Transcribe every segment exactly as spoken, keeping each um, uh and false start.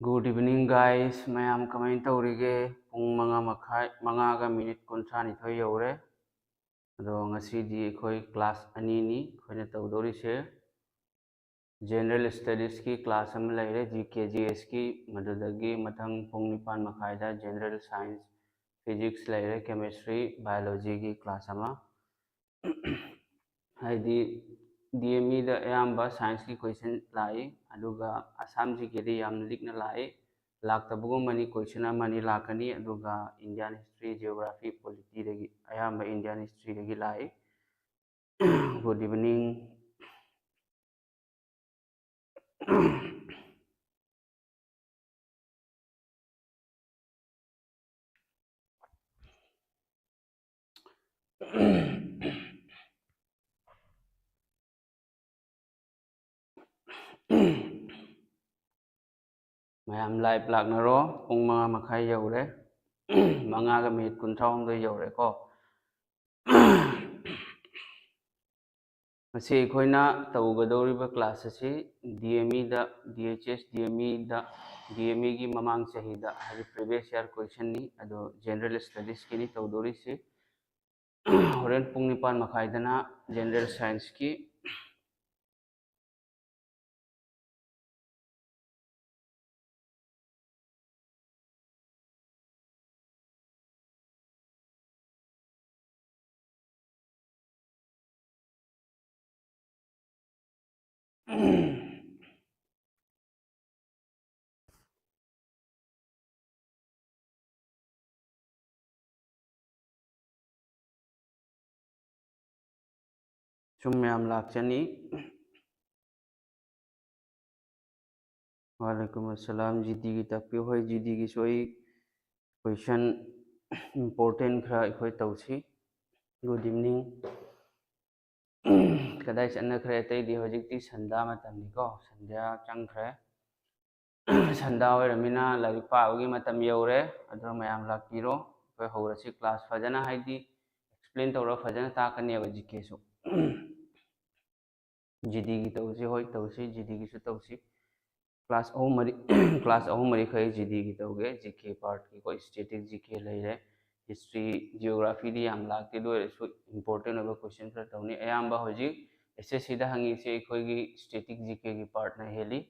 Good evening, guys. ꯃꯌꯥꯝ ꯀꯃꯥꯏꯅ ꯇꯧꯔꯤꯒꯦ? ꯄꯨꯡ ꯃꯉꯥ ꯃꯈꯥꯏ, ꯃꯉꯥꯒ ꯃꯤꯅꯤꯠ ꯀꯨꯟꯊ꯭ꯔꯥꯅꯤꯊꯣꯏ ꯌꯧꯔꯦ꯫ ꯑꯗꯣ ꯉꯁꯤꯗꯤ ꯑꯩꯈꯣꯏ ꯀ꯭ꯂꯥꯁ ꯑꯅꯤꯅꯤ ꯑꯩꯈꯣꯏꯅ ꯇꯧꯗꯣꯔꯤꯁꯦ꯫ ꯖꯦꯅꯔꯦꯜ ꯁ꯭ꯇꯗꯤꯁꯀꯤ ꯀ꯭ꯂꯥꯁ ꯑꯃ ꯂꯩꯔꯦ, ꯖꯤ ꯀꯦ ꯖꯤ ꯑꯦꯁꯀꯤ, ꯃꯗꯨꯗꯒꯤ ꯃꯊꯪ ꯄꯨꯡ ꯅꯤꯄꯥꯟ ꯃꯈꯥꯏꯗ ꯖꯦꯅꯔꯦꯜ ꯁꯥꯏꯟꯁ, ꯐꯤꯖꯤꯛꯁ ꯂꯩꯔꯦ, ꯀꯦꯃꯤꯁꯇ꯭ꯔꯤ, ꯕꯥꯏꯑꯣꯂꯣꯖꯤꯒꯤ ꯀ꯭ꯂꯥꯁ ꯑꯃ꯫ ꯍꯥꯏꯗꯤ ꯗꯤ ꯑꯦꯝ ꯏꯗ ꯑꯌꯥꯝꯕ ꯁꯥꯏꯟꯁꯀꯤ ꯀꯣꯏꯁꯟ ꯂꯥꯛꯏ, ꯑꯗꯨꯒ ꯑꯁꯥꯝ ꯖꯤ ꯀꯦꯗꯤ ꯌꯥꯝꯅ ꯂꯤꯛꯅ ꯂꯥꯛꯏ꯫ ꯂꯥꯛꯇꯕꯒꯨꯝꯕꯅꯤ, ꯀꯣꯏꯁꯟ ꯑꯃꯅꯤ ꯂꯥꯛꯀꯅꯤ, ꯑꯗꯨꯒ ꯏꯟꯗꯤꯌꯥꯟ ꯍꯤꯁꯇ꯭ꯔꯤ, ꯖꯤꯑꯣꯒ꯭ꯔꯥꯐꯤ, ꯄꯣꯂꯤꯇꯤꯗꯒꯤ, ꯑꯌꯥꯝꯕ ꯏꯟꯗꯤꯌꯥꯟ ꯍꯤꯁꯇ꯭ꯔꯤꯗꯒꯤ ꯂꯥꯛꯏ꯫ Good evening. ꯃꯌꯥꯝ ꯂꯥꯏꯚ ꯂꯥꯛꯅꯔꯣ꯫ ꯄꯨꯡ ꯃꯉꯥ ꯃꯈꯥꯏ ꯌꯧꯔꯦ꯫ ꯃꯉꯥꯒ ꯃꯤꯅꯤꯠ ꯀꯨꯟꯊ꯭ꯔꯥꯍꯨꯝꯗꯣꯏ ꯌꯧꯔꯦꯀꯣ꯫ ꯉꯁꯤ ꯑꯩꯈꯣꯏꯅ ꯇꯧꯒꯗꯧꯔꯤꯕ ꯀ꯭ꯂꯥꯁ ꯑꯁꯤ ꯗꯤ ꯑꯦꯝ ꯏꯗ, ꯗꯤ ꯑꯩꯆ ꯑꯦꯁ ꯗꯤ ꯑꯦꯝ ꯏꯗ, ꯗꯤ ꯑꯦꯝ ꯏꯒꯤ ꯃꯃꯥꯡ ꯆꯍꯤꯗ, ꯍꯥꯏꯗꯤ ꯄ꯭ꯔꯤꯚꯤꯌꯁ ꯌꯥꯔ ꯀꯣꯏꯁꯟꯅꯤ, ꯑꯗꯣ ꯖꯦꯅꯔꯦꯜ ꯁ꯭ꯇꯗꯤꯁꯀꯤꯅꯤ ꯇꯧꯗꯣꯔꯤꯁꯤ꯫ ꯍꯣꯔꯦꯟ ꯄꯨꯡ ꯅꯤꯄꯥꯟ ꯃꯈꯥꯏꯗꯅ ꯖꯦꯅꯔꯦꯜ ꯁꯥꯏꯟꯁꯀꯤ꯫ ꯁꯨꯝ ꯃꯌꯥꯝ ꯂꯥꯛꯆꯅꯤ꯫ ꯋꯥꯂꯩꯀꯨꯝ ꯑꯁꯂꯥꯝ꯫ ꯖꯤ ꯗꯤꯒꯤ ꯇꯥꯛꯄꯤꯌꯨ꯫ ꯍꯣꯏ, ꯖꯤ ꯗꯤꯒꯤꯁꯨ ꯑꯩ ꯀꯣꯏꯁꯟ ꯏꯝꯄꯣꯔꯇꯦꯟ ꯈꯔ ꯑꯩꯈꯣꯏ ꯇꯧꯁꯤ꯫ Good evening꯫ ꯀꯗꯥꯏ ꯆꯠꯅꯈ꯭ꯔꯦ ꯑꯇꯩꯗꯤ? ꯍꯧꯖꯤꯛꯇꯤ ꯁꯟꯗꯥ ꯃꯇꯝꯅꯤꯀꯣ, ꯁꯟꯗ꯭ꯌꯥ ꯆꯪꯈ꯭ꯔꯦ꯫ ꯁꯟꯗꯥ ꯑꯣꯏꯔꯃꯤꯅ ꯂꯥꯏꯔꯤꯛ ꯄꯥꯕꯒꯤ ꯃꯇꯝ ꯌꯧꯔꯦ꯫ ꯑꯗꯨꯅ ꯃꯌꯥꯝ ꯂꯥꯛꯄꯤꯔꯣ꯫ ꯑꯩꯈꯣꯏ ꯍꯧꯔꯁꯤ ꯀ꯭ꯂꯥꯁ ꯐꯖꯅ, ꯍꯥꯏꯗꯤ ꯑꯦꯛꯁꯄ꯭ꯂꯦꯟ ꯇꯧꯔꯒ ꯐꯖꯅ ꯇꯥꯛꯀꯅꯦꯕ ꯖꯤ ꯀꯦꯁꯨ꯫ ꯖꯤ ꯗꯤꯒꯤ ꯇꯧꯁꯤ, ꯍꯣꯏ ꯇꯧꯁꯤ, ꯖꯤ ꯗꯤꯒꯤꯁꯨ ꯇꯧꯁꯤ꯫ ꯀ꯭ꯂꯥꯁ ꯑꯍꯨꯝ ꯃꯔꯤ ꯀ꯭ꯂꯥꯁ ꯑꯍꯨꯝ ꯃꯔꯤꯈꯩ ꯖꯤ ꯗꯤꯒꯤ ꯇꯧꯒꯦ꯫ ꯖꯤ ꯀꯦ ꯄꯥꯔꯠꯀꯤꯀꯣ, ꯁ꯭ꯇꯦꯇꯤꯛ ꯖꯤ ꯀꯦ ꯂꯩꯔꯦ, ꯍꯤꯁꯇ꯭ꯔꯤ, ꯖꯤꯑꯣꯒ꯭ꯔꯥꯐꯤꯗꯤ ꯌꯥꯝ ꯂꯥꯛꯇꯦ, ꯑꯗꯨ ꯑꯣꯏꯔꯁꯨ ꯏꯝꯄꯣꯔꯇꯦꯟ ꯑꯣꯏꯕ ꯀꯣꯏꯁꯟ ꯈꯔ ꯇꯧꯅꯤ꯫ ꯑꯌꯥꯝꯕ ꯍꯧꯖꯤꯛ ꯑꯦꯁ ꯑꯦꯁ ꯁꯤꯗ ꯍꯪꯉꯤꯁꯦ ꯑꯩꯈꯣꯏꯒꯤ ꯁ꯭ꯇꯦꯇꯤꯛ ꯖꯤ ꯀꯦꯒꯤ ꯄꯥꯔꯠꯅ ꯍꯦꯜꯂꯤ꯫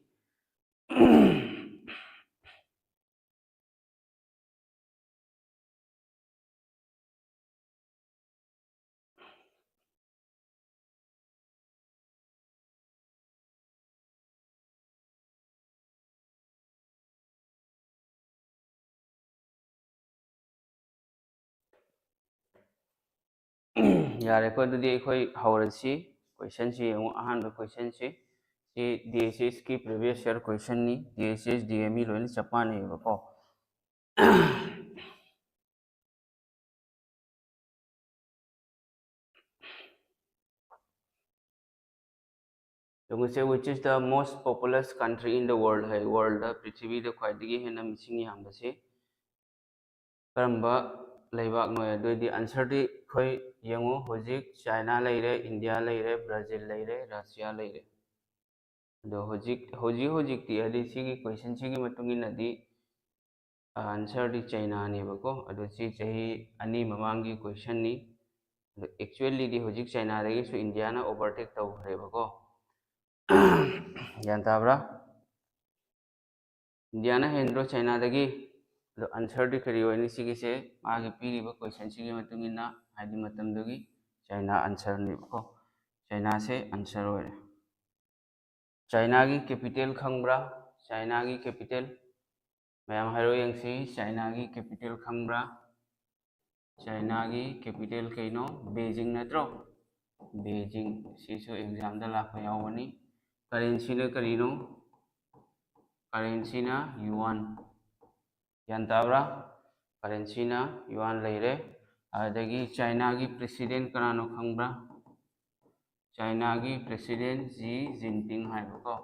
ꯌꯥꯔꯦꯀꯣ, ꯑꯗꯨꯗꯤ ꯑꯩꯈꯣꯏ ꯍꯧꯔꯁꯤ꯫ ꯀꯣꯏꯁꯟꯁꯤ ꯌꯦꯡꯉꯨ, ꯑꯍꯥꯟꯕ ꯀꯣꯏꯁꯟꯁꯤ꯫ ꯁꯤ ꯗꯤ ꯑꯦꯁ ꯑꯦꯁꯀꯤ ꯄ꯭ꯔꯤꯚꯤꯌꯁ ꯌꯔ ꯀꯣꯏꯁꯟꯅꯤ꯫ D S S, D M E ꯂꯣꯏꯅ ꯆꯞ ꯃꯥꯟꯅꯩꯌꯦꯕꯀꯣ꯫ ꯌꯦꯡꯉꯨꯁꯦ, which is the most populous country in the world ꯍꯥꯏ꯫ ꯋꯥꯔꯜꯗ, ꯄ꯭ꯔꯤꯊꯤꯕꯤꯗ ꯈ꯭ꯋꯥꯏꯗꯒꯤ ꯍꯦꯟꯅ ꯃꯤꯁꯤꯡ ꯌꯥꯝꯕꯁꯤ ꯀꯔꯝꯕ ꯂꯩꯕꯥꯛꯅꯣ? ꯑꯗꯨꯑꯣꯏꯗꯤ ꯑꯟꯁꯔꯗꯤ ꯑꯩꯈꯣꯏ ꯌꯦꯡꯉꯨ, ꯍꯧꯖꯤꯛ ꯆꯥꯏꯅꯥ ꯂꯩꯔꯦ, ꯏꯟꯗꯤꯌꯥ ꯂꯩꯔꯦ, ꯕ꯭ꯔꯥꯖꯤꯜ ꯂꯩꯔꯦ, ꯔꯁꯤꯌꯥ ꯂꯩꯔꯦ꯫ ꯑꯗꯣ ꯍꯧꯖꯤꯛ, ꯍꯧꯖꯤꯛ ꯍꯧꯖꯤꯛꯇꯤ, ꯍꯥꯏꯗꯤ ꯁꯤꯒꯤ ꯀꯣꯏꯁꯟꯁꯤꯒꯤ ꯃꯇꯨꯡ ꯏꯟꯅꯗꯤ, ꯑꯟꯁꯔꯗꯤ ꯆꯩꯅꯥꯅꯦꯕꯀꯣ꯫ ꯑꯗꯣ ꯁꯤ ꯆꯍꯤ ꯑꯅꯤ ꯃꯃꯥꯡꯒꯤ ꯀꯣꯏꯁꯟꯅꯤ꯫ ꯑꯗꯣ ꯑꯦꯛꯆꯨꯋꯦꯜꯂꯤꯗꯤ ꯍꯧꯖꯤꯛ ꯆꯩꯅꯥꯗꯒꯤꯁꯨ ꯏꯟꯗꯤꯌꯥꯅ ꯑꯣꯚꯔꯇꯦꯛ ꯇꯧꯈ꯭ꯔꯦꯕꯀꯣ꯫ ꯒ꯭ꯌꯥꯟ ꯇꯥꯕ꯭ꯔꯥ? ꯏꯟꯗꯤꯌꯥꯅ ꯍꯦꯟꯗ꯭ꯔꯣ ꯆꯩꯅꯥꯗꯒꯤ? ꯑꯗꯣ ꯑꯟꯁꯔꯗꯤ ꯀꯔꯤ ꯑꯣꯏꯅꯤ ꯁꯤꯒꯤꯁꯦ? ꯃꯥꯒꯤ ꯄꯤꯔꯤꯕ ꯀꯣꯏꯁꯟꯁꯤꯒꯤ ꯃꯇꯨꯡ ꯏꯟꯅ, ꯍꯥꯏꯗꯤ ꯃꯇꯝꯗꯨꯒꯤ ꯆꯩꯅꯥ ꯑꯟꯁꯔꯅꯦꯕꯀꯣ꯫ ꯆꯩꯅꯥꯁꯦ ꯑꯟꯁꯔ ꯑꯣꯏꯔꯦ꯫ ꯆꯩꯅꯥꯒꯤ ꯀꯦꯄꯤꯇꯦꯜ ꯈꯪꯕ꯭ꯔꯥ? ꯆꯩꯅꯥꯒꯤ ꯀꯦꯄꯤꯇꯦꯜ ꯃꯌꯥꯝ ꯍꯥꯏꯔꯣ ꯌꯦꯡꯁꯤ꯫ ꯆꯩꯅꯥꯒꯤ ꯀꯦꯄꯤꯇꯦꯜ ꯈꯪꯕ꯭ꯔꯥ? ꯆꯩꯅꯥꯒꯤ ꯀꯦꯄꯤꯇꯦꯜ ꯀꯩꯅꯣ? ꯕꯦꯖꯤꯡ ꯅꯠꯇ꯭ꯔꯣ? ꯕꯦꯖꯤꯡ꯫ ꯁꯤꯁꯨ ꯑꯦꯛꯖꯥꯝꯗ ꯂꯥꯛꯄ ꯌꯥꯎꯕꯅꯤ꯫ ꯀꯔꯦꯟꯁꯤꯅ ꯀꯔꯤꯅꯣ? ꯀꯔꯦꯟꯁꯤꯅ ꯌꯨꯋꯥꯟ꯫ ꯒ꯭ꯌꯥꯟ ꯇꯥꯕ꯭ꯔꯥ? ꯀꯔꯦꯟꯁꯤꯅ ꯌꯨꯋꯥꯟ ꯂꯩꯔꯦ꯫ ꯑꯗꯒꯤ ꯆꯩꯅꯥꯒꯤ ꯄ꯭ꯔꯦꯁꯤꯗꯦꯟ ꯀꯅꯥꯅꯣ ꯈꯪꯕ꯭ꯔꯥ? ꯆꯩꯅꯥꯒꯤ ꯄ꯭ꯔꯦꯁꯤꯗꯦꯟ ꯖꯤ ꯖꯤꯟꯄꯤꯡ ꯍꯥꯏꯕꯀꯣ꯫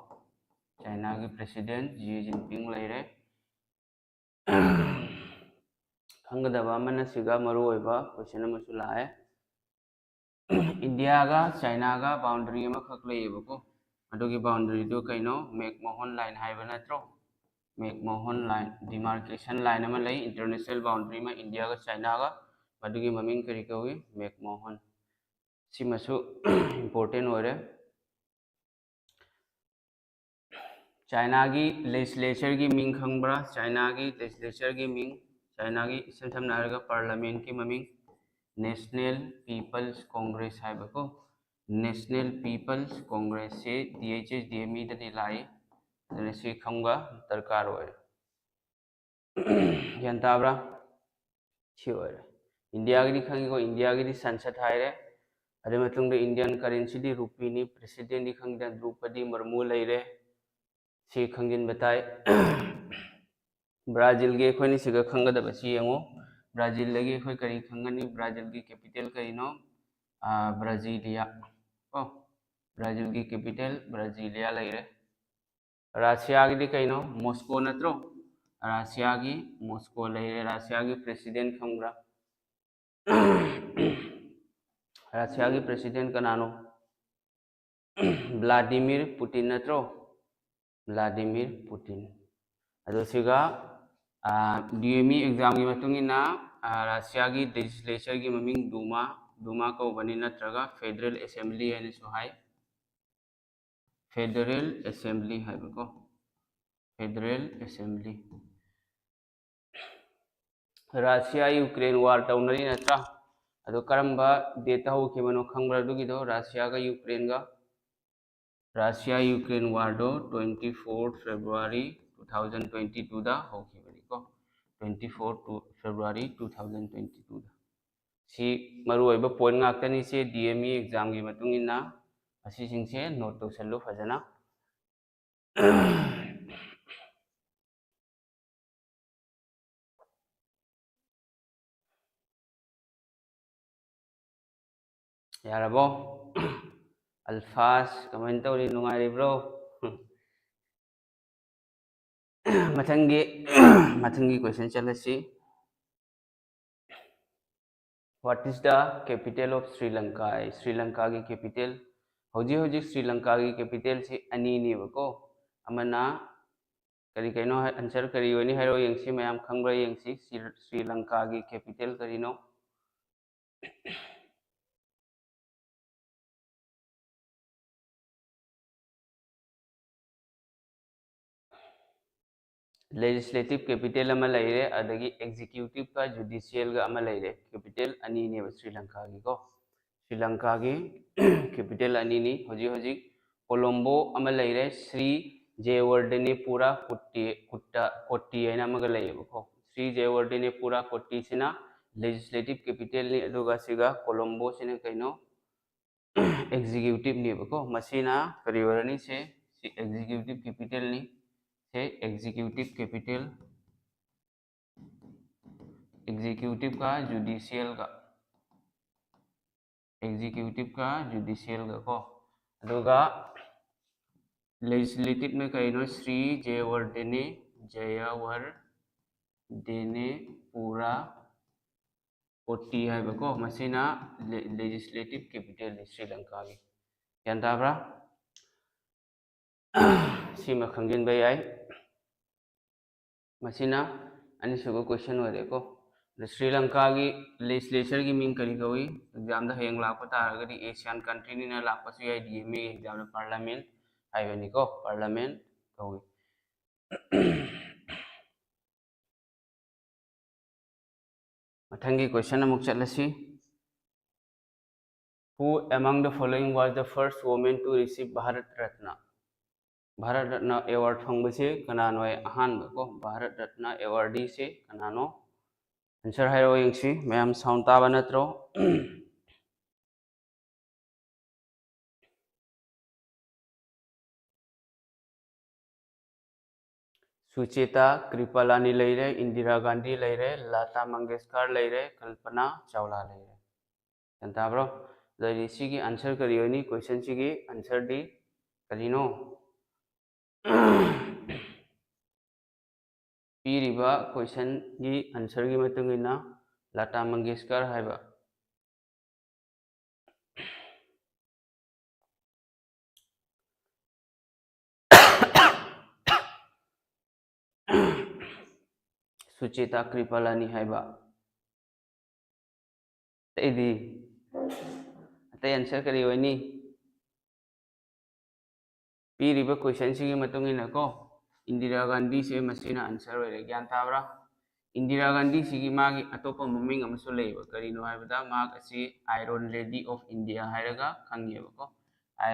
ꯆꯩꯅꯥꯒꯤ ꯄ꯭ꯔꯦꯁꯤꯗꯦꯟ ꯖꯤ ꯖꯤꯟꯄꯤꯡ ꯂꯩꯔꯦ꯫ ꯈꯪꯒꯗꯕ ꯑꯃꯅ ꯁꯤꯒ ꯃꯔꯨꯑꯣꯏꯕ ꯀꯣꯏꯁꯟ ꯑꯃꯁꯨ ꯂꯥꯛꯑꯦ꯫ ꯏꯟꯗꯤꯌꯥꯒ ꯆꯩꯅꯥꯒ ꯕꯥꯎꯟꯗꯔꯤ ꯑꯃꯈꯛ ꯂꯩꯌꯦꯕꯀꯣ꯫ ꯑꯗꯨꯒꯤ ꯕꯥꯎꯟꯗꯔꯤꯗꯨ ꯀꯩꯅꯣ? ꯃꯦꯛꯃꯣꯍꯟ ꯂꯥꯏꯟ ꯍꯥꯏꯕ ꯅꯠꯇ꯭ꯔꯣ? ꯃꯦꯛꯃꯣꯍꯟ ꯂꯥꯏꯟ, ꯗꯤꯃꯥꯔꯀꯦꯁꯟ ꯂꯥꯏꯟ ꯑꯃ ꯂꯩ, ꯏꯟꯇꯔꯅꯦꯁꯅꯦꯜ ꯕꯥꯎꯟꯗꯔꯤ ꯑꯃ ꯏꯟꯗꯤꯌꯥꯒ ꯆꯥꯏꯅꯥꯒ꯫ ꯃꯗꯨꯒꯤ ꯃꯃꯤꯡ ꯀꯔꯤ ꯀꯧꯏ? ꯃꯦꯛꯃꯣꯍꯟ꯫ ꯁꯤꯃꯁꯨ ꯏꯝꯄꯣꯔꯇꯦꯟ ꯑꯣꯏꯔꯦ꯫ ꯆꯥꯏꯅꯥꯒꯤ ꯂꯦꯖꯤꯁꯂꯦꯆꯔꯒꯤ ꯃꯤꯡ ꯈꯪꯕ꯭ꯔꯥ? ꯆꯥꯏꯅꯥꯒꯤ ꯂꯦꯖꯤꯁꯂꯦꯆꯔꯒꯤ ꯃꯤꯡ, ꯆꯥꯏꯅꯥꯒꯤ ꯏꯁꯝ ꯁꯝꯅ ꯍꯥꯏꯔꯒ ꯄꯥꯔꯂꯥꯃꯦꯟꯀꯤ ꯃꯃꯤꯡ ꯅꯦꯁꯅꯦꯜ ꯄꯤꯄꯜꯁ ꯀꯣꯡꯒ꯭ꯔꯦꯁ ꯍꯥꯏꯕꯀꯣ꯫ ꯅꯦꯁꯅꯦꯜ ꯄꯤꯄꯜꯁ ꯀꯣꯡꯒ꯭ꯔꯦꯁꯁꯤ ꯗꯤ ꯑꯩꯆ ꯑꯦꯁ ꯗꯤ ꯑꯦꯝ ꯏꯗꯗꯤ ꯂꯥꯛꯏ꯫ ꯑꯗꯨꯅ ꯁꯤ ꯈꯪꯕ ꯗꯔꯀꯥꯔ ꯑꯣꯏꯔꯦ꯫ ꯒ꯭ꯌꯥꯟ ꯇꯥꯕ꯭ꯔꯥ? ꯁꯤ ꯑꯣꯏꯔꯦ꯫ ꯏꯟꯗꯤꯌꯥꯒꯤꯗꯤ ꯈꯪꯉꯤꯀꯣ, ꯏꯟꯗꯤꯌꯥꯒꯤꯗꯤ ꯁꯟꯁꯠ ꯍꯥꯏꯔꯦ꯫ ꯑꯗꯨ ꯃꯇꯨꯡꯗ ꯏꯟꯗꯤꯌꯥꯟ ꯀꯔꯦꯟꯁꯤꯗꯤ ꯔꯨꯄꯤꯅꯤ, ꯄ꯭ꯔꯦꯁꯤꯗꯦꯟꯗꯤ ꯈꯪꯉꯤꯗ ꯗ꯭ꯔꯧꯄꯗꯤ ꯃꯨꯔꯃꯨ ꯂꯩꯔꯦ꯫ ꯁꯤ ꯈꯪꯖꯤꯟꯕ ꯇꯥꯏ꯫ ꯕ꯭ꯔꯥꯖꯤꯜꯒꯤ ꯑꯩꯈꯣꯏꯅ ꯁꯤꯒ ꯈꯪꯒꯗꯕꯁꯤ ꯌꯦꯡꯉꯨ꯫ ꯕ꯭ꯔꯥꯖꯤꯜꯗꯒꯤ ꯑꯩꯈꯣꯏ ꯀꯔꯤ ꯈꯪꯒꯅꯤ? ꯕ꯭ꯔꯥꯖꯤꯜꯒꯤ ꯀꯦꯄꯤꯇꯦꯜ ꯀꯔꯤꯅꯣ? ꯑꯥ, ꯕ꯭ꯔꯥꯖꯤꯂꯤꯌꯥ ꯀꯣ꯫ ꯕ꯭ꯔꯥꯖꯤꯜꯒꯤ ꯀꯦꯄꯤꯇꯦꯜ ꯕ꯭ꯔꯥꯖꯤꯂꯤꯌꯥ ꯂꯩꯔꯦ꯫ ꯔꯥꯁꯤꯌꯥꯒꯤꯗꯤ ꯀꯩꯅꯣ? ꯃꯣꯁꯀꯣ ꯅꯠꯇ꯭ꯔꯣ? ꯔꯥꯁꯤꯌꯥꯒꯤ ꯃꯣꯁꯀꯣ ꯂꯩꯔꯦ꯫ ꯔꯥꯁꯤꯌꯥꯒꯤ ꯄ꯭ꯔꯦꯁꯤꯗꯦꯟ ꯈꯪꯕ꯭ꯔꯥ? ꯔꯥꯁꯤꯌꯥꯒꯤ ꯄ꯭ꯔꯦꯁꯤꯗꯦꯟ ꯀꯅꯥꯅꯣ? ꯕ꯭ꯂꯥꯗꯤꯃꯤꯔ ꯄꯨꯇꯤꯟ ꯅꯠꯇ꯭ꯔꯣ? ꯕ꯭ꯂꯥꯗꯤꯃꯤꯔ ꯄꯨꯇꯤꯟ꯫ ꯑꯗꯣ ꯁꯤꯒ ꯗꯤ ꯑꯦꯝ ꯏ ꯑꯦꯛꯖꯥꯝꯒꯤ ꯃꯇꯨꯡ ꯏꯟꯅ, ꯑ, ꯔꯥꯁꯤꯌꯥꯒꯤ ꯂꯦꯖꯤꯁꯂꯦꯆꯔꯒꯤ ꯃꯃꯤꯡ ꯗꯨꯃꯥ, ꯗꯨꯃꯥ ꯀꯧꯕꯅꯤ, ꯅꯠꯇ꯭ꯔꯒ ꯐꯦꯗꯔꯦꯜ ꯑꯦꯁꯦꯝꯕ꯭ꯂꯤ ꯍꯥꯏꯅꯁꯨ ꯍꯥꯏ꯫ ꯐꯦꯗꯔꯦꯜ ꯑꯦꯁꯦꯝꯕ꯭ꯂꯤ ꯍꯥꯏꯕꯀꯣ꯫ Federal assembly. Russia Ukraine war ꯇꯧꯅꯔꯤ ꯅꯠꯇ꯭ꯔꯥ? ꯑꯗꯣ ꯀꯔꯝꯕ ꯗꯦꯠꯇ ꯍꯧꯈꯤꯕꯅꯣ ꯈꯪꯕ꯭ꯔꯥ ꯑꯗꯨꯒꯤꯗꯣ? ꯔꯥꯁꯤꯌꯥꯒ ꯌꯨꯀ꯭ꯔꯦꯟꯒ, ꯔꯥꯁꯤꯌꯥ ꯌꯨꯀ꯭ꯔꯦꯟ ꯋꯥꯔꯗꯣ twenty fourth February two thousand twenty twoꯗ ꯍꯧꯈꯤꯕꯅꯤꯀꯣ꯫ Twenty fourth February two thousand twenty twoꯗ꯫ ꯁꯤ ꯃꯔꯨꯑꯣꯏꯕ ꯄꯣꯏꯟ ꯉꯥꯛꯇꯅꯤ꯫ ꯁꯤ ꯗꯤ ꯑꯦꯝ ꯏ ꯑꯦꯛꯖꯥꯝꯒꯤ ꯃꯇꯨꯡ ꯏꯟꯅ ꯑꯁꯤꯁꯤꯡꯁꯦ ꯅꯣꯠ ꯇꯧꯁꯜꯂꯨ ꯐꯖꯅ꯫ ꯌꯥꯔꯕꯣ? ꯑꯜꯐꯥꯁ ꯀꯃꯥꯏꯅ ꯇꯧꯔꯤ? ꯅꯨꯡꯉꯥꯏꯔꯤꯕ꯭ꯔꯣ? ꯃꯊꯪꯒꯤ, ꯃꯊꯪꯒꯤ ꯀꯣꯏꯁꯟ ꯆꯠꯂꯁꯤ꯫ What is the capital of Sri Lanka? Sri ꯂꯪꯀꯥꯒꯤ ꯀꯦꯄꯤꯇꯦꯜ ꯍꯧꯖꯤꯛ ꯍꯧꯖꯤꯛ ꯁ꯭ꯔꯤ ꯂꯪꯀꯥꯒꯤ ꯀꯦꯄꯤꯇꯦꯜꯁꯤ ꯑꯅꯤꯅꯦꯕꯀꯣ꯫ ꯑꯃꯅ ꯀꯔꯤ ꯀꯩꯅꯣ, ꯑꯟꯁꯔ ꯀꯔꯤ ꯑꯣꯏꯅꯤ ꯍꯥꯏꯔꯣ ꯌꯦꯡꯁꯤ, ꯃꯌꯥꯝ ꯈꯪꯕ꯭ꯔꯥ ꯌꯦꯡꯁꯤ꯫ ꯁ꯭ꯔꯤ ꯁ꯭ꯔꯤ ꯂꯪꯀꯥꯒꯤ ꯀꯦꯄꯤꯇꯦꯜ ꯀꯔꯤꯅꯣ? ꯂꯦꯖꯤꯁꯂꯦꯇꯤꯞ ꯀꯦꯄꯤꯇꯦꯜ ꯑꯃ ꯂꯩꯔꯦ, ꯑꯗꯒꯤ ꯑꯦꯛꯖꯤꯀ꯭ꯌꯨꯇꯤꯞꯀ ꯖꯨꯗꯤꯁꯤꯌꯦꯜꯒ ꯑꯃ ꯂꯩꯔꯦ꯫ ꯀꯦꯄꯤꯇꯦꯜ ꯑꯅꯤꯅꯦꯕ ꯁ꯭ꯔꯤ ꯂꯪꯀꯥꯒꯤꯀꯣ꯫ ꯁ꯭ꯔꯤ ꯂꯪꯀꯥꯒꯤ ꯀꯦꯄꯤꯇꯦꯜ ꯑꯅꯤꯅꯤ꯫ ꯍꯧꯖꯤꯛ ꯍꯧꯖꯤꯛ ꯀꯣꯂꯣꯝꯕꯣ ꯑꯃ ꯂꯩꯔꯦ, ꯁ꯭ꯔꯤ ꯖꯦꯋꯔꯗꯦꯅꯦꯄꯨꯔꯥ ꯀꯣꯇꯤ, ꯀꯨꯠꯇ, ꯀꯣꯇꯤ ꯍꯥꯏꯅ ꯑꯃꯒ ꯂꯩꯌꯦꯕꯀꯣ꯫ ꯁ꯭ꯔꯤ ꯖꯦꯋꯔꯗꯦꯅꯦꯄꯨꯔꯥ ꯀꯣꯇꯤꯁꯤꯅ ꯂꯦꯖꯤꯁꯂꯦꯇꯤꯞ ꯀꯦꯄꯤꯇꯦꯜꯅꯤ, ꯑꯗꯨꯒ ꯁꯤꯒ ꯀꯣꯂꯣꯝꯕꯣꯁꯤꯅ ꯀꯩꯅꯣ? ꯑꯦꯛꯖꯤꯀ꯭ꯌꯨꯇꯤꯞꯅꯦꯕꯀꯣ꯫ ꯃꯁꯤꯅ ꯀꯔꯤ ꯑꯣꯏꯔꯅꯤ? ꯁꯦ, ꯁꯤ ꯑꯦꯛꯖꯤꯀ꯭ꯌꯨꯇꯤꯞ ꯀꯦꯄꯤꯇꯦꯜꯅꯤ꯫ ꯁꯦ ꯑꯦꯛꯖꯤꯀ꯭ꯌꯨꯇꯤꯞ ꯀꯦꯄꯤꯇꯦꯜ, ꯑꯦꯛꯖꯤꯀ꯭ꯌꯨꯇꯤꯞꯀ ꯖꯨꯗꯤꯁꯤꯌꯦꯜꯒ, ꯑꯦꯛꯖꯤꯀ꯭ꯌꯨꯇꯤꯞꯀ ꯖꯨꯗꯤꯁꯤꯌꯦꯜꯒ ꯀꯣ꯫ ꯑꯗꯨꯒ ꯂꯦꯖꯤꯁꯂꯦꯇꯤꯞꯅ ꯀꯩꯅꯣ? ꯁ꯭ꯔꯤ ꯖꯦꯋꯔꯗꯦꯅꯦ, ꯖꯌꯋꯔꯗꯦꯅꯦ ꯄꯨꯔꯥ ꯀꯣꯇꯤ ꯍꯥꯏꯕꯀꯣ꯫ ꯃꯁꯤꯅ ꯂꯦꯖꯤꯁꯂꯦꯇꯤꯞ ꯀꯦꯄꯤꯇꯦꯜꯅꯤ ꯁ꯭ꯔꯤ ꯂꯪꯀꯥꯒꯤ꯫ ꯒ꯭ꯌꯥꯟ ꯇꯥꯕ꯭ꯔꯥ? ꯁꯤꯃ ꯈꯪꯖꯤꯟꯕ ꯌꯥꯏ꯫ ꯃꯁꯤꯅ ꯑꯅꯤꯁꯨꯕ ꯀꯣꯏꯁꯟ ꯑꯣꯏꯔꯦꯀꯣ꯫ ꯑꯗ ꯁ꯭ꯔꯤ ꯂꯪꯀꯥꯒꯤ ꯂꯦꯖꯤꯁꯂꯦꯆꯔꯒꯤ ꯃꯤꯡ ꯀꯔꯤ ꯀꯧꯏ? ꯑꯦꯛꯖꯥꯝꯗ ꯍꯌꯦꯡ ꯂꯥꯛꯄ ꯇꯥꯔꯒꯗꯤ ꯑꯦꯁꯤꯌꯥꯟ ꯀꯟꯇ꯭ꯔꯤꯅꯤꯅ ꯂꯥꯛꯄꯁꯨ ꯌꯥꯏ, ꯗꯤ ꯑꯦꯝ ꯑꯦꯒꯤ ꯑꯦꯛꯖꯥꯝꯗ ꯄꯥꯔꯂꯥꯃꯦꯟ ꯍꯥꯏꯕꯅꯤꯀꯣ, ꯄꯥꯔꯂꯥꯃꯦꯟ ꯀꯧꯏ꯫ ꯃꯊꯪꯒꯤ ꯀꯣꯏꯁꯟ ꯑꯃꯨꯛ ꯆꯠꯂꯁꯤ꯫ Who among the following was the first woman to receive Bharat Ratna? Bharat Ratna award ꯐꯪꯕꯁꯦ ꯀꯅꯥꯅꯣ? ꯑꯍꯥꯟꯕ ꯀꯣ, ꯚꯥꯔꯠ ꯔꯠꯅ ꯑꯦꯋꯥꯔꯗꯤꯁꯦ ꯀꯅꯥꯅꯣ? ꯑꯟꯁꯔ ꯍꯥꯏꯔꯛꯑꯣ ꯌꯦꯡꯁꯤ꯫ ꯃꯌꯥꯝ ꯁꯥꯎꯟ ꯇꯥꯕ ꯅꯠꯇ꯭ꯔꯣ? ꯁꯨꯆꯦꯇꯥ ꯀ꯭ꯔꯤꯄꯥꯂꯥꯅꯤ ꯂꯩꯔꯦ, ꯏꯟꯗꯤꯔꯥ ꯒꯥꯟꯙꯤ ꯂꯩꯔꯦ, ꯂꯥꯇꯥ ꯃꯪꯒꯦꯁꯀꯔ ꯂꯩꯔꯦ, ꯀꯜꯄꯅꯥ ꯆꯥꯎꯂꯥ ꯂꯩꯔꯦ꯫ ꯒ꯭ꯌꯥꯟ ꯇꯥꯕ꯭ꯔꯣ? ꯑꯗꯨꯗꯤ ꯁꯤꯒꯤ ꯑꯟꯁꯔ ꯀꯔꯤ ꯑꯣꯏꯅꯤ? ꯀꯣꯏꯁꯟꯁꯤꯒꯤ ꯑꯟꯁꯔꯗꯤ ꯀꯔꯤꯅꯣ? ꯄꯤꯔꯤꯕ ꯀꯣꯏꯁꯟꯒꯤ ꯑꯟꯁꯔꯒꯤ ꯃꯇꯨꯡ ꯏꯟꯅ ꯂꯥꯇꯥ ꯃꯪꯒꯦꯁꯀꯔ ꯍꯥꯏꯕ ꯁꯨꯆꯦꯇꯥ ꯀ꯭ꯔꯤꯄꯥꯂꯥꯅꯤ ꯍꯥꯏꯕ꯫ ꯑꯇꯩꯗꯤ? ꯑꯇꯩ answer ꯀꯔꯤ ꯑꯣꯏꯅꯤ? ꯄꯤꯔꯤꯕ question ꯁꯤꯒꯤ ꯃꯇꯨꯡ ꯏꯟꯅ ꯀꯣ, ꯏꯟꯗꯤꯔꯥ ꯒꯥꯟꯙꯤꯁꯦ ꯃꯁꯤꯅ answer ꯑꯣꯏꯔꯦ꯫ ꯒ꯭ꯌꯥꯟ ꯇꯥꯕ꯭ꯔꯥ? ꯏꯟꯗꯤꯔꯥ ꯒꯥꯟꯙꯤꯁꯤꯒꯤ ꯃꯥꯒꯤ ꯑꯇꯣꯞꯄ ꯃꯃꯤꯡ ꯑꯃꯁꯨ ꯂꯩꯌꯦꯕ꯫ ꯀꯔꯤꯅꯣ ꯍꯥꯏꯕꯗ, ꯃꯍꯥꯛ ꯑꯁꯤ Iron Lady of India ꯍꯥꯏꯔꯒ ꯈꯪꯉꯦꯕꯀꯣ꯫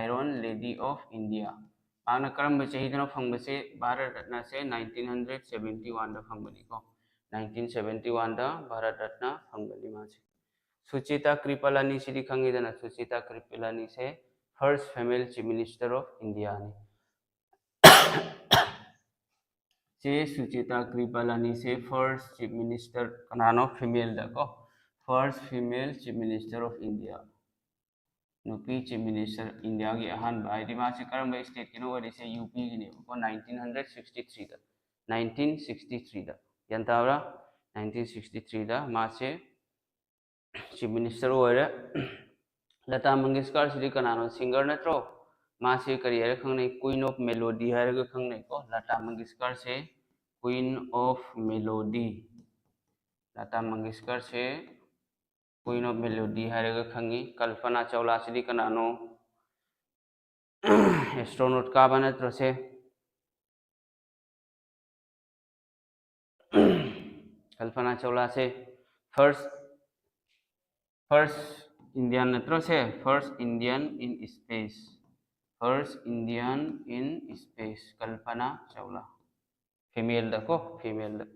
Iron Lady of India꯫ ꯃꯍꯥꯛꯅ ꯀꯔꯝꯕ ꯆꯍꯤꯗꯅꯣ ꯐꯪꯕꯁꯦ? Bharat ꯔꯠꯅꯁꯦ nineteen hundred seventy one ꯗ ꯐꯪꯕꯅꯤꯀꯣ꯫ Nineteen seventy one ꯗ ꯚꯥꯔꯠ ꯔꯠꯅ ꯐꯪꯕꯅꯤ ꯃꯥꯁꯦ꯫ ꯁꯨꯆꯦꯇꯥ ꯀ꯭ꯔꯤꯄꯥꯂꯥꯅꯤ ꯁꯤꯗꯤ ꯈꯪꯉꯤꯗꯅ, Sucheta ꯀ꯭ꯔꯤꯄꯥꯂꯥꯅꯤꯁꯦ first female chief minister of India ꯅꯤ꯫ ꯁꯦ ꯁꯨꯆꯦꯇꯥ ꯀ꯭ꯔꯤꯄꯥꯂꯥꯅꯤꯁꯦ first chief minister ꯀꯅꯥꯅꯣ? Female ꯗ ꯀꯣ, first female chief minister of India꯫ ꯅꯨꯄꯤ chief minister ꯏꯟꯗꯤꯌꯥꯒꯤ ꯑꯍꯥꯟꯕ, ꯍꯥꯏꯗꯤ ꯃꯥꯁꯦ ꯀꯔꯝꯕ state ꯀꯤꯅꯣ ꯑꯣꯏꯔꯤꯁꯦ? ꯌꯨ ꯄꯤ ꯒꯤꯅꯦꯕꯀꯣ, nineteen hundred sixty three ꯗ, nineteen sixty three ꯗ꯫ ꯒ꯭ꯌꯥꯟ ꯇꯥꯕ꯭ꯔꯥ? Nineteen sixty three ꯗ ꯃꯥꯁꯦ chief minister ꯑꯣꯏꯔꯦ꯫ ꯂꯇꯥ ꯃꯪꯒꯦꯁꯀꯔꯁꯤꯗꯤ ꯀꯅꯥꯅꯣ? Singer ꯅꯠꯇ꯭ꯔꯣ? ꯃꯥꯁꯦ ꯀꯔꯤ ꯍꯥꯏꯔ ꯈꯪꯅꯩ? Queen of Melody ꯍꯥꯏꯔꯒ ꯈꯪꯅꯩꯀꯣ꯫ Lata ꯃꯪꯒꯦꯁꯀꯔꯁꯦ Queen of Melody, Lata ꯃꯪꯒꯦꯁꯀꯔꯁꯦ Queen of Melody ꯍꯥꯏꯔꯒ ꯈꯪꯉꯤ꯫ ꯀꯜꯄꯅꯥ ꯆꯧꯂꯥꯁꯤꯗꯤ ꯀꯅꯥꯅꯣ? Astronaut ꯀꯥꯕ ꯅꯠꯇ꯭ꯔꯣ ꯁꯦ? ꯀꯜꯄꯅꯥ ꯆꯧꯂꯥꯁꯦ first, first Indian ꯅꯠꯇ꯭ꯔꯣ ꯁꯦ? First Indian in space, first Indian in space, Kalpana Chawla. Female ꯗ ꯀꯣ, female ꯗ꯫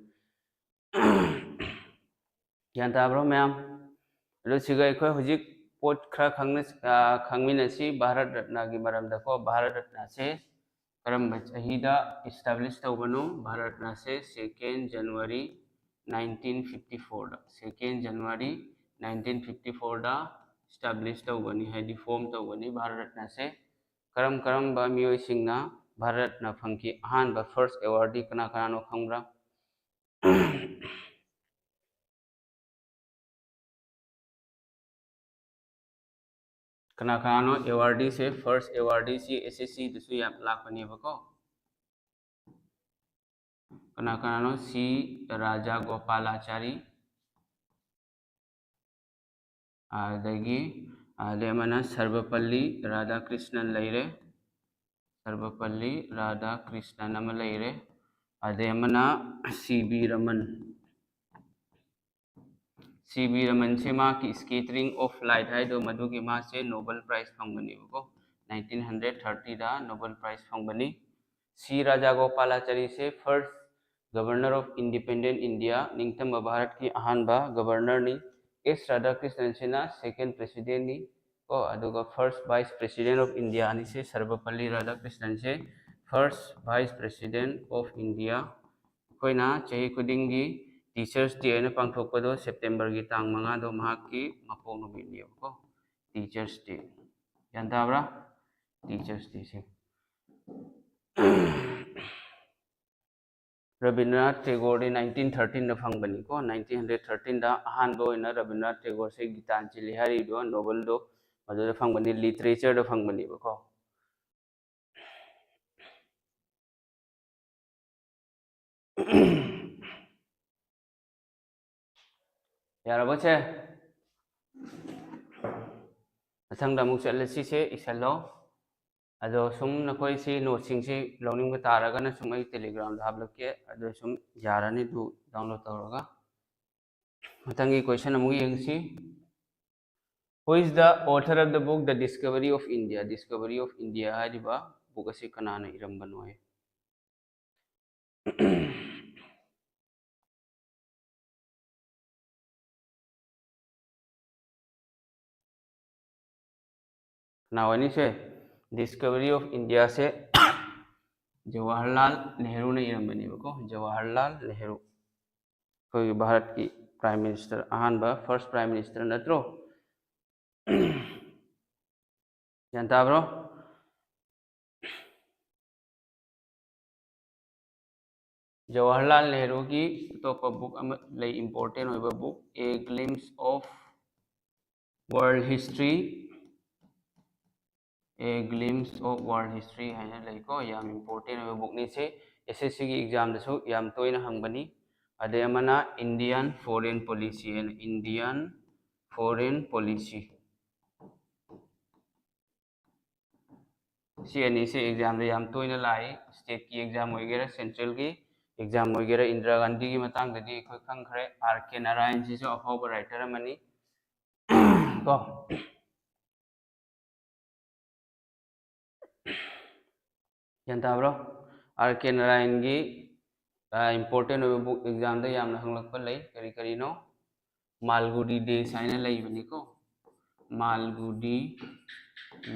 ꯒ꯭ꯌꯥꯟ ꯇꯥꯕ꯭ꯔꯣ ꯃꯌꯥꯝ? ꯑꯗꯨ ꯁꯤꯒ ꯑꯩꯈꯣꯏ ꯍꯧꯖꯤꯛ ꯄꯣꯠ ꯈꯔ ꯈꯪꯅ-, ꯑ, ꯈꯪꯃꯤꯟꯅꯁꯤ ꯚꯥꯔꯠ ꯔꯠꯅꯒꯤ ꯃꯔꯝꯗꯀꯣ꯫ ꯚꯥꯔꯠ ꯔꯠꯅꯁꯦ ꯀꯔꯝꯕ ꯆꯍꯤꯗ establish ꯇꯧꯕꯅꯣ? Bharat ꯔꯠꯅꯁꯦ second January nineteen fifty four ꯗ, second January nineteen fifty four ꯗ establish ꯇꯧꯕꯅꯤ, ꯍꯥꯏꯗꯤ form ꯇꯧꯕꯅꯤ ꯚꯥꯔꯠ ꯔꯠꯅꯁꯦ꯫ ꯀꯔꯝ ꯀꯔꯝꯕ ꯃꯤꯑꯣꯏꯁꯤꯡꯅ ꯚꯥꯔꯠ ꯔꯠꯅ ꯐꯪꯈꯤ? ꯑꯍꯥꯟꯕ first awardee ꯀꯅꯥ ꯀꯅꯥꯅꯣ ꯈꯪꯕ꯭ꯔꯥ? ꯀꯅꯥ ꯀꯅꯥꯅꯣ awardee ꯁꯦ? First awardee ꯁꯤ S S C ꯗꯁꯨ ꯌꯥꯝ ꯂꯥꯛꯄꯅꯦꯕꯀꯣ꯫ ꯀꯅꯥ ꯀꯅꯥꯅꯣ? ꯁꯤ ꯔꯥꯖꯥꯒꯣꯄꯥꯂꯥꯆꯥꯔꯤ, ꯑꯗꯒꯤ ꯑꯗꯩ ꯑꯃꯅ ꯁꯔꯕꯄꯜꯂꯤ ꯔꯥꯙꯥꯀ꯭ꯔꯤꯁꯅꯟ ꯂꯩꯔꯦ, ꯁꯔꯕꯄꯜꯂꯤ ꯔꯥꯙꯥꯀ꯭ꯔꯤꯁꯅꯟ ꯑꯃ ꯂꯩꯔꯦ, ꯑꯗꯩ ꯑꯃꯅ C B Raman. C B ꯔꯃꯟꯁꯦ ꯃꯍꯥꯛꯀꯤ Scattering of Light ꯍꯥꯏꯗꯣ, ꯃꯗꯨꯒꯤ ꯃꯥꯁꯦ Nobel Prize ꯐꯪꯕꯅꯦꯕꯀꯣ, ꯅꯥꯏꯟꯇꯤꯟ ꯍꯟꯗ꯭ꯔꯦꯠ ꯊꯥꯔꯇꯤꯗ Nobel Prize ꯐꯪꯕꯅꯤ꯫ ꯁꯤ ꯔꯥꯖꯥꯒꯣꯄꯥꯂꯥꯆꯥꯔꯤꯁꯦ first Governor of Independent India, ꯅꯤꯡꯇꯝꯕ ꯚꯥꯔꯠꯀꯤ ꯑꯍꯥꯟꯕ Governorꯅꯤ꯫ ꯑꯦꯁ ꯔꯥꯙꯥꯀ꯭ꯔꯤꯁꯅꯟꯁꯤꯅ second Presidentꯅꯤ ꯀꯣ, ꯑꯗꯨꯒ first Vice President of India ꯑꯅꯤꯁꯦ, ꯁꯔꯕꯄꯜꯂꯤ ꯔꯥꯙꯥꯀ꯭ꯔꯤꯁꯅꯟꯁꯦ first Vice President of India꯫ ꯑꯩꯈꯣꯏꯅ ꯆꯍꯤ ꯈꯨꯗꯤꯡꯒꯤ Teachers Day ꯍꯥꯏꯅ ꯄꯥꯡꯊꯣꯛꯄꯗꯣ Septemberꯒꯤ ꯇꯥꯡ ꯃꯉꯥꯗꯣ ꯃꯍꯥꯛꯀꯤ ꯃꯄꯣꯛ ꯅꯨꯃꯤꯠꯅꯦꯕꯀꯣ, Teachers Day꯫ ꯒ꯭ꯌꯥꯟ ꯇꯥꯕ꯭ꯔꯥ? Teachers Dayꯁꯦ ꯔꯕꯤꯟꯗ꯭ꯔꯅꯥꯊ ꯇꯦꯒꯣꯔꯗꯤ ꯅꯥꯏꯟꯇꯤꯟ ꯊꯥꯔꯇꯤꯟꯗ ꯐꯪꯕꯅꯤꯀꯣ꯫ ꯅꯥꯏꯟꯇꯤꯟ ꯍꯟꯗ꯭ꯔꯦꯠ ꯊꯥꯔꯇꯤꯟꯗ ꯑꯍꯥꯟꯕ ꯑꯣꯏꯅ ꯔꯕꯤꯟꯗ꯭ꯔꯅꯥꯊ ꯇꯦꯒꯣꯔꯁꯦ ꯒꯤꯇꯥꯟꯖꯂꯤ ꯍꯥꯏꯔꯤꯕ Nobelꯗꯣ ꯃꯗꯨꯗ ꯐꯪꯕꯅꯤ, Literatureꯗ ꯐꯪꯕꯅꯦꯕꯀꯣ꯫ ꯌꯥꯔꯕꯣ ꯁꯦ? ꯃꯊꯪꯗ ꯑꯃꯨꯛ ꯆꯠꯂꯁꯤ꯫ ꯁꯦ ꯏꯁꯜꯂꯣ꯫ ꯑꯗꯣ ꯁꯨꯝ ꯅꯈꯣꯏ ꯁꯤ noteꯁꯤꯡꯁꯤ ꯂꯧꯅꯤꯡꯕ ꯇꯥꯔꯒꯅ ꯁꯨꯝ ꯑꯩ Telegramꯗ ꯍꯥꯞꯂꯛꯀꯦ, ꯑꯗꯣ ꯁꯨꯝ ꯌꯥꯔꯅꯤ ꯑꯗꯨ download ꯇꯧꯔꯒ꯫ ꯃꯊꯪꯒꯤ question ꯑꯃꯨꯛ ꯌꯦꯡꯁꯤ꯫ Who is the author of the book The Discovery of India? Discovery of India ꯍꯥꯏꯔꯤꯕ book ꯑꯁꯤ ꯀꯅꯥꯅ ꯏꯔꯝꯕꯅꯣ ꯍꯥꯏ꯫ ꯀꯅꯥ ꯑꯣꯏꯅꯤ ꯁꯦ? Discovery of Indiaꯁꯦ Jawaharlal ꯅꯦꯍꯔꯨꯅ ꯏꯔꯝꯕꯅꯦꯕꯀꯣ, Jawaharlal Nehru. ꯑꯩꯈꯣꯏꯒꯤ ꯚꯥꯔꯠꯀꯤ Prime Minister, ꯑꯍꯥꯟꯕ first Prime Minister ꯅꯠꯇ꯭ꯔꯣ? ꯒ꯭ꯌꯥꯟ ꯇꯥꯕ꯭ꯔꯣ? ꯖꯋꯥꯍꯔꯂꯥꯜ ꯅꯦꯍꯔꯨꯒꯤ ꯑꯇꯣꯞꯄ book ꯑꯃ ꯂꯩ, important ꯑꯣꯏꯕ book, A Glimpse of World History꯫ A Glimpse of World History ꯍꯥꯏꯅ ꯂꯩꯀꯣ, ꯌꯥꯝ ꯏꯝꯄꯣꯔꯇꯦꯟ ꯑꯣꯏꯕ ꯕꯨꯛꯅꯤ꯫ ꯁꯤ ꯑꯦꯁ ꯑꯦꯁ ꯁꯤꯒꯤ ꯑꯦꯛꯖꯥꯝꯗꯁꯨ ꯌꯥꯝ ꯇꯣꯏꯅ ꯍꯪꯕꯅꯤ꯫ ꯑꯗꯩ ꯑꯃꯅ Indian Foreign Policy ꯍꯥꯏꯅ, Indian Foreign Policy꯫ ꯁꯤ ꯑꯅꯤꯁꯦ ꯑꯦꯛꯖꯥꯝꯗ ꯌꯥꯝ ꯇꯣꯏꯅ ꯂꯥꯛꯏ, ꯁ꯭ꯇꯦꯠꯀꯤ ꯑꯦꯛꯖꯥꯝ ꯑꯣꯏꯒꯦꯔꯥ ꯁꯦꯟꯇ꯭ꯔꯦꯜꯒꯤ ꯑꯦꯛꯖꯥꯝ ꯑꯣꯏꯒꯦꯔꯥ꯫ ꯏꯟꯗꯤꯔꯥ ꯒꯥꯟꯙꯤꯒꯤ ꯃꯇꯥꯡꯗꯗꯤ ꯑꯩꯈꯣꯏ ꯈꯪꯈ꯭ꯔꯦ, ꯑꯥꯔ ꯀꯦ ꯅꯥꯔꯥꯌꯟꯁꯤꯁꯨ ꯑꯐꯥꯎꯕ ꯔꯥꯏꯇꯔ ꯑꯃꯅꯤ ꯀꯣ꯫ ꯒ꯭ꯌꯥꯟ ꯇꯥꯕ꯭ꯔꯣ? ꯑꯥꯔ ꯀꯦ ꯅꯥꯔꯥꯌꯟꯒꯤ ꯏꯝꯄꯣꯔꯇꯦꯟ ꯑꯣꯏꯕ ꯕꯨꯛ ꯑꯦꯛꯖꯥꯝꯗ ꯌꯥꯝꯅ ꯍꯪꯂꯛꯄ ꯂꯩ꯫ ꯀꯔꯤ ꯀꯔꯤꯅꯣ? ꯃꯥꯜꯒꯨꯗꯤ ꯗꯦꯁ ꯍꯥꯏꯅ ꯂꯩꯕꯅꯤꯀꯣ꯫ ꯃꯥꯜꯒꯨꯗꯤ,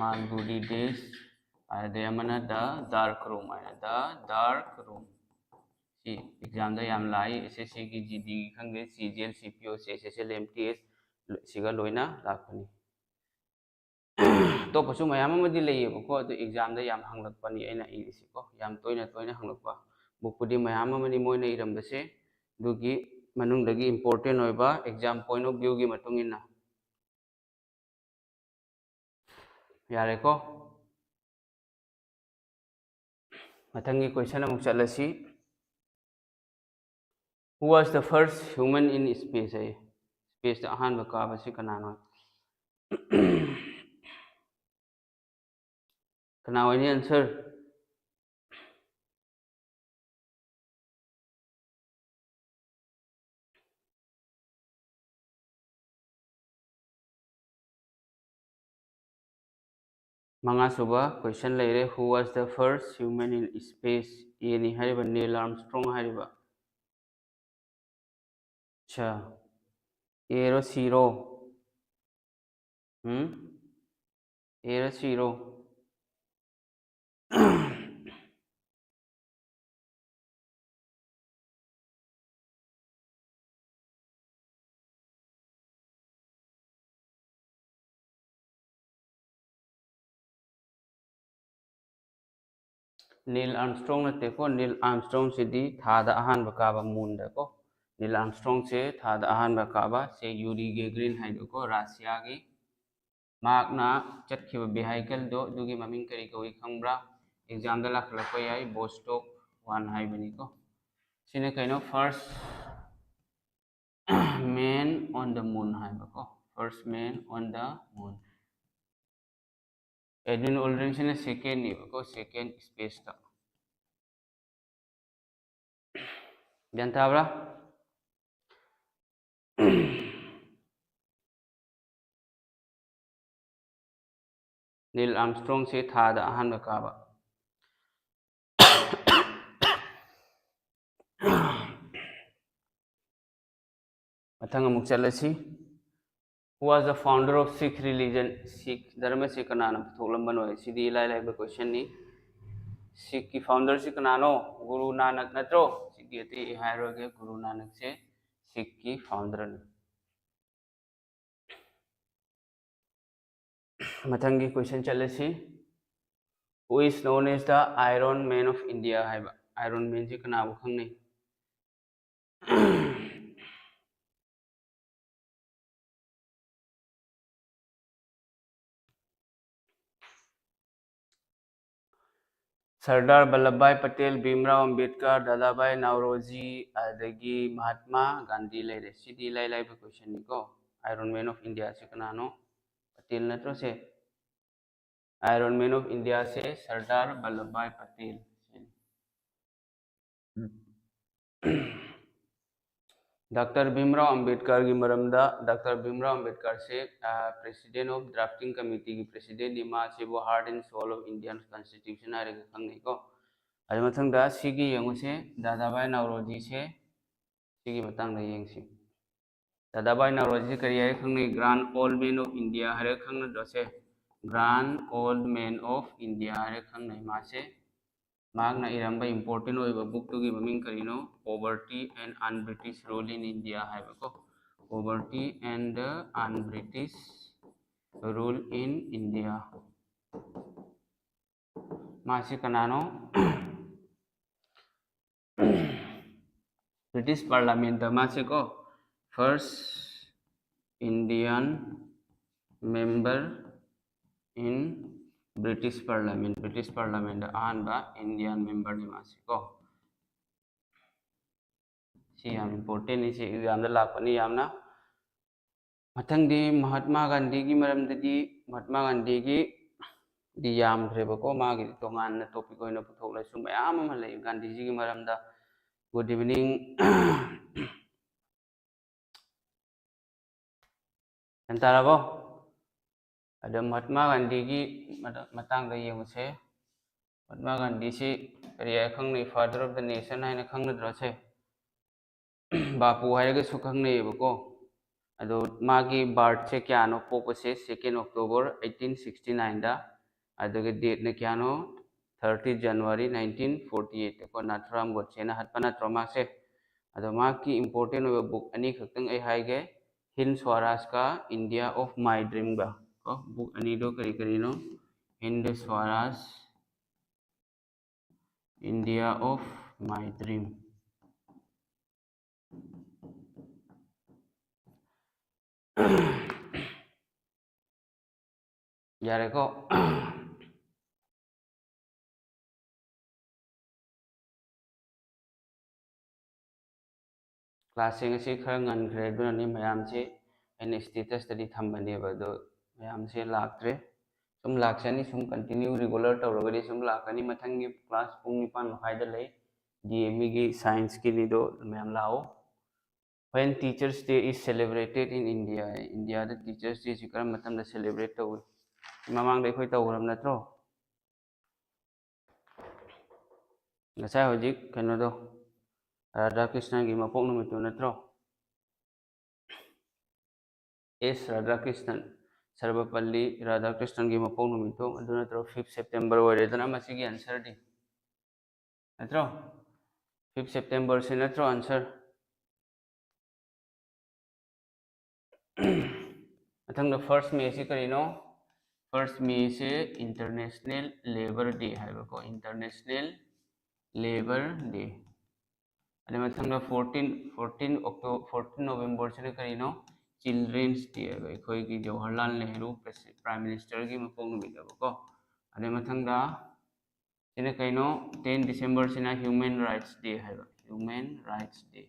ꯃꯥꯜꯒꯨꯗꯤ ꯗꯦꯁ꯫ ꯑꯗꯩ ꯑꯃꯅ ꯗ ꯗꯥꯔꯛ ꯔꯨꯝ ꯍꯥꯏꯅ, ꯗ ꯗꯥꯔꯛ ꯔꯨꯝ꯫ ꯁꯤ ꯑꯦꯛꯖꯥꯝꯗ ꯌꯥꯝ ꯂꯥꯛꯏ, ꯑꯦꯁ ꯑꯦꯁ ꯁꯤꯒꯤ, ꯖꯤ ꯗꯤꯒꯤ ꯈꯪꯗꯦ, ꯁꯤ ꯖꯤ ꯑꯦꯜ, ꯁꯤ ꯄꯤ ꯑꯣ, ꯁꯤ ꯑꯦꯁ ꯑꯦꯁ ꯑꯦꯜ, ꯑꯦꯝ ꯇꯤ ꯑꯦꯁ, ꯁꯤꯒ ꯂꯣꯏꯅ ꯂꯥꯛꯄꯅꯤ꯫ ꯑꯇꯣꯞꯄꯁꯨ ꯃꯌꯥꯝ ꯑꯃꯗꯤ ꯂꯩꯌꯦꯕꯀꯣ, ꯑꯗꯨ ꯑꯦꯛꯖꯥꯝꯗ ꯌꯥꯝ ꯍꯪꯂꯛꯄꯅꯤ ꯑꯩꯅ ꯏꯔꯤꯁꯤꯀꯣ, ꯌꯥꯝ ꯇꯣꯏꯅ ꯇꯣꯏꯅ ꯍꯪꯂꯛꯄ꯫ ꯕꯨꯛꯄꯨꯗꯤ ꯃꯌꯥꯝ ꯑꯃꯅꯤ ꯃꯣꯏꯅ ꯏꯔꯝꯕꯁꯦ, ꯑꯗꯨꯒꯤ ꯃꯅꯨꯡꯗꯒꯤ ꯏꯝꯄꯣꯔꯇꯦꯟ ꯑꯣꯏꯕ, ꯑꯦꯛꯖꯥꯝ ꯄꯣꯏꯟ ꯑꯣꯐ ꯚ꯭ꯌꯨꯒꯤ ꯃꯇꯨꯡ ꯏꯟꯅ꯫ ꯌꯥꯔꯦꯀꯣ? ꯃꯊꯪꯒꯤ ꯀꯣꯏꯁꯟ ꯑꯃꯨꯛ ꯆꯠꯂꯁꯤ꯫ Who was the first human in space? ꯍꯥꯏꯌꯦ꯫ ꯁ꯭ꯄꯦꯁꯇ ꯑꯍꯥꯟꯕ ꯀꯥꯕꯁꯤ ꯀꯅꯥꯅꯣ? ꯀꯅꯥ ꯑꯣꯏꯅꯤ ꯑꯟꯁꯔ? ꯃꯉꯥꯁꯨꯕ ꯀꯣꯏꯁꯟ ꯂꯩꯔꯦ, Who was the first human in space? ꯑꯦꯅꯤ ꯍꯥꯏꯔꯤꯕ ꯅꯤꯜ ꯑꯥꯔꯝꯁꯇ꯭ꯔꯣꯡ ꯍꯥꯏꯔꯤꯕ꯫ ꯑꯠꯁꯥ, ꯑꯦꯔꯣ ꯁꯤꯔꯣ? ꯎꯝ? ꯑꯦꯔꯣ ꯁꯤꯔꯣ? ꯅꯤꯜ ꯑꯥꯔꯝꯁꯇ꯭ꯔꯣꯡ ꯅꯠꯇꯦꯀꯣ, ꯅꯤꯜ ꯑꯥꯔꯝꯁꯇ꯭ꯔꯣꯡꯁꯤꯗꯤ ꯊꯥꯗ ꯑꯍꯥꯟꯕ ꯀꯥꯕ, ꯃꯨꯟꯗꯀꯣ꯫ ꯅꯤꯜ ꯑꯥꯔꯝꯁꯇ꯭ꯔꯣꯡꯁꯦ ꯊꯥꯗ ꯑꯍꯥꯟꯕ ꯀꯥꯕ, ꯁꯦ ꯌꯨꯔꯤ ꯒꯦꯒ꯭ꯔꯤꯟ ꯍꯥꯏꯗꯣꯀꯣ, ꯔꯁꯤꯌꯥꯒꯤ꯫ ꯃꯍꯥꯛꯅ ꯆꯠꯈꯤꯕ ꯚꯦꯍꯤꯀꯜꯗꯣ ꯑꯗꯨꯒꯤ ꯃꯃꯤꯡ ꯀꯔꯤ ꯀꯧꯏ ꯈꯪꯕ꯭ꯔꯥ? ꯑꯦꯛꯖꯥꯝꯗ ꯂꯥꯛꯈꯠꯂꯛꯄ ꯌꯥꯏ, ꯕꯣꯁꯇꯣꯛ ꯋꯥꯟ ꯍꯥꯏꯕꯅꯤꯀꯣ꯫ ꯁꯤꯅ ꯀꯩꯅꯣ? First man on the moon ꯍꯥꯏꯕꯀꯣ, first man on the moon꯫ ꯑꯦꯗ꯭ꯋꯤꯟ ꯑꯣꯜꯗ꯭ꯔꯤꯟꯁꯤꯅ ꯁꯦꯀꯦꯟꯅꯦꯕꯀꯣ, ꯁꯦꯀꯦꯟ ꯁ꯭ꯄꯦꯁꯇ꯫ ꯒ꯭ꯌꯥꯟ ꯇꯥꯕ꯭ꯔꯥ? ꯅꯤꯜ ꯑꯥꯔꯝꯁꯇ꯭ꯔꯣꯡꯁꯦ ꯊꯥꯗ ꯑꯍꯥꯟꯕ ꯀꯥꯕ꯫ ꯃꯊꯪ ꯑꯃꯨꯛ ꯆꯠꯂꯁꯤ꯫ Who was the founder of Sikh religion? Sikh ꯙꯔꯃꯁꯦ ꯀꯅꯥꯅ ꯄꯨꯊꯣꯛꯂꯝꯕꯅꯣ? ꯁꯤꯗꯤ ꯏꯂꯥꯏ ꯂꯥꯏꯕ ꯀꯣꯏꯁꯟꯅꯤ꯫ ꯁꯤꯈꯀꯤ ꯐꯥꯎꯟꯗꯔꯁꯤ ꯀꯅꯥꯅꯣ? ꯒꯨꯔꯨ ꯅꯥꯅꯛ ꯅꯠꯇ꯭ꯔꯣ? ꯁꯤꯒꯤ ꯑꯇꯩ ꯑꯩ ꯍꯥꯏꯔꯣꯏꯒꯦ, ꯒꯨꯔꯨ ꯅꯥꯅꯛꯁꯦ ꯁꯤꯈꯀꯤ ꯐꯥꯎꯟꯗꯔꯅꯤ꯫ ꯃꯊꯪꯒꯤ ꯀꯣꯏꯁꯟ ꯆꯠꯂꯁꯤ꯫ Who is known as the Iron Man of India ꯍꯥꯏꯕ꯫ ꯑꯥꯏꯔꯣꯟ ꯃꯦꯟꯁꯤ ꯀꯅꯥꯕꯨ ꯈꯪꯅꯩ? ꯁꯔꯗꯥꯔ ꯕꯜꯂꯚꯚꯥꯏ ꯄꯇꯦꯜ, ꯚꯤꯝꯔꯥꯎ ꯑꯝꯕꯦꯗꯀꯔ, ꯗꯥꯗꯥꯚꯥꯏ ꯅꯥꯎꯔꯣꯖꯤ, ꯑꯗꯒꯤ ꯃꯍꯥꯠꯃꯥ ꯒꯥꯟꯙꯤ ꯂꯩꯔꯦ꯫ ꯁꯤꯗꯤ ꯏꯂꯥꯏ ꯂꯥꯏꯕ ꯀꯣꯏꯁꯟꯅꯤꯀꯣ꯫ ꯑꯥꯏꯔꯣꯟ ꯃꯦꯟ ꯑꯣꯐ ꯏꯟꯗꯤꯌꯥꯁꯤ ꯀꯅꯥꯅꯣ? ꯄꯇꯦꯜ ꯅꯠꯇ꯭ꯔꯣ ꯁꯦ? ꯑꯥꯏꯔꯣꯟ ꯃꯦꯟ ꯑꯣꯐ ꯏꯟꯗꯤꯌꯥꯁꯦ ꯁꯔꯗꯥꯔ ꯕꯜꯂꯚꯚꯥꯏ ꯄꯇꯦꯜ꯫ ꯗꯥꯛꯇꯔ ꯚꯤꯝꯔꯥꯎ ꯑꯝꯕꯦꯗꯀꯔꯒꯤ ꯃꯔꯝꯗ, ꯗꯥꯛꯇꯔ ꯚꯤꯝꯔꯥꯎ ꯑꯝꯕꯦꯗꯀꯔꯁꯦ, ꯑ, President of Drafting Committeeꯒꯤ Presidentꯅꯤ꯫ ꯃꯥꯁꯤꯕꯨ Heart and Soul of Indian Constitution ꯍꯥꯏꯔꯒ ꯈꯪꯅꯩꯀꯣ꯫ ꯑꯗꯨ ꯃꯊꯪꯗ ꯁꯤꯒꯤ ꯌꯦꯡꯉꯨꯁꯦ, ꯗꯥꯗꯥꯚꯥꯏ ꯅꯥꯎꯔꯣꯖꯤꯁꯦ, ꯁꯤꯒꯤ ꯃꯇꯥꯡꯗ ꯌꯦꯡꯁꯤ꯫ ꯗꯥꯗꯥꯚꯥꯏ ꯅꯥꯎꯔꯣꯖꯤꯁꯦ ꯀꯔꯤ ꯍꯥꯏꯔꯒ ꯈꯪꯅꯩ? Grand Old Man of India ꯍꯥꯏꯔꯒ ꯈꯪꯅꯗ꯭ꯔꯣ ꯁꯦ? Grand Old Man of India ꯍꯥꯏꯔꯒ ꯈꯪꯅꯩ ꯃꯥꯁꯦ꯫ ꯃꯍꯥꯛꯅ ꯏꯔꯝꯕ important ꯑꯣꯏꯕ bookꯇꯨꯒꯤ ꯃꯃꯤꯡ ꯀꯔꯤꯅꯣ? Poverty and Un-British Rule in India ꯍꯥꯏꯕꯀꯣ꯫ Poverty and the Un-British Rule in India꯫ ꯃꯥꯁꯤ ꯀꯅꯥꯅꯣ? British Parliamentꯇ ꯃꯥꯁꯦꯀꯣ, first Indian member in British Parliament, British Parliament ꯑꯍꯥꯟꯕ Indian member ꯅꯤ ꯃꯥꯁꯤ ꯀꯣ꯫ ꯁꯤ ꯌꯥꯝ important ꯅꯤ, ꯁꯤ exam ꯗ ꯂꯥꯛꯄꯅꯤ ꯌꯥꯝꯅ꯫ ꯃꯊꯪꯗꯤ ꯃꯍꯥꯠꯃꯥ ꯒꯥꯟꯙꯤꯒꯤ ꯃꯔꯝꯗꯗꯤ, ꯃꯍꯥꯠꯃꯥ ꯒꯥꯟꯙꯤꯒꯤ ꯗꯤ ꯌꯥꯝꯈ꯭ꯔꯦꯕꯀꯣ, ꯃꯥꯒꯤ ꯇꯣꯉꯥꯟꯅ topic ꯑꯣꯏꯅ ꯄꯨꯊꯣꯛꯂꯁꯨ ꯃꯌꯥꯝ ꯑꯃ ꯂꯩ ꯒꯥꯟꯙꯤꯖꯤꯒꯤ ꯃꯔꯝꯗ꯫ Good evening꯫ ꯒ꯭ꯌꯥꯟ ꯇꯥꯔꯕꯣ? ꯑꯗꯣ ꯃꯍꯥꯠꯃꯥ ꯒꯥꯟꯙꯤꯒꯤ ꯃꯇꯥꯡꯗ ꯌꯦꯡꯉꯨꯁꯦ꯫ ꯃꯍꯥꯠꯃꯥ ꯒꯥꯟꯙꯤꯁꯤ ꯀꯔꯤ ꯍꯥꯏ ꯈꯪꯅꯩ? Father of the nation ꯍꯥꯏꯅ ꯈꯪꯅꯗ꯭ꯔꯣ ꯁꯦ? ꯕꯥꯄꯨ ꯍꯥꯏꯔꯒꯁꯨ ꯈꯪꯅꯩꯌꯦꯕꯀꯣ꯫ ꯑꯗꯣ ꯃꯥꯒꯤ birth ꯁꯦ ꯀꯌꯥꯅꯣ? ꯄꯣꯛꯄꯁꯦ second October eighteen sixty nine ꯗ, ꯑꯗꯨꯒ date ꯅ ꯀꯌꯥꯅꯣ? Thirty January nineteen forty eight ꯀꯣ꯫ ꯅꯥꯊꯨꯔꯥꯝ ꯒꯣꯗꯁꯦꯅ ꯍꯥꯠꯄ ꯅꯠꯇ꯭ꯔꯣ ꯃꯥꯁꯦ? ꯑꯗꯣ ꯃꯍꯥꯛꯀꯤ important ꯑꯣꯏꯕ book ꯑꯅꯤꯈꯛꯇꯪ ꯑꯩ ꯍꯥꯏꯒꯦ, Hind Swaraj ꯀ India of My Dream ꯒ ꯀꯣ꯫ Book ꯑꯅꯤꯗꯣ ꯀꯔꯤ ꯀꯔꯤꯅꯣ? Hind Swaraj, India of My Dream꯫ ꯌꯥꯔꯦꯀꯣ꯫ Class ꯁꯦ ꯉꯁꯤ ꯈꯔ ꯉꯟꯈ꯭ꯔꯦ, ꯑꯗꯨꯅꯅꯤ ꯃꯌꯥꯝꯁꯤ ꯑꯩꯅ status ꯇꯗꯤ ꯊꯝꯕꯅꯦꯕ, ꯑꯗꯣ ꯃꯌꯥꯝꯁꯦ ꯂꯥꯛꯇ꯭ꯔꯦ꯫ ꯁꯨꯝ ꯂꯥꯛꯆꯅꯤ, ꯁꯨꯝ continue regular ꯇꯧꯔꯒꯗꯤ ꯁꯨꯝ ꯂꯥꯛꯀꯅꯤ꯫ ꯃꯊꯪꯒꯤ class ꯄꯨꯡ ꯅꯤꯄꯥꯟ ꯃꯈꯥꯏꯗ ꯂꯩ, D M E ꯒꯤ science ꯀꯤꯅꯤꯗꯣ, ꯃꯌꯥꯝ ꯂꯥꯛꯑꯣ꯫ When Teachers Day is celebrated in India, ꯏꯟꯗꯤꯌꯥꯗ Teachers Day ꯁꯤ ꯀꯔꯝꯕ ꯃꯇꯝꯗ celebrate ꯇꯧꯏ? ꯃꯃꯥꯡꯗ ꯑꯩꯈꯣꯏ ꯇꯧꯈ꯭ꯔꯕ ꯅꯠꯇ꯭ꯔꯣ? ꯉꯁꯥꯏ ꯍꯧꯖꯤꯛ ꯀꯩꯅꯣꯗꯣ, ꯔꯥꯙꯥꯀ꯭ꯔꯤꯁꯅꯟꯒꯤ ꯃꯄꯣꯛ ꯅꯨꯃꯤꯠꯇꯨ ꯅꯠꯇ꯭ꯔꯣ? S Radhakrishnan, ꯁꯔꯕꯄꯜꯂꯤ ꯔꯥꯙꯥꯀ꯭ꯔꯤꯁꯅꯟꯒꯤ ꯃꯄꯣꯛ ꯅꯨꯃꯤꯠꯇꯣ ꯑꯗꯨ ꯅꯠꯇ꯭ꯔꯣ? Fifth September ꯑꯣꯏꯔꯦꯗꯅ ꯃꯁꯤꯒꯤ answer ꯗꯤ, ꯅꯠꯇ꯭ꯔꯣ? Fifth September ꯁꯦ ꯅꯠꯇ꯭ꯔꯣ answer? ꯃꯊꯪꯗ first May ꯁꯤ ꯀꯔꯤꯅꯣ? First May ꯁꯦ International Labour Day ꯍꯥꯏꯕꯀꯣ, International Labour Day꯫ ꯑꯗꯩ ꯃꯊꯪꯗ fourteen, fourteen October, fourteen November ꯁꯤꯅ ꯀꯔꯤꯅꯣ? Children's Day ꯍꯥꯏꯕ, ꯑꯩꯈꯣꯏꯒꯤ ꯖꯋꯥꯍꯔꯂꯥꯜ ꯅꯦꯍꯔꯨ Prime Ministerꯒꯤ ꯃꯄꯣꯛ ꯅꯨꯃꯤꯠꯅꯦꯕꯀꯣ꯫ ꯑꯗꯩ ꯃꯊꯪꯗ ꯁꯤꯅ ꯀꯩꯅꯣ? Ten Decemberꯁꯤꯅ Human Rights Day ꯍꯥꯏꯕ, Human Rights Day꯫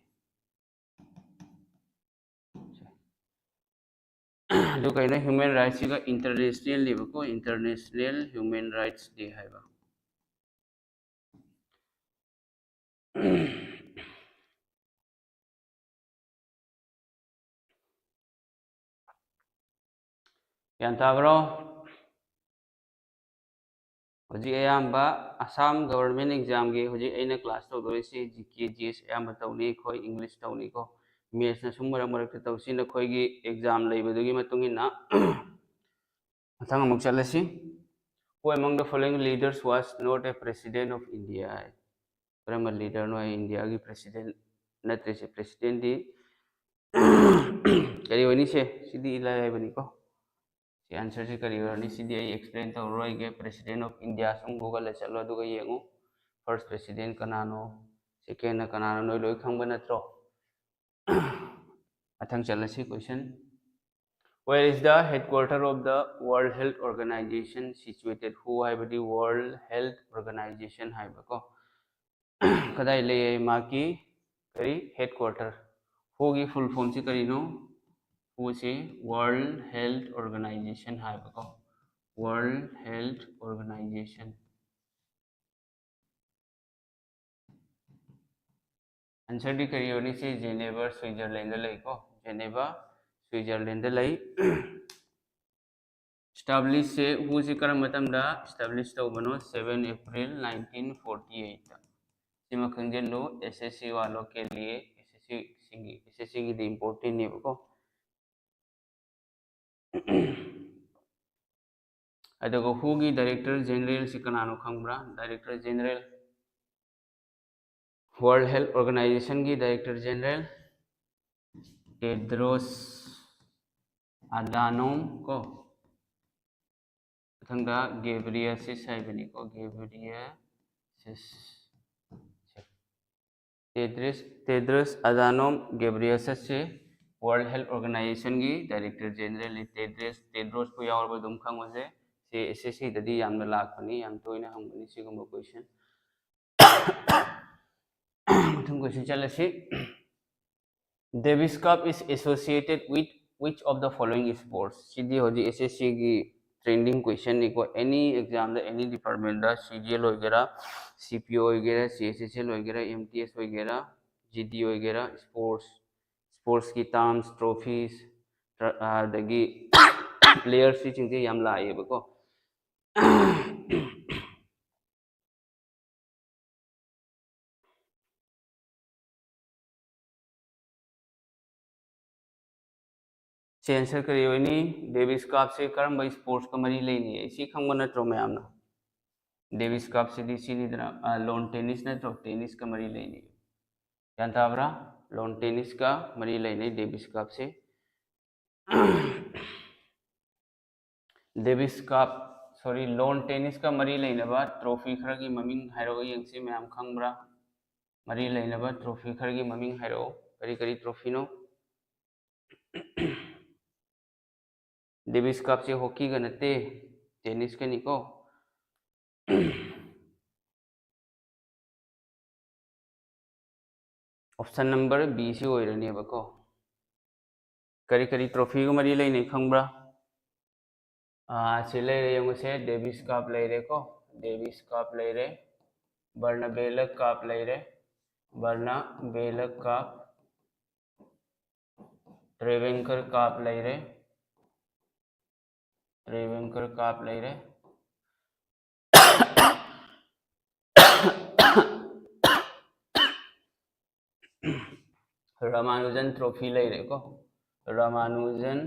ꯑꯗꯨ ꯀꯩꯅꯣ? Human Rightsꯁꯤꯒ Internationalꯅꯦꯕꯀꯣ, International Human Rights Day ꯍꯥꯏꯕ꯫ ꯒ꯭ꯌꯥꯟ ꯇꯥꯕ꯭ꯔꯣ? ꯍꯧꯖꯤꯛ ꯑꯌꯥꯝꯕ ꯑꯁꯥꯝ ꯒꯕꯔꯃꯦꯟ ꯑꯦꯛꯖꯥꯝꯒꯤ ꯍꯧꯖꯤꯛ ꯑꯩꯅ ꯀ꯭ꯂꯥꯁ ꯇꯧꯗꯣꯔꯤꯁꯤ ꯖꯤ ꯀꯦ ꯖꯤ ꯑꯦꯁ ꯑꯌꯥꯝꯕ ꯇꯧꯅꯤ, ꯑꯩꯈꯣꯏ ꯏꯪꯂꯤꯁ ꯇꯧꯅꯤꯀꯣ꯫ ꯃꯦꯠꯁꯅ ꯁꯨꯝ ꯃꯔꯛ ꯃꯔꯛꯇ ꯇꯧꯁꯤ, ꯅꯈꯣꯏꯒꯤ ꯑꯦꯛꯖꯥꯝ ꯂꯩꯕꯗꯨꯒꯤ ꯃꯇꯨꯡ ꯏꯟꯅ꯫ ꯃꯊꯪ ꯑꯃꯨꯛ ꯆꯠꯂꯁꯤ꯫ Who among the following leaders was not a president of India? ꯀꯔꯝꯕ ꯂꯤꯗꯔꯅꯣ ꯑꯩ ꯏꯟꯗꯤꯌꯥꯒꯤ ꯄ꯭ꯔꯦꯁꯤꯗꯦꯟ ꯅꯠꯇ꯭ꯔꯤꯁꯦ? ꯄ꯭ꯔꯦꯁꯤꯗꯦꯟꯗꯤ ꯀꯔꯤ ꯑꯣꯏꯅꯤ ꯁꯦ? ꯁꯤꯗꯤ ꯏꯂꯥꯏ ꯂꯥꯏꯕꯅꯤꯀꯣ꯫ ꯁꯤ ꯑꯟꯁꯔꯁꯤ ꯀꯔꯤ ꯑꯣꯏꯔꯅꯤ? ꯁꯤꯗꯤ ꯑꯩ ꯑꯦꯛꯁꯄ꯭ꯂꯦꯟ ꯇꯧꯔꯔꯣꯏꯒꯦ꯫ President of India ꯁꯨꯝ Googleꯗ ꯆꯠꯂꯣ, ꯑꯗꯨꯒ ꯌꯦꯡꯉꯨ꯫ First president ꯀꯅꯥꯅꯣ, secondꯅ ꯀꯅꯥꯅꯣ, ꯅꯣꯏ ꯂꯣꯏ ꯈꯪꯕ ꯅꯠꯇ꯭ꯔꯣ? ꯃꯊꯪ ꯆꯠꯂꯁꯤ, question꯫ Where is the headquarter of the World Health Organization situated? WHO ꯍꯥꯏꯕꯗꯤ World Health Organization ꯍꯥꯏꯕꯀꯣ꯫ ꯀꯗꯥꯏ ꯂꯩ ꯃꯥꯒꯤ ꯀꯔꯤ headquarter? WHOꯒꯤ full formꯁꯤ ꯀꯔꯤꯅꯣ? WHOꯁꯤ World Health Organization ꯍꯥꯏꯕꯀꯣ, World Health Organization꯫ ꯑꯟꯁꯔꯗꯤ ꯀꯔꯤ ꯑꯣꯏꯅꯤ? ꯁꯤ ꯖꯦꯅꯦꯚ, ꯁ꯭ꯋꯤꯖꯔꯂꯦꯟꯗ ꯂꯩꯀꯣ, ꯖꯦꯅꯦꯚ, ꯁ꯭ꯋꯤꯖꯔꯂꯦꯟꯗ ꯂꯩ꯫ Establishꯁꯦ, WHOꯁꯦ ꯀꯔꯝꯕ ꯃꯇꯝꯗ establish ꯇꯧꯕꯅꯣ? Seven April nineteen forty eightꯇ꯫ ꯁꯤꯃ ꯈꯪꯖꯤꯜꯂꯨ, S S C वालों के लिए, S S C ꯁꯤꯡꯒꯤ, S S Cꯒꯤꯗꯤ importantꯅꯦꯕꯀꯣ꯫ ꯑꯗꯨꯒ WHOꯒꯤ Director Generalꯁꯤ ꯀꯅꯥꯅꯣ ꯈꯪꯕ꯭ꯔꯥ? Director General, World Health Organizationꯒꯤ Director General Tedros Adhanom ꯀꯣ, ꯃꯊꯪꯗ Ghebreyesus ꯍꯥꯏꯕꯅꯤꯀꯣ, Ghebreyesus꯫ Tedros, Tedros Adhanom Ghebreyesusꯁꯤ World Health Organizationꯒꯤ Director General ꯇꯦꯗ꯭ꯔꯦꯁ ꯇꯦꯗ꯭ꯔꯣꯁꯄꯨ ꯌꯥꯎꯔꯕ ꯑꯗꯨꯝ ꯈꯪꯉꯁꯦ꯫ ꯁꯤ ꯑꯦꯁ ꯑꯦꯁ ꯁꯤꯗꯗꯤ ꯌꯥꯝꯅ ꯂꯥꯛꯄꯅꯤ, ꯌꯥꯝ ꯇꯣꯏꯅ ꯍꯪꯕꯅꯤ ꯁꯤꯒꯨꯝꯕ ꯀꯣꯏꯁꯟ꯫ ꯃꯊꯪ ꯀꯣꯏꯁꯟ ꯆꯠꯂꯁꯤ꯫ Davis Cup is associated with which of the following sports? ꯁꯤꯗꯤ ꯍꯧꯖꯤꯛ ꯑꯦꯁ ꯑꯦꯁ ꯁꯤꯒꯤ ꯇ꯭ꯔꯦꯟꯗꯤꯡ ꯀꯣꯏꯁꯟꯅꯤꯀꯣ꯫ ꯑꯦꯅꯤ ꯑꯦꯛꯖꯥꯝꯗ, ꯑꯦꯅꯤ ꯗꯤꯄꯥꯔꯠꯃꯦꯟꯗ, ꯁꯤ ꯖꯤ ꯑꯦꯜ ꯑꯣꯏꯒꯦꯔꯥ, ꯁꯤ ꯄꯤ ꯑꯣ ꯑꯣꯏꯒꯦꯔꯥ, ꯁꯤ ꯑꯩꯆ ꯑꯦꯁ ꯑꯦꯜ ꯑꯣꯏꯒꯦꯔꯥ, ꯑꯦꯝ ꯇꯤ ꯑꯦꯁ ꯑꯣꯏꯒꯦꯔꯥ, ꯖꯤ ꯗꯤ ꯑꯣꯏꯒꯦꯔꯥ, ꯁ꯭ꯄꯣꯔꯠꯁ ꯁ꯭ꯄꯣꯔꯠꯁꯀꯤ ꯇꯥꯔꯝꯁ, ꯇ꯭ꯔꯣꯐꯤꯁ, ꯑꯗꯒꯤ ꯄ꯭ꯂꯦꯌꯔꯁ, ꯁꯤꯁꯤꯡꯁꯦ ꯌꯥꯝ ꯂꯥꯛꯑꯦꯕꯀꯣ꯫ ꯁꯤ ꯑꯦꯟꯁꯔ ꯀꯔꯤ ꯑꯣꯏꯅꯤ? ꯗꯦꯕꯤꯁ ꯀꯞꯁꯦ ꯀꯔꯝꯕ ꯁ꯭ꯄꯣꯔꯠꯁꯀ ꯃꯔꯤ ꯂꯩꯅꯩ? ꯁꯤ ꯈꯪꯕ ꯅꯠꯇ꯭ꯔꯣ ꯃꯌꯥꯝꯅ? ꯗꯦꯕꯤꯁ ꯀꯞꯁꯤꯗꯤ ꯁꯤꯅꯤꯗꯅ, ꯂꯣꯟ ꯇꯦꯅꯤꯁ ꯅꯠꯇ꯭ꯔꯣ? ꯇꯦꯅꯤꯁꯀ ꯃꯔꯤ ꯂꯩꯅꯩ꯫ ꯒ꯭ꯌꯥꯟ ꯇꯥꯕ꯭ꯔꯥ? ꯂꯣꯟ ꯇꯦꯅꯤꯁꯀ ꯃꯔꯤ ꯂꯩꯅꯩ ꯗꯦꯕꯤꯁ ꯀꯞꯁꯦ꯫ ꯗꯦꯕꯤꯁ ꯀꯞ, ꯁꯣꯔꯤ, ꯂꯣꯟ ꯇꯦꯅꯤꯁꯀ ꯃꯔꯤ ꯂꯩꯅꯕ ꯇ꯭ꯔꯣꯐꯤ ꯈꯔꯒꯤ ꯃꯃꯤꯡ ꯍꯥꯏꯔꯛꯑꯣ ꯌꯦꯡꯁꯤ, ꯃꯌꯥꯝ ꯈꯪꯕ꯭ꯔꯥ? ꯃꯔꯤ ꯂꯩꯅꯕ ꯇ꯭ꯔꯣꯐꯤ ꯈꯔꯒꯤ ꯃꯃꯤꯡ ꯍꯥꯏꯔꯛꯑꯣ, ꯀꯔꯤ ꯀꯔꯤ ꯇ꯭ꯔꯣꯐꯤꯅꯣ? ꯗꯦꯕꯤꯁ ꯀꯞꯁꯦ ꯍꯣꯀꯤꯒ ꯅꯠꯇꯦ, ꯇꯦꯅꯤꯁꯀꯅꯤꯀꯣ꯫ Option number B C ꯑꯣꯏꯔꯅꯦꯕꯀꯣ꯫ ꯀꯔꯤ ꯀꯔꯤ ꯇ꯭ꯔꯣꯐꯤꯒ ꯃꯔꯤ ꯂꯩꯅꯩ ꯈꯪꯕ꯭ꯔꯥ? ꯑꯥ, ꯁꯤ ꯂꯩꯔꯦ, ꯌꯦꯡꯉꯨꯁꯦ, ꯗꯦꯕꯤꯁ ꯀꯞ ꯂꯩꯔꯦꯀꯣ, ꯗꯦꯕꯤꯁ ꯀꯞ ꯂꯩꯔꯦ, ꯕꯔꯅꯕꯦꯂ ꯀꯞ ꯂꯩꯔꯦ, ꯕꯔꯅꯕꯦꯂ ꯀꯞ, ꯇ꯭ꯔꯦꯚꯦꯡꯀꯔ ꯀꯞ ꯂꯩꯔꯦ, ꯇ꯭ꯔꯦꯚꯦꯡꯀꯔ ꯀꯞ ꯂꯩꯔꯦ, ꯔꯃꯥꯅꯨꯖꯟ ꯇ꯭ꯔꯣꯐꯤ ꯂꯩꯔꯦꯀꯣ, ꯔꯃꯥꯅꯨꯖꯟ,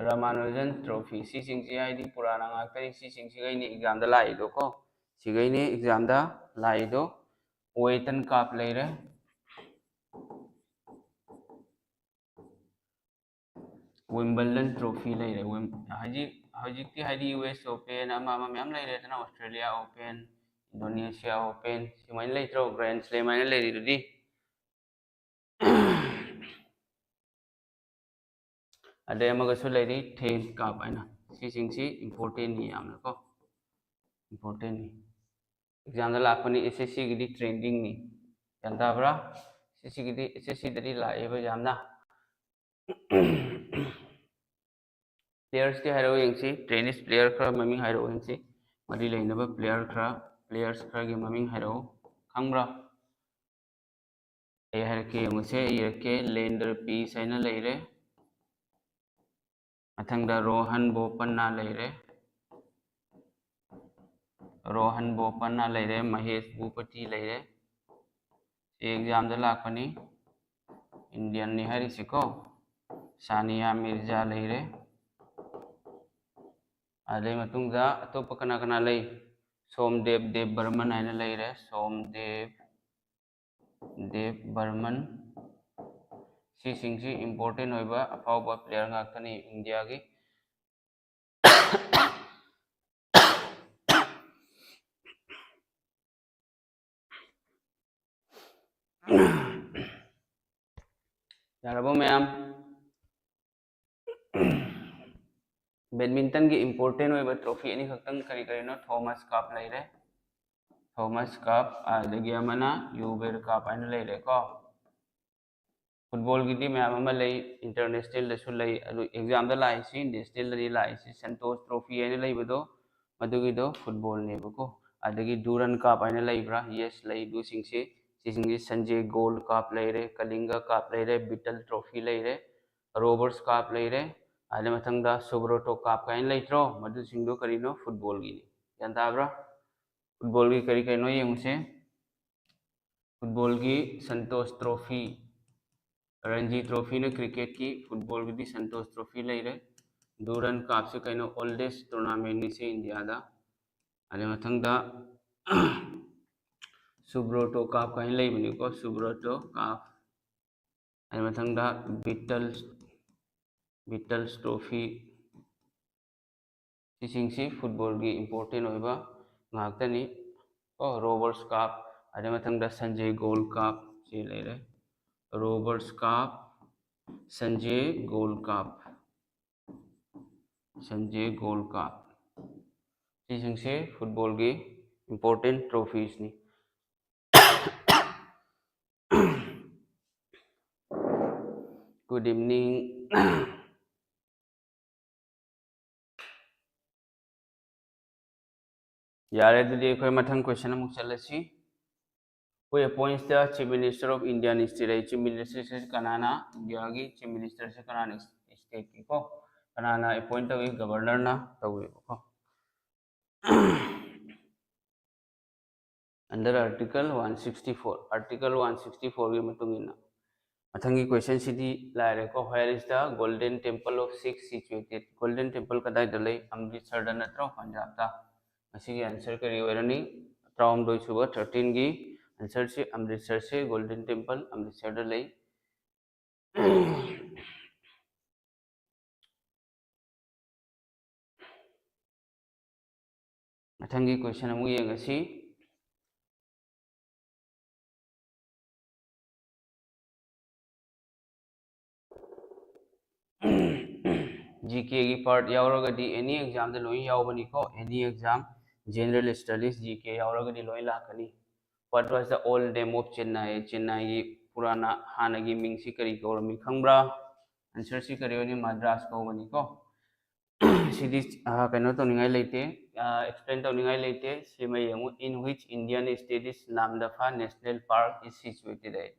ꯔꯃꯥꯅꯨꯖꯟ ꯇ꯭ꯔꯣꯐꯤ, ꯁꯤꯁꯤꯡꯁꯤ ꯍꯥꯏꯗꯤ ꯄꯨꯔꯥꯅ ꯉꯥꯛꯇꯅꯤ, ꯁꯤꯁꯤꯡꯁꯤꯒꯩꯅꯤ ꯑꯦꯛꯖꯥꯝꯗ ꯂꯥꯛꯏꯗꯣꯀꯣ, ꯁꯤꯒꯩꯅꯤ ꯑꯦꯛꯖꯥꯝꯗ ꯂꯥꯛꯏꯗꯣ꯫ ꯋꯦꯇꯟ ꯀꯞ ꯂꯩꯔꯦ, ꯋꯤꯝꯕꯜꯗꯟ ꯇ꯭ꯔꯣꯐꯤ ꯂꯩꯔꯦ, ꯋꯤꯝ-, ꯍꯧꯖꯤꯛ, ꯍꯧꯖꯤꯛꯇꯤ ꯍꯥꯏꯗꯤ ꯌꯨ ꯑꯦꯁ ꯑꯣꯄꯦꯟ ꯑꯃ ꯑꯃ ꯃꯌꯥꯝ ꯂꯩꯔꯦꯗꯅ, ꯑꯣꯁꯇ꯭ꯔꯦꯂꯤꯌꯥ ꯑꯣꯄꯦꯟ, ꯏꯟꯗꯣꯅꯦꯁꯤꯌꯥ ꯑꯣꯄꯦꯟ, ꯁꯨꯃꯥꯏꯅ ꯂꯩꯇ꯭ꯔꯣ, ꯒ꯭ꯔꯦꯟ ꯁ꯭ꯂꯦꯝ ꯍꯥꯏꯅ ꯂꯩꯔꯤꯗꯨꯗꯤ꯫ ꯑꯗꯩ ꯑꯃꯒꯁꯨ ꯂꯩꯔꯤ, ꯊꯦꯟ ꯀꯥꯞ ꯍꯥꯏꯅ꯫ ꯁꯤꯁꯤꯡꯁꯤ important ꯅꯤ ꯌꯥꯝꯅꯀꯣ, important ꯅꯤ꯫ Exam ꯗ ꯂꯥꯛꯄꯅꯤ, S S C ꯒꯤꯗꯤ trending ꯅꯤ꯫ ꯒ꯭ꯌꯥꯟ ꯇꯥꯕ꯭ꯔꯥ? S S C ꯒꯤꯗꯤ, S S C ꯗꯗꯤ ꯂꯥꯛꯑꯦꯕ ꯌꯥꯝꯅ꯫ Players ꯇꯤ ꯍꯥꯏꯔꯛꯑꯣ ꯌꯦꯡꯁꯤ, tennis player ꯈꯔ ꯃꯃꯤꯡ ꯍꯥꯏꯔꯛꯑꯣ ꯌꯦꯡꯁꯤ꯫ ꯃꯔꯤ ꯂꯩꯅꯕ player ꯈꯔ, players ꯈꯔꯒꯤ ꯃꯃꯤꯡ ꯍꯥꯏꯔꯛꯑꯣ꯫ ꯈꯪꯕ꯭ꯔꯥ? ꯑꯩ ꯍꯥꯏꯔꯛꯀꯦ ꯌꯦꯡꯉꯨꯁꯦ, ꯏꯔꯛꯀꯦ꯫ ꯂꯦꯟꯗꯔ ꯄꯤꯁ ꯍꯥꯏꯅ ꯂꯩꯔꯦ꯫ ꯃꯊꯪꯗ ꯔꯣꯍꯟ ꯕꯣꯄꯟꯅ ꯂꯩꯔꯦ꯫ ꯔꯣꯍꯟ ꯕꯣꯄꯟꯅ ꯂꯩꯔꯦ, ꯃꯍꯦꯁ ꯚꯨꯄꯇꯤ ꯂꯩꯔꯦ꯫ ꯁꯤ exam ꯗ ꯂꯥꯛꯄꯅꯤ꯫ Indian ꯅꯤ ꯍꯥꯏꯔꯤꯁꯤꯀꯣ꯫ ꯁꯥꯅꯤꯌꯥ ꯃꯤꯔꯖꯥ ꯂꯩꯔꯦ꯫ ꯑꯗꯩ ꯃꯇꯨꯡꯗ ꯑꯇꯣꯞꯄ ꯀꯅꯥ ꯀꯅꯥ ꯂꯩ? ꯁꯣꯝꯗꯦꯕ ꯗꯦꯕ ꯕꯔꯃꯟ ꯍꯥꯏꯅ ꯂꯩꯔꯦ꯫ ꯁꯣꯝꯗꯦꯕ ꯗꯦꯕ ꯕꯔꯃꯟ꯫ ꯁꯤꯁꯤꯡꯁꯤ important ꯑꯣꯏꯕ ꯑꯐꯥꯎꯕ player ꯉꯥꯛꯇꯅꯤ ꯏꯟꯗꯤꯌꯥꯒꯤ꯫ ꯌꯥꯔꯕꯣ ꯃꯌꯥꯝ? Badminton ꯒꯤ important ꯑꯣꯏꯕ trophy ꯑꯅꯤꯈꯛꯇꯪ ꯀꯔꯤ ꯀꯔꯤꯅꯣ? ꯊꯣꯃꯁ ꯀꯞ ꯂꯩꯔꯦ, ꯊꯣꯃꯁ ꯀꯞ, ꯑꯗꯒꯤ ꯑꯃꯅ ꯌꯨꯕꯦꯔ ꯀꯞ ꯍꯥꯏꯅ ꯂꯩꯔꯦꯀꯣ꯫ Football ꯒꯤꯗꯤ ꯃꯌꯥꯝ ꯑꯃ ꯂꯩ, international ꯗꯁꯨ ꯂꯩ, ꯑꯗꯨ exam ꯗ ꯂꯥꯛꯏꯁꯤ, national ꯗꯗꯤ ꯂꯥꯛꯏꯁꯤ, ꯁꯟꯇꯣꯁ trophy ꯍꯥꯏꯅ ꯂꯩꯕꯗꯣ, ꯃꯗꯨꯒꯤꯗꯣ football ꯅꯦꯕꯀꯣ꯫ ꯑꯗꯒꯤ ꯗꯨꯔꯟ ꯀꯞ ꯍꯥꯏꯅ ꯂꯩꯕ꯭ꯔꯥ? Yes, ꯂꯩ꯫ ꯑꯗꯨꯁꯤꯡꯁꯤ, ꯁꯤꯁꯤꯡꯁꯤ ꯁꯟꯖꯦ ꯒꯣꯜ ꯀꯞ ꯂꯩꯔꯦ, ꯀꯂꯤꯡꯒ ꯀꯞ ꯂꯩꯔꯦ, ꯕꯤꯇꯜ trophy ꯂꯩꯔꯦ, ꯔꯣꯕꯔꯁ ꯀꯞ ꯂꯩꯔꯦ, ꯑꯗꯩ ꯃꯊꯪꯗ ꯁꯨꯕ꯭ꯔꯣꯇꯣ ꯀꯞ ꯀꯥꯏꯅ ꯂꯩꯇ꯭ꯔꯣ? ꯃꯗꯨꯁꯤꯡꯗꯣ ꯀꯔꯤꯅꯣ? Football Guinea. ꯒ꯭ꯌꯥꯟ ꯇꯥꯕ꯭ꯔꯥ? Football ꯒꯤ ꯀꯔꯤ ꯀꯔꯤꯅꯣ ꯌꯦꯡꯉꯨꯁꯦ꯫ Football ꯒꯤ ꯁꯟꯇꯣꯁ trophy, ꯔꯟꯖꯤ trophy ꯅ cricket ꯀꯤ, football ꯒꯤꯗꯤ ꯁꯟꯇꯣꯁ trophy ꯂꯩꯔꯦ꯫ ꯗꯨꯔꯟ ꯀꯞꯁꯦ ꯀꯩꯅꯣ? Oldest tournament ꯅꯤ ꯁꯤ ꯏꯟꯗꯤꯌꯥꯗ꯫ ꯑꯗꯩ ꯃꯊꯪꯗ ꯁꯨꯕ꯭ꯔꯣꯇꯣ ꯀꯞ ꯀꯥꯏꯅ ꯂꯩꯕꯅꯤꯀꯣ, ꯁꯨꯕ꯭ꯔꯣꯇꯣ ꯀꯞ꯫ ꯑꯗꯩ ꯃꯊꯪꯗ ꯕꯤꯇꯜꯁ, ꯕꯤꯇꯜꯁ trophy꯫ ꯁꯤꯁꯤꯡꯁꯤ football ꯒꯤ important ꯑꯣꯏꯕ ꯉꯥꯛꯇꯅꯤ꯫ ꯀꯣ, ꯔꯣꯕꯔꯁ ꯀꯞ, ꯑꯗꯩ ꯃꯊꯪꯗ ꯁꯟꯖꯦ ꯒꯣꯜ ꯀꯞ, ꯁꯤ ꯂꯩꯔꯦ꯫ Roberts Cup, Sanjay Gold Cup, Sanjay Gold Cup, ꯁꯤꯁꯤꯡꯁꯦ ꯐꯨꯠꯕꯣꯜꯒꯤ important trophiesꯅꯤ꯫ Good evening. ꯌꯥꯔꯦ, ꯑꯗꯨꯗꯤ ꯑꯩꯈꯣꯏ ꯃꯊꯪ question ꯑꯃꯨꯛ ꯆꯠꯂꯁꯤ꯫ Who appoints the Chief Minister of Indian State? ꯑꯩ Chief Minister ꯁꯤ ꯀꯅꯥꯅ, ꯏꯟꯗꯤꯌꯥꯒꯤ Chief Minister ꯁꯤ ꯀꯅꯥꯅ, stateꯀꯤꯀꯣ, ꯀꯅꯥꯅ appoint ꯇꯧꯏ? Governorꯅ ꯇꯧꯋꯦꯕꯀꯣ꯫ Under Article one sixty four, Article one sixty fourꯒꯤ ꯃꯇꯨꯡ ꯏꯟꯅ꯫ ꯃꯊꯪꯒꯤ questionꯁꯤꯗꯤ ꯂꯥꯏꯔꯦꯀꯣ꯫ Where is the Golden Temple of Sikh situated? Golden Temple ꯀꯗꯥꯏꯗ ꯂꯩ? ꯑꯃ꯭ꯔꯤꯠꯁꯔꯗ ꯅꯠꯇ꯭ꯔꯣ, ꯄꯟꯖꯥꯕꯇ? ꯃꯁꯤꯒꯤ answer ꯀꯔꯤ ꯑꯣꯏꯔꯅꯤ? ꯇꯔꯥꯍꯨꯝꯗꯣꯏ ꯁꯨꯕ, thirteenꯒꯤ answerꯁꯤ ꯑꯃ꯭ꯔꯤꯠꯁꯔꯁꯦ Golden Temple ꯑꯃ꯭ꯔꯤꯠꯁꯔꯗ ꯂꯩ꯫ ꯃꯊꯪꯒꯤ question ꯑꯃꯨꯛ ꯌꯦꯡꯉꯁꯤ꯫ GKꯒꯤ part ꯌꯥꯎꯔꯒꯗꯤ any examꯗ ꯂꯣꯏ ꯌꯥꯎꯕꯅꯤꯀꯣ꯫ Any exam, General Studies, GK ꯌꯥꯎꯔꯒꯗꯤ ꯂꯣꯏ ꯂꯥꯛꯀꯅꯤ꯫ What was the old name of Chennai? ꯆꯦꯟꯅꯥꯏꯒꯤ ꯄꯨꯔꯥꯅ ꯍꯥꯟꯅꯒꯤ ꯃꯤꯡꯁꯤ ꯀꯔꯤ ꯀꯧꯔꯝꯃꯤ ꯈꯪꯕ꯭ꯔꯥ? Answerꯁꯤ ꯀꯔꯤ ꯑꯣꯏꯅꯤ? ꯃꯗ꯭ꯔꯥꯁ ꯀꯧꯕꯅꯤꯀꯣ꯫ ꯁꯤꯗꯤ, ꯑ, ꯀꯩꯅꯣ ꯇꯧꯅꯤꯡꯉꯥꯏ ꯂꯩꯇꯦ, ꯑ, explain ꯇꯧꯅꯤꯡꯉꯥꯏ ꯂꯩꯇꯦ꯫ ꯁꯤꯃ ꯌꯦꯡꯉꯨ, in which Indian state is Namdapha National Park is situated?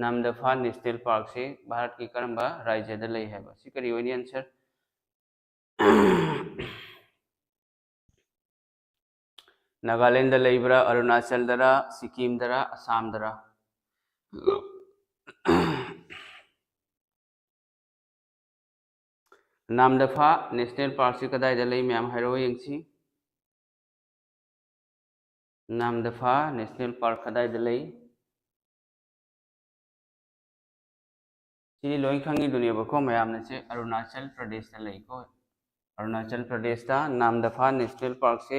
ꯅꯥꯝꯗꯐꯥ National Parkꯁꯤ ꯚꯥꯔꯠꯀꯤ ꯀꯔꯝꯕ ꯔꯥꯖ꯭ꯌꯗ ꯂꯩ ꯍꯥꯏꯕ? ꯁꯤ ꯀꯔꯤ ꯑꯣꯏꯅꯤ answer? ꯅꯥꯒꯥꯂꯦꯟꯗ ꯂꯩꯕ꯭ꯔꯥ, ꯑꯔꯨꯅꯥꯆꯜꯗꯔ, ꯁꯤꯛꯀꯤꯝꯗꯔ, ꯑꯁꯥꯝꯗꯔ? ꯅꯥꯝꯗꯐꯥ National Parkꯁꯤ ꯀꯗꯥꯏꯗ ꯂꯩ? ꯃꯌꯥꯝ ꯍꯥꯏꯔꯛꯑꯣ ꯌꯦꯡꯁꯤ꯫ ꯅꯥꯝꯗꯐꯥ National Park ꯀꯗꯥꯏꯗ ꯂꯩ? ꯁꯤꯗꯤ ꯂꯣꯏ ꯈꯪꯉꯤꯗꯨꯅꯦꯕꯀꯣ ꯃꯌꯥꯝꯅꯁꯦ, ꯑꯔꯨꯅꯥꯆꯜ ꯄ꯭ꯔꯗꯦꯁꯇ ꯂꯩꯀꯣ꯫ ꯑꯔꯨꯅꯥꯆꯜ ꯄ꯭ꯔꯗꯦꯁꯇ ꯅꯥꯝꯗꯐꯥ National Parkꯁꯦ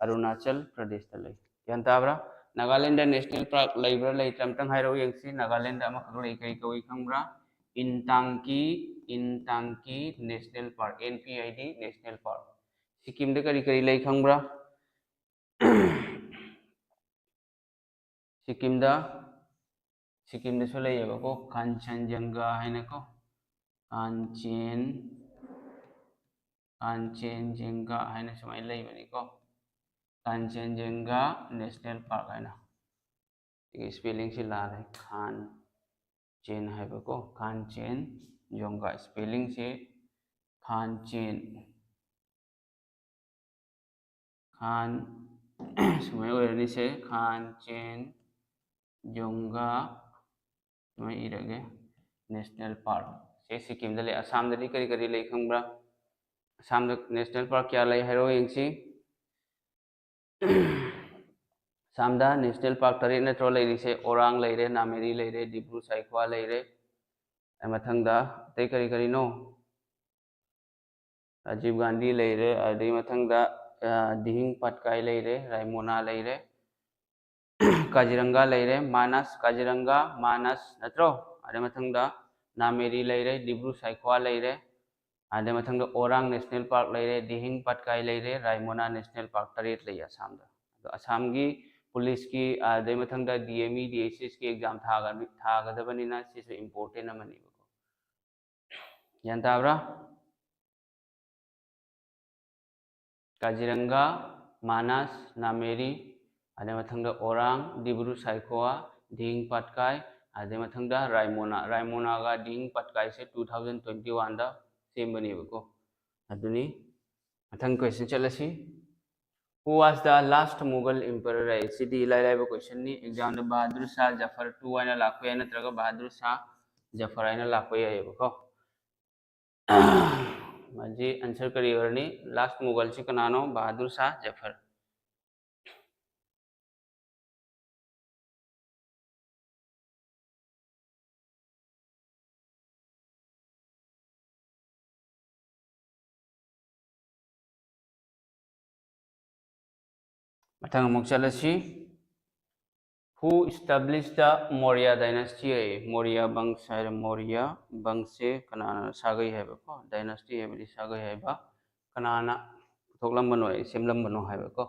ꯑꯔꯨꯅꯥꯆꯜ ꯄ꯭ꯔꯗꯦꯁꯇ ꯂꯩ꯫ ꯒ꯭ꯌꯥꯟ ꯇꯥꯕ꯭ꯔꯥ? ꯅꯥꯒꯥꯂꯦꯟꯗ ꯅꯦꯁꯅꯦꯜ ꯄꯥꯔꯛ ꯂꯩꯕ꯭ꯔꯥ ꯂꯩꯇ꯭ꯔꯥ ꯑꯝꯇꯪ ꯍꯥꯏꯔꯛꯎ ꯌꯦꯡꯁꯤ꯫ ꯅꯥꯒꯥꯂꯦꯟꯗ ꯑꯃꯈꯛ ꯂꯩ, ꯀꯔꯤ ꯀꯧꯏ ꯈꯪꯕ꯭ꯔꯥ? ꯏꯟꯇꯥꯡꯀꯤ, ꯏꯟꯇꯥꯡꯀꯤ national park, N P I D national park. ꯁꯤꯛꯀꯤꯝꯗ ꯀꯔꯤ ꯀꯔꯤ ꯂꯩ ꯈꯪꯕ꯭ꯔꯥ? ꯁꯤꯛꯀꯤꯝꯗ, ꯁꯤꯛꯀꯤꯝꯗꯁꯨ ꯂꯩꯌꯦꯕꯀꯣ, ꯀꯥꯟꯆꯟꯖꯪꯒꯥ ꯍꯥꯏꯅꯀꯣ, ꯀꯥꯟꯆꯦꯟ, ꯀꯥꯟꯆꯦꯟꯖꯪꯒꯥ ꯍꯥꯏꯅ ꯁꯨꯃꯥꯏꯅ ꯂꯩꯕꯅꯤꯀꯣ, ꯀꯥꯟꯆꯦꯟꯖꯪꯒꯥ ꯅꯦꯁꯅꯦꯜ ꯄꯥꯔꯛ ꯍꯥꯏꯅ꯫ ꯁꯤꯒꯤ ꯏꯁꯄꯦꯂꯤꯡꯁꯤ ꯂꯥꯜꯂꯦ, ꯈꯥꯟ ꯆꯦꯟ ꯍꯥꯏꯕꯀꯣ, ꯈꯥꯟ ꯆꯦꯟ ꯖꯣꯡꯒꯥ, ꯏꯁꯄꯦꯂꯤꯡꯁꯤ ꯈꯥꯟ ꯆꯦꯟ, ꯈꯥꯟ, ꯁꯨꯃꯥꯏꯅ ꯑꯣꯏꯔꯅꯤꯁꯦ, ꯈꯥꯟ ꯆꯦꯟ ꯖꯣꯡꯒꯥ, ꯁꯨꯃꯥꯏꯅ ꯏꯔꯒꯦ꯫ ꯅꯦꯁꯅꯦꯜ ꯄꯥꯔꯛ ꯁꯦ ꯁꯤꯛꯀꯤꯝꯗ ꯂꯩ꯫ ꯑꯁꯥꯝꯗꯗꯤ ꯀꯔꯤ ꯀꯔꯤ ꯂꯩ ꯈꯪꯕ꯭ꯔꯥ? ꯑꯁꯥꯝꯗ ꯅꯦꯁꯅꯦꯜ ꯄꯥꯔꯛ ꯀꯌꯥ ꯂꯩ ꯍꯥꯏꯔꯣ ꯌꯦꯡꯁꯤ꯫ ꯑꯁꯥꯝꯗ ꯅꯦꯁꯅꯦꯜ ꯄꯥꯔꯛ ꯇꯔꯦꯠ ꯅꯠꯇ꯭ꯔꯣ ꯂꯩꯔꯤꯁꯦ? ꯑꯣꯔꯥꯡ ꯂꯩꯔꯦ, ꯅꯥꯃꯦꯔꯤ ꯂꯩꯔꯦ, ꯗꯤꯕ꯭ꯔꯨ ꯁꯥꯏꯈ꯭ꯋꯥ ꯂꯩꯔꯦ, ꯑꯗꯩ ꯃꯊꯪꯗ ꯑꯇꯩ ꯀꯔꯤ ꯀꯔꯤꯅꯣ? ꯔꯥꯖꯤꯕ ꯒꯥꯟꯙꯤ ꯂꯩꯔꯦ, ꯑꯗꯩ ꯃꯊꯪꯗ, ꯑ, ꯗꯤꯍꯤꯡ ꯄꯠꯀꯥꯏ ꯂꯩꯔꯦ, ꯔꯥꯏꯃꯣꯅꯥ ꯂꯩꯔꯦ, ꯀꯥꯖꯤꯔꯪꯒꯥ ꯂꯩꯔꯦ, ꯃꯥꯅꯁ, ꯀꯥꯖꯤꯔꯪꯒꯥ, ꯃꯥꯅꯁ ꯅꯠꯇ꯭ꯔꯣ? ꯑꯗꯩ ꯃꯊꯪꯗ ꯅꯥꯃꯦꯔꯤ ꯂꯩꯔꯦ, ꯗꯤꯕ꯭ꯔꯨ ꯁꯥꯏꯈ꯭ꯋꯥ ꯂꯩꯔꯦ, ꯑꯗꯩ ꯃꯊꯪꯗ ꯑꯣꯔꯥꯡ ꯅꯦꯁꯅꯦꯜ ꯄꯥꯔꯛ ꯂꯩꯔꯦ, ꯗꯤꯍꯤꯡ ꯄꯠꯀꯥꯏ ꯂꯩꯔꯦ, ꯔꯥꯏꯃꯣꯅꯥ ꯅꯦꯁꯅꯦꯜ ꯄꯥꯔꯛ ꯇꯔꯦꯠ ꯂꯩ ꯑꯁꯥꯝꯗ꯫ ꯑꯗꯣ ꯑꯁꯥꯝꯒꯤ ꯄꯨꯂꯤꯁꯀꯤ, ꯑꯗꯩ ꯃꯊꯪꯗ D M E, D H S ꯀꯤ ꯑꯦꯛꯖꯥꯝ ꯊꯥꯒ-, ꯊꯥꯒꯗꯕꯅꯤꯅ ꯁꯤꯁꯨ ꯏꯝꯄꯣꯔꯇꯦꯟ ꯑꯃꯅꯦꯕꯀꯣ꯫ ꯒ꯭ꯌꯥꯟ ꯇꯥꯕ꯭ꯔꯥ? ꯀꯥꯖꯤꯔꯪꯒꯥ, ꯃꯥꯅꯁ, ꯅꯥꯃꯦꯔꯤ, ꯑꯗꯩ ꯃꯊꯪꯗ ꯑꯣꯔꯥꯡ, ꯗꯤꯕ꯭ꯔꯨ ꯁꯥꯏꯈꯣꯋꯥ, ꯗꯤꯍꯤꯡ ꯄꯥꯠꯀꯥꯏ, ꯑꯗꯩ ꯃꯊꯪꯗ ꯔꯥꯏꯃꯣꯅꯥ꯫ ꯔꯥꯏꯃꯣꯅꯥꯒ ꯗꯤꯍꯤꯡ ꯄꯥꯠꯀꯥꯏꯁꯦ two thousand twenty one ꯗ ꯁꯦꯝꯕꯅꯦꯕꯀꯣ꯫ ꯑꯗꯨꯅꯤ꯫ ꯃꯊꯪ ꯀꯣꯏꯁꯟ ꯆꯠꯂꯁꯤ꯫ Who was the last Mughal emperor? ꯍꯥꯏ, ꯁꯤꯗꯤ ꯏꯂꯥꯏ ꯂꯥꯏꯕ ꯀꯣꯏꯁꯟꯅꯤ꯫ ꯑꯦꯛꯖꯥꯝꯗ ꯕꯍꯥꯗꯨꯔ ꯁꯥꯍ ꯖꯐꯔ two ꯍꯥꯏꯅ ꯂꯥꯛꯄ ꯌꯥꯏ, ꯅꯠꯇ꯭ꯔꯒ ꯕꯍꯥꯗꯨꯔ ꯁꯥꯍ ꯖꯐꯔ ꯍꯥꯏꯅ ꯂꯥꯛꯄ ꯌꯥꯏꯑꯕꯀꯣ꯫ ꯃꯁꯤ ꯑꯟꯁꯔ ꯀꯔꯤ ꯑꯣꯏꯔꯅꯤ? ꯂꯥꯁ ꯃꯨꯒꯜꯁꯤ ꯀꯅꯥꯅꯣ? ꯕꯍꯥꯗꯨꯔ ꯁꯥꯍ ꯖꯐꯔ꯫ ꯃꯊꯪ ꯑꯃꯨꯛ ꯆꯠꯂꯁꯤ꯫ Who established the Maurya dynasty? ꯍꯥꯏꯌꯦ꯫ ꯃꯣꯔꯤꯌꯥ ꯕꯪꯁ ꯍꯥꯏꯔꯦ꯫ ꯃꯣꯔꯤꯌꯥ ꯕꯪꯁꯁꯦ ꯀꯅꯥꯅ ꯁꯥꯒꯩ ꯍꯥꯏꯕꯀꯣ? Dynasty ꯍꯥꯏꯕꯗꯤ ꯁꯥꯒꯩ ꯍꯥꯏꯕ꯫ ꯀꯅꯥꯅ ꯄꯨꯊꯣꯛꯂꯝꯕꯅꯣ, ꯁꯦꯝꯂꯝꯕꯅꯣ ꯍꯥꯏꯕꯀꯣ?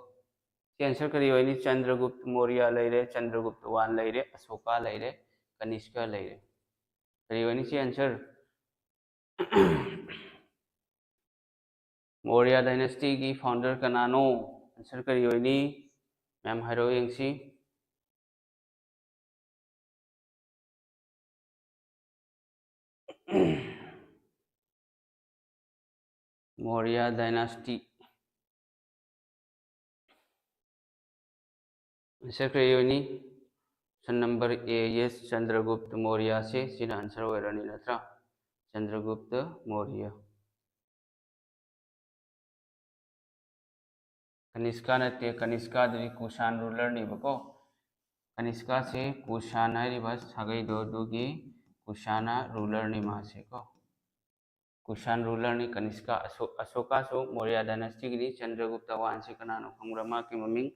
ꯁꯤ answer ꯀꯔꯤ ꯑꯣꯏꯅꯤ? ꯆꯟꯗ꯭ꯔꯒꯨꯞꯇ ꯃꯣꯔꯤꯌꯥ ꯂꯩꯔꯦ, ꯆꯟꯗ꯭ꯔꯒꯨꯞꯇ ꯋꯥꯟ ꯂꯩꯔꯦ, ꯑꯁꯣꯀꯥ ꯂꯩꯔꯦ, ꯀꯅꯤꯁꯀ ꯂꯩꯔꯦ꯫ ꯀꯔꯤ ꯑꯣꯏꯅꯤ ꯁꯤ answer? Maurya dynasty ꯒꯤ founder ꯀꯅꯥꯅꯣ? Answer ꯀꯔꯤ ꯑꯣꯏꯅꯤ? ꯃꯌꯥꯝ ꯍꯥꯏꯔꯛꯑꯣ ꯌꯦꯡꯁꯤ꯫ Maurya dynasty. Answer ꯀꯔꯤ ꯑꯣꯏꯅꯤ? Option number A, yes, Chandragupta ꯃꯣꯔꯤꯌꯥꯁꯦ ꯁꯤꯅ answer ꯑꯣꯏꯔꯅꯤ, ꯅꯠꯇ꯭ꯔꯥ? ꯆꯟꯗ꯭ꯔꯒꯨꯞꯇ ꯃꯣꯔꯤꯌꯥ꯫ ꯀꯅꯤꯁꯀꯥ ꯅꯠꯇꯦ, ꯀꯅꯤꯁꯀꯥꯗꯨꯗꯤ ꯀꯨꯁꯥꯟ ruler ꯅꯦꯕꯀꯣ꯫ ꯀꯅꯤꯁꯀꯥꯁꯦ ꯀꯨꯁꯥꯟ ꯍꯥꯏꯔꯤꯕ ꯁꯥꯒꯩꯗꯣ, ꯑꯗꯨꯒꯤ ꯀꯨꯁꯥꯟꯅ ruler ꯅꯤ ꯃꯥꯁꯦ ꯀꯣ꯫ ꯀꯨꯁꯥꯟ ruler ꯅꯤ ꯀꯅꯤꯁꯀꯥ꯫ ꯑꯁꯣ-, ꯑꯁꯣꯀꯥꯁꯨ ꯃꯣꯔꯤꯌꯥ dynasty ꯒꯤꯅꯤ꯫ ꯆꯟꯗ꯭ꯔꯒꯨꯞꯇ ꯋꯥꯟꯁꯦ ꯀꯅꯥꯅꯣ ꯈꯪꯕ꯭ꯔꯥ? ꯃꯍꯥꯛꯀꯤ ꯃꯃꯤꯡ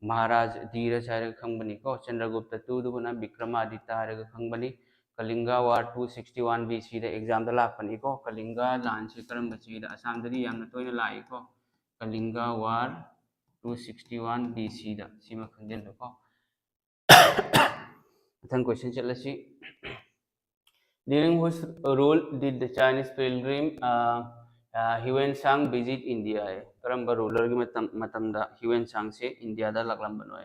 ꯃꯍꯥꯔꯥꯖ ꯙꯤꯔꯖ ꯍꯥꯏꯔꯒ ꯈꯪꯕꯅꯤꯀꯣ꯫ ꯆꯟꯗ꯭ꯔꯒꯨꯞꯇ ꯇꯨꯗꯨꯕꯨꯅ ꯕꯤꯀ꯭ꯔꯃꯥꯗꯤꯇ ꯍꯥꯏꯔꯒ ꯈꯪꯕꯅꯤ꯫ ꯀꯂꯤꯡꯒ war two sixty one B C ꯗ exam ꯗ ꯂꯥꯛꯄꯅꯤꯀꯣ꯫ ꯀꯂꯤꯡꯒ ꯂꯥꯟꯁꯦ ꯀꯔꯝꯕ ꯆꯍꯤꯗ? ꯑꯁꯥꯝꯗꯗꯤ ꯌꯥꯝꯅ ꯇꯣꯏꯅ ꯂꯥꯛꯏꯀꯣ꯫ ꯀꯂꯤꯡꯒ war two sixty one B C ꯗ꯫ ꯁꯤꯃ ꯈꯪꯖꯤꯜꯂꯨꯀꯣ꯫ ꯃꯊꯪ question ꯆꯠꯂꯁꯤ꯫ During whose rule did the Chinese pilgrim, uh, uh, Huan Sang visit India? ꯀꯔꯝꯕ ruler ꯒꯤ ꯃꯇꯝ, ꯃꯇꯝꯗ ꯍ꯭ꯌꯨꯑꯦꯟ ꯁꯥꯡꯁꯦ ꯏꯟꯗꯤꯌꯥꯗ ꯂꯥꯛꯂꯝꯕꯅꯣ?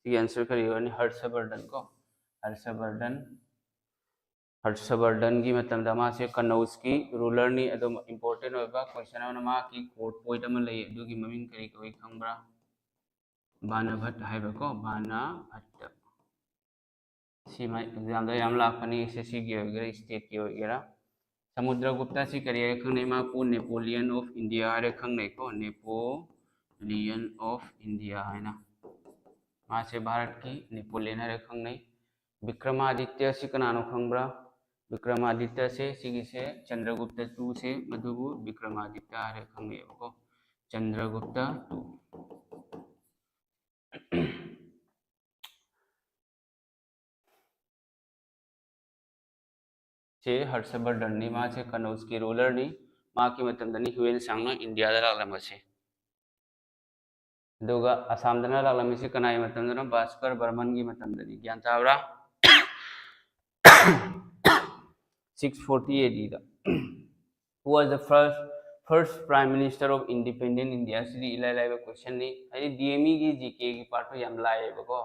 ꯁꯤꯒꯤ answer ꯀꯔꯤ ꯑꯣꯏꯔꯅꯤ? ꯍꯔꯁꯕꯔꯗꯟ ꯀꯣ꯫ ꯍꯔꯁꯕꯔꯗꯟ꯫ ꯍꯔꯁꯕꯔꯗꯟꯒꯤ ꯃꯇꯝꯗ ꯃꯥꯁꯦ ꯀꯅꯧꯖꯀꯤ ruler ꯅꯤ꯫ ꯑꯗꯨꯝ important ꯑꯣꯏꯕ question ꯑꯃꯅ, ꯃꯍꯥꯛꯀꯤ court point ꯑꯃ ꯂꯩ, ꯑꯗꯨꯒꯤ ꯃꯃꯤꯡ ꯀꯔꯤ ꯀꯧꯏ ꯈꯪꯕ꯭ꯔꯥ? ꯕꯥꯅꯚꯠ ꯍꯥꯏꯕꯀꯣ, ꯕꯥꯅꯚꯠ꯫ ꯁꯤꯃ exam ꯗ ꯌꯥꯝ ꯂꯥꯛꯄꯅꯤ, S S C ꯒꯤ ꯑꯣꯏꯒꯦꯔꯥ, state ꯀꯤ ꯑꯣꯏꯒꯦꯔꯥ꯫ ꯁꯃꯨꯗ꯭ꯔꯒꯨꯞꯇ ꯑꯁꯤ ꯀꯔꯤ ꯍꯥꯏꯔ ꯈꯪꯅꯩ? ꯃꯍꯥꯛꯄꯨ Napoleon of India ꯍꯥꯏꯔ ꯈꯪꯅꯩꯀꯣ, Napoleon of India ꯍꯥꯏꯅ꯫ ꯃꯥꯁꯦ ꯚꯥꯔꯠꯀꯤ Napoleon ꯍꯥꯏꯔ ꯈꯪꯅꯩ꯫ ꯕꯤꯀ꯭ꯔꯃꯥꯗꯤꯇ꯭ꯌ ꯑꯁꯤ ꯀꯅꯥꯅꯣ ꯈꯪꯕ꯭ꯔꯥ? ꯕꯤꯀ꯭ꯔꯃꯥꯗꯤꯇ꯭ꯌꯁꯦ, ꯁꯤꯒꯤꯁꯦ ꯆꯟꯗ꯭ꯔꯒꯨꯞꯇ ꯇꯨꯁꯦ, ꯃꯗꯨꯕꯨ ꯕꯤꯀ꯭ꯔꯃꯥꯗꯤꯇ꯭ꯌ ꯍꯥꯏꯔ ꯈꯪꯅꯩꯌꯦꯕꯀꯣ꯫ ꯆꯟꯗ꯭ꯔꯒꯨꯞꯇ ꯇꯨ꯫ ꯁꯦ ꯍꯔꯁꯕꯔꯙꯟꯅꯤ, ꯃꯥꯁꯦ ꯀꯅꯧꯖꯀꯤ ꯔꯨꯂꯔꯅꯤ꯫ ꯃꯍꯥꯛꯀꯤ ꯃꯇꯝꯗꯅꯤ ꯍ꯭ꯌꯨ ꯑꯦꯟ ꯁꯥꯡꯅ ꯏꯟꯗꯤꯌꯥꯗ ꯂꯥꯛꯂꯝꯕꯁꯦ꯫ ꯑꯗꯨꯒ ꯑꯁꯥꯝꯗꯅ ꯂꯥꯛꯂꯝꯃꯤꯁꯤ ꯀꯅꯥꯒꯤ ꯃꯇꯝꯗꯅꯣ? ꯚꯥꯁꯀꯔ ꯕꯔꯃꯟꯒꯤ ꯃꯇꯝꯗꯅꯤ꯫ ꯒ꯭ꯌꯥꯟ ꯇꯥꯕ꯭ꯔꯥ? Six forty A D the. Who was the first, first Prime Minister of Independent India? ꯁꯤꯗꯤ ꯏꯂꯥꯏ ꯂꯥꯏꯕ ꯀꯣꯏꯁꯟꯅꯤ꯫ ꯍꯥꯏꯗꯤ ꯗꯤ ꯑꯦꯝ ꯏꯒꯤ ꯖꯤ ꯀꯦꯒꯤ ꯄꯥꯔꯠꯇꯣ ꯌꯥꯝ ꯂꯥꯏꯌꯦꯕꯀꯣ꯫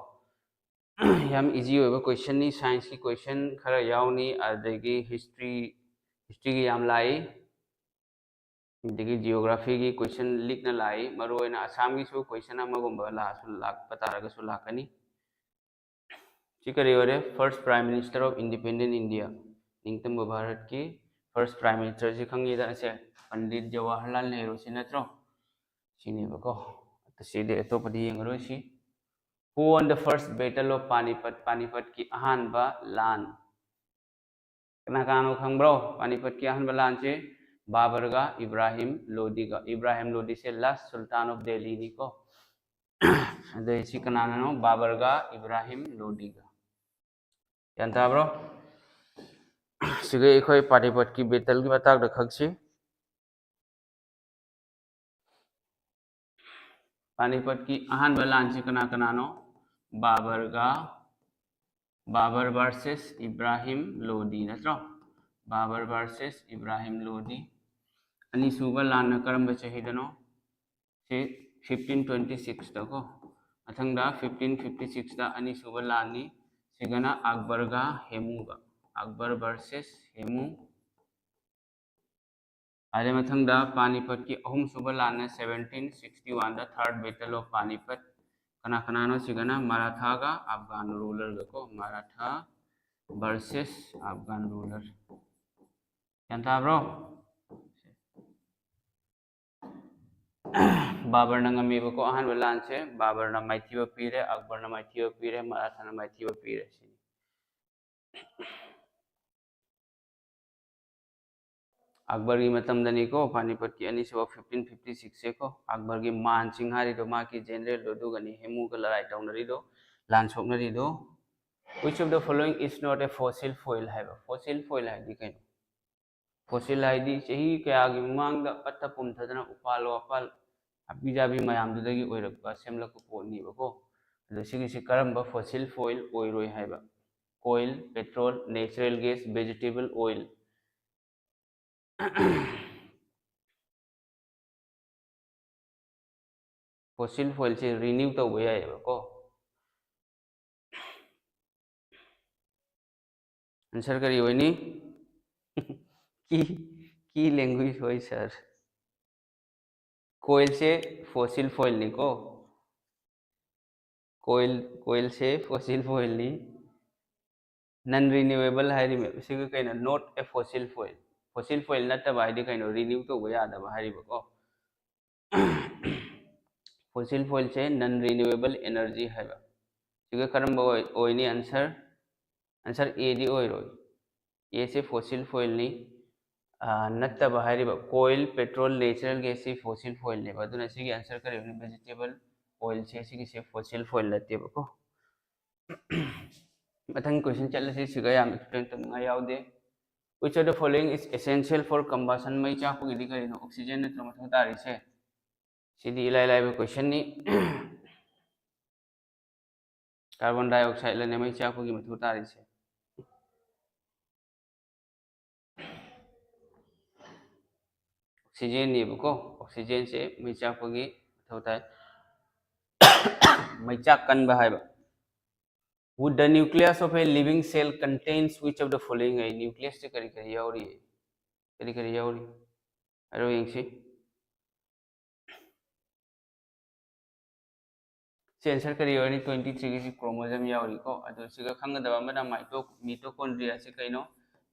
ꯌꯥꯝ ꯏꯖꯤ ꯑꯣꯏꯕ ꯀꯣꯏꯁꯟꯅꯤ꯫ ꯁꯥꯏꯟꯁꯀꯤ ꯀꯣꯏꯁꯟ ꯈꯔ ꯌꯥꯎꯅꯤ, ꯑꯗꯒꯤ ꯍꯤꯁꯇ꯭ꯔꯤ, ꯍꯤꯁꯇ꯭ꯔꯤꯒꯤ ꯌꯥꯝ ꯂꯥꯛꯏ, ꯑꯗꯒꯤ ꯖꯤꯑꯣꯒ꯭ꯔꯥꯐꯤꯒꯤ ꯀꯣꯏꯁꯟ ꯂꯤꯛꯅ ꯂꯥꯛꯏ꯫ ꯃꯔꯨꯑꯣꯏꯅ ꯑꯁꯥꯝꯒꯤꯁꯨ ꯀꯣꯏꯁꯟ ꯑꯃꯒꯨꯝꯕ ꯂꯥꯛꯑꯁꯨ, ꯂꯥꯛꯄ ꯇꯥꯔꯒꯁꯨ ꯂꯥꯛꯀꯅꯤ꯫ ꯁꯤ ꯀꯔꯤ ꯑꯣꯏꯔꯦ? First Prime Minister of Independent India, ꯅꯤꯡꯇꯝꯕ ꯚꯥꯔꯠꯀꯤ first Prime Minister ꯁꯤ ꯈꯪꯉꯤꯗ, ꯑꯁꯦ ꯄꯟꯗꯤꯠ ꯖꯋꯥꯍꯔꯂꯥꯜ ꯅꯦꯍꯔꯨ ꯁꯤ ꯅꯠꯇ꯭ꯔꯣ? ꯁꯤꯅꯦꯕꯀꯣ꯫ ꯁꯤꯗꯤ ꯑꯇꯣꯞꯄꯗꯤ ꯌꯦꯡꯉꯔꯣꯏ ꯁꯤ꯫ Who won the first battle of Panipat? ꯄꯥꯅꯤꯄꯠꯀꯤ ꯑꯍꯥꯟꯕ ꯂꯥꯟ ꯀꯅꯥ ꯀꯅꯥꯅꯣ ꯈꯪꯕ꯭ꯔꯣ? ꯄꯥꯅꯤꯄꯠꯀꯤ ꯑꯍꯥꯟꯕ ꯂꯥꯟꯁꯦ ꯕꯥꯕꯔꯒ Ibrahim ꯂꯣꯗꯤꯒ꯫ Ibrahim ꯂꯣꯗꯤꯁꯦ last Sultan of Delhi ꯅꯤꯀꯣ꯫ ꯑꯗꯩ ꯁꯤ ꯀꯅꯥꯅꯅꯣ? ꯕꯥꯕꯔꯒ ꯏꯕ꯭ꯔꯥꯍꯤꯝ ꯂꯣꯗꯤꯒ꯫ ꯒ꯭ꯌꯥꯟ ꯇꯥꯕ꯭ꯔꯣ? ꯁꯤꯒ ꯑꯩꯈꯣꯏ ꯄꯥꯅꯤꯄꯠꯀꯤ ꯕꯦꯇꯜꯒꯤ ꯃꯇꯥꯡꯗ ꯈꯪꯁꯤ꯫ ꯄꯥꯅꯤꯄꯠꯀꯤ ꯑꯍꯥꯟꯕ ꯂꯥꯟꯁꯤ ꯀꯅꯥ ꯀꯅꯥꯅꯣ? ꯕꯥꯕꯔꯒ, ꯕꯥꯕꯔ versus ꯏꯕ꯭ꯔꯥꯍꯤꯝ ꯂꯣꯗꯤ ꯅꯠꯇ꯭ꯔꯣ? ꯕꯥꯕꯔ versus ꯏꯕ꯭ꯔꯥꯍꯤꯝ ꯂꯣꯗꯤ꯫ ꯑꯅꯤꯁꯨꯕ ꯂꯥꯟꯅ ꯀꯔꯝꯕ ꯆꯍꯤꯗꯅꯣ? ꯁꯤ fifteen twenty six ꯗꯀꯣ꯫ ꯃꯊꯪꯗ fifteen fifty six ꯗ ꯑꯅꯤꯁꯨꯕ ꯂꯥꯟꯅꯤ꯫ ꯁꯤꯒꯅ ꯑꯛꯕꯔꯒ ꯍꯦꯃꯨꯒ꯫ ꯑꯛꯕꯔ versus ꯍꯦꯃꯨ꯫ ꯑꯗꯩ ꯃꯊꯪꯗ ꯄꯥꯅꯤꯄꯠꯀꯤ ꯑꯍꯨꯝꯁꯨꯕ ꯂꯥꯟꯅ seventeen sixty one the, Third Battle of Panipat꯫ ꯀꯅꯥ ꯀꯅꯥꯅꯣ ꯁꯤꯒꯅ? ꯃꯔꯥꯊꯥꯒ ꯑꯐꯒꯥꯟ ꯔꯨꯂꯔꯒ ꯀꯣ, ꯃꯔꯥꯊꯥ versus ꯑꯐꯒꯥꯟ ꯔꯨꯂꯔ꯫ ꯒ꯭ꯌꯥꯟ ꯇꯥꯕ꯭ꯔꯣ? ꯕꯥꯕꯔꯅ ꯉꯝꯃꯦꯕꯀꯣ ꯑꯍꯥꯟꯕ ꯂꯥꯟꯁꯦ꯫ ꯕꯥꯕꯔꯅ ꯃꯥꯏꯊꯤꯕ ꯄꯤꯔꯦ, ꯑꯛꯕꯔꯅ ꯃꯥꯏꯊꯤꯕ ꯄꯤꯔꯦ, ꯃꯔꯥꯊꯥꯅ ꯃꯥꯏꯊꯤꯕ ꯄꯤꯔꯦ ꯁꯤꯅꯤ꯫ ꯑꯛꯕꯔꯒꯤ ꯃꯇꯝꯗꯅꯤꯀꯣ ꯄꯥꯅꯤꯄꯠꯀꯤ ꯑꯅꯤꯁꯨꯕ fifteen fifty six ꯁꯦꯀꯣ꯫ ꯑꯛꯕꯔꯒꯤ ꯃꯥꯟꯁꯤꯡ ꯍꯥꯏꯔꯤꯗꯣ ꯃꯥꯒꯤ ꯖꯦꯅꯔꯦꯜꯗꯣ ꯑꯗꯨꯒꯅꯤ ꯍꯦꯃꯨꯒ ꯂꯔꯥꯏ ꯇꯧꯅꯔꯤꯗꯣ, ꯂꯥꯟ ꯁꯣꯛꯅꯔꯤꯗꯣ꯫ Which of the following is not a fossil fuel ꯍꯥꯏꯕ? Fossil fuel ꯍꯥꯏꯗꯤ ꯀꯩꯅꯣ? Fossil ꯍꯥꯏꯗꯤ ꯆꯍꯤ ꯀꯌꯥꯒꯤ ꯃꯃꯥꯡꯗ ꯄꯠꯊ ꯄꯨꯝꯊꯗꯅ ꯎꯄꯥꯜ ꯋꯥꯄꯥꯜ ꯍꯥꯕꯤ ꯖꯥꯕꯤ ꯃꯌꯥꯝꯗꯨꯗꯒꯤ ꯑꯣꯏꯔꯛꯄ, ꯁꯦꯝꯂꯛꯄ ꯄꯣꯠꯅꯦꯕꯀꯣ꯫ ꯑꯗꯣ ꯁꯤꯒꯤꯁꯤ ꯀꯔꯝꯕ fossil fuel ꯑꯣꯏꯔꯣꯏ ꯍꯥꯏꯕ? Coal, petrol, natural gas, vegetable oil. Fossil fuelꯁꯦ renew ꯇꯧꯕ ꯌꯥꯏꯑꯕꯀꯣ꯫ Answer ꯀꯔꯤ ꯑꯣꯏꯅꯤ? Key, key language ꯍꯣꯏ sir꯫ Coalꯁꯦ fossil fuelꯅꯤꯀꯣ꯫ Coal, coalꯁꯦ fossil fuelꯅꯤ꯫ Non renewable ꯍꯥꯏꯔꯤꯕ ꯁꯤꯒ ꯀꯩꯅꯣ? Not a fossil fuel. Fossil fuel ꯅꯠꯇꯕ ꯍꯥꯏꯗꯤ ꯀꯩꯅꯣ? Renew ꯇꯧꯕ ꯌꯥꯗꯕ ꯍꯥꯏꯔꯤꯕꯀꯣ꯫ Fossil fuelꯁꯦ non renewable energy ꯍꯥꯏꯕ꯫ ꯁꯤꯒ ꯀꯔꯝꯕ ꯑꯣꯏ-, ꯑꯣꯏꯅꯤ answer? Answer Aꯗꯤ ꯑꯣꯏꯔꯣꯏ꯫ Aꯁꯦ fossil fuelꯅꯤ꯫ ꯑꯥ, ꯅꯠꯇꯕ ꯍꯥꯏꯔꯤꯕ coal, petrol, natural gasꯁꯤ fossil fuelꯅꯦꯕ꯫ ꯑꯗꯨꯅ ꯁꯤꯒꯤ answer ꯀꯔꯤ ꯑꯣꯏꯅꯤ? Vegetable oilꯁꯦ ꯁꯤꯒꯤꯁꯦ fossil fuel ꯅꯠꯇꯦꯕꯀꯣ꯫ ꯃꯊꯪ question ꯆꯠꯂꯁꯤ꯫ ꯁꯤꯒ ꯌꯥꯝ explain ꯇꯧꯅꯤꯡꯉꯥꯏ ꯌꯥꯎꯗꯦ꯫ Which of the following is essential for combustion? ꯃꯩ ꯆꯥꯛꯄꯒꯤꯗꯤ ꯀꯔꯤꯅꯣ? Oxygen ꯅꯠꯇ꯭ꯔꯣ ꯃꯊꯧ ꯇꯥꯔꯤꯁꯦ? ꯁꯤꯗꯤ ꯏꯂꯥꯏ ꯂꯥꯏꯕ questionꯅꯤ꯫ Carbon dioxideꯂꯅꯦ ꯃꯩ ꯆꯥꯛꯄꯒꯤ ꯃꯊꯧ ꯇꯥꯔꯤꯁꯦ꯫ Oxygenꯅꯦꯕꯀꯣ꯫ Oxygenꯁꯦ ꯃꯩ ꯆꯥꯛꯄꯒꯤ ꯃꯊꯧ ꯇꯥꯏ꯫ ꯃꯩ ꯆꯥꯛ ꯀꯟꯕ ꯍꯥꯏꯕ꯫ Would the nucleus of a living cell contains which of the following? ꯑꯩ nucleusꯁꯦ ꯀꯔꯤ ꯀꯔꯤ ꯌꯥꯎꯔꯤ? ꯀꯔꯤ ꯀꯔꯤ ꯌꯥꯎꯔꯤ? ꯍꯥꯏꯔꯣ ꯌꯦꯡꯁꯤ꯫ ꯁꯤ answer ꯀꯔꯤ ꯑꯣꯏꯔꯅꯤ? Twenty threeꯒꯤꯁꯤ chromosome ꯌꯥꯎꯔꯤꯀꯣ꯫ ꯑꯗꯣ ꯁꯤꯒ ꯈꯪꯒꯗꯕ ꯑꯃꯅ mito-, mitochondriaꯁꯤ ꯀꯩꯅꯣ?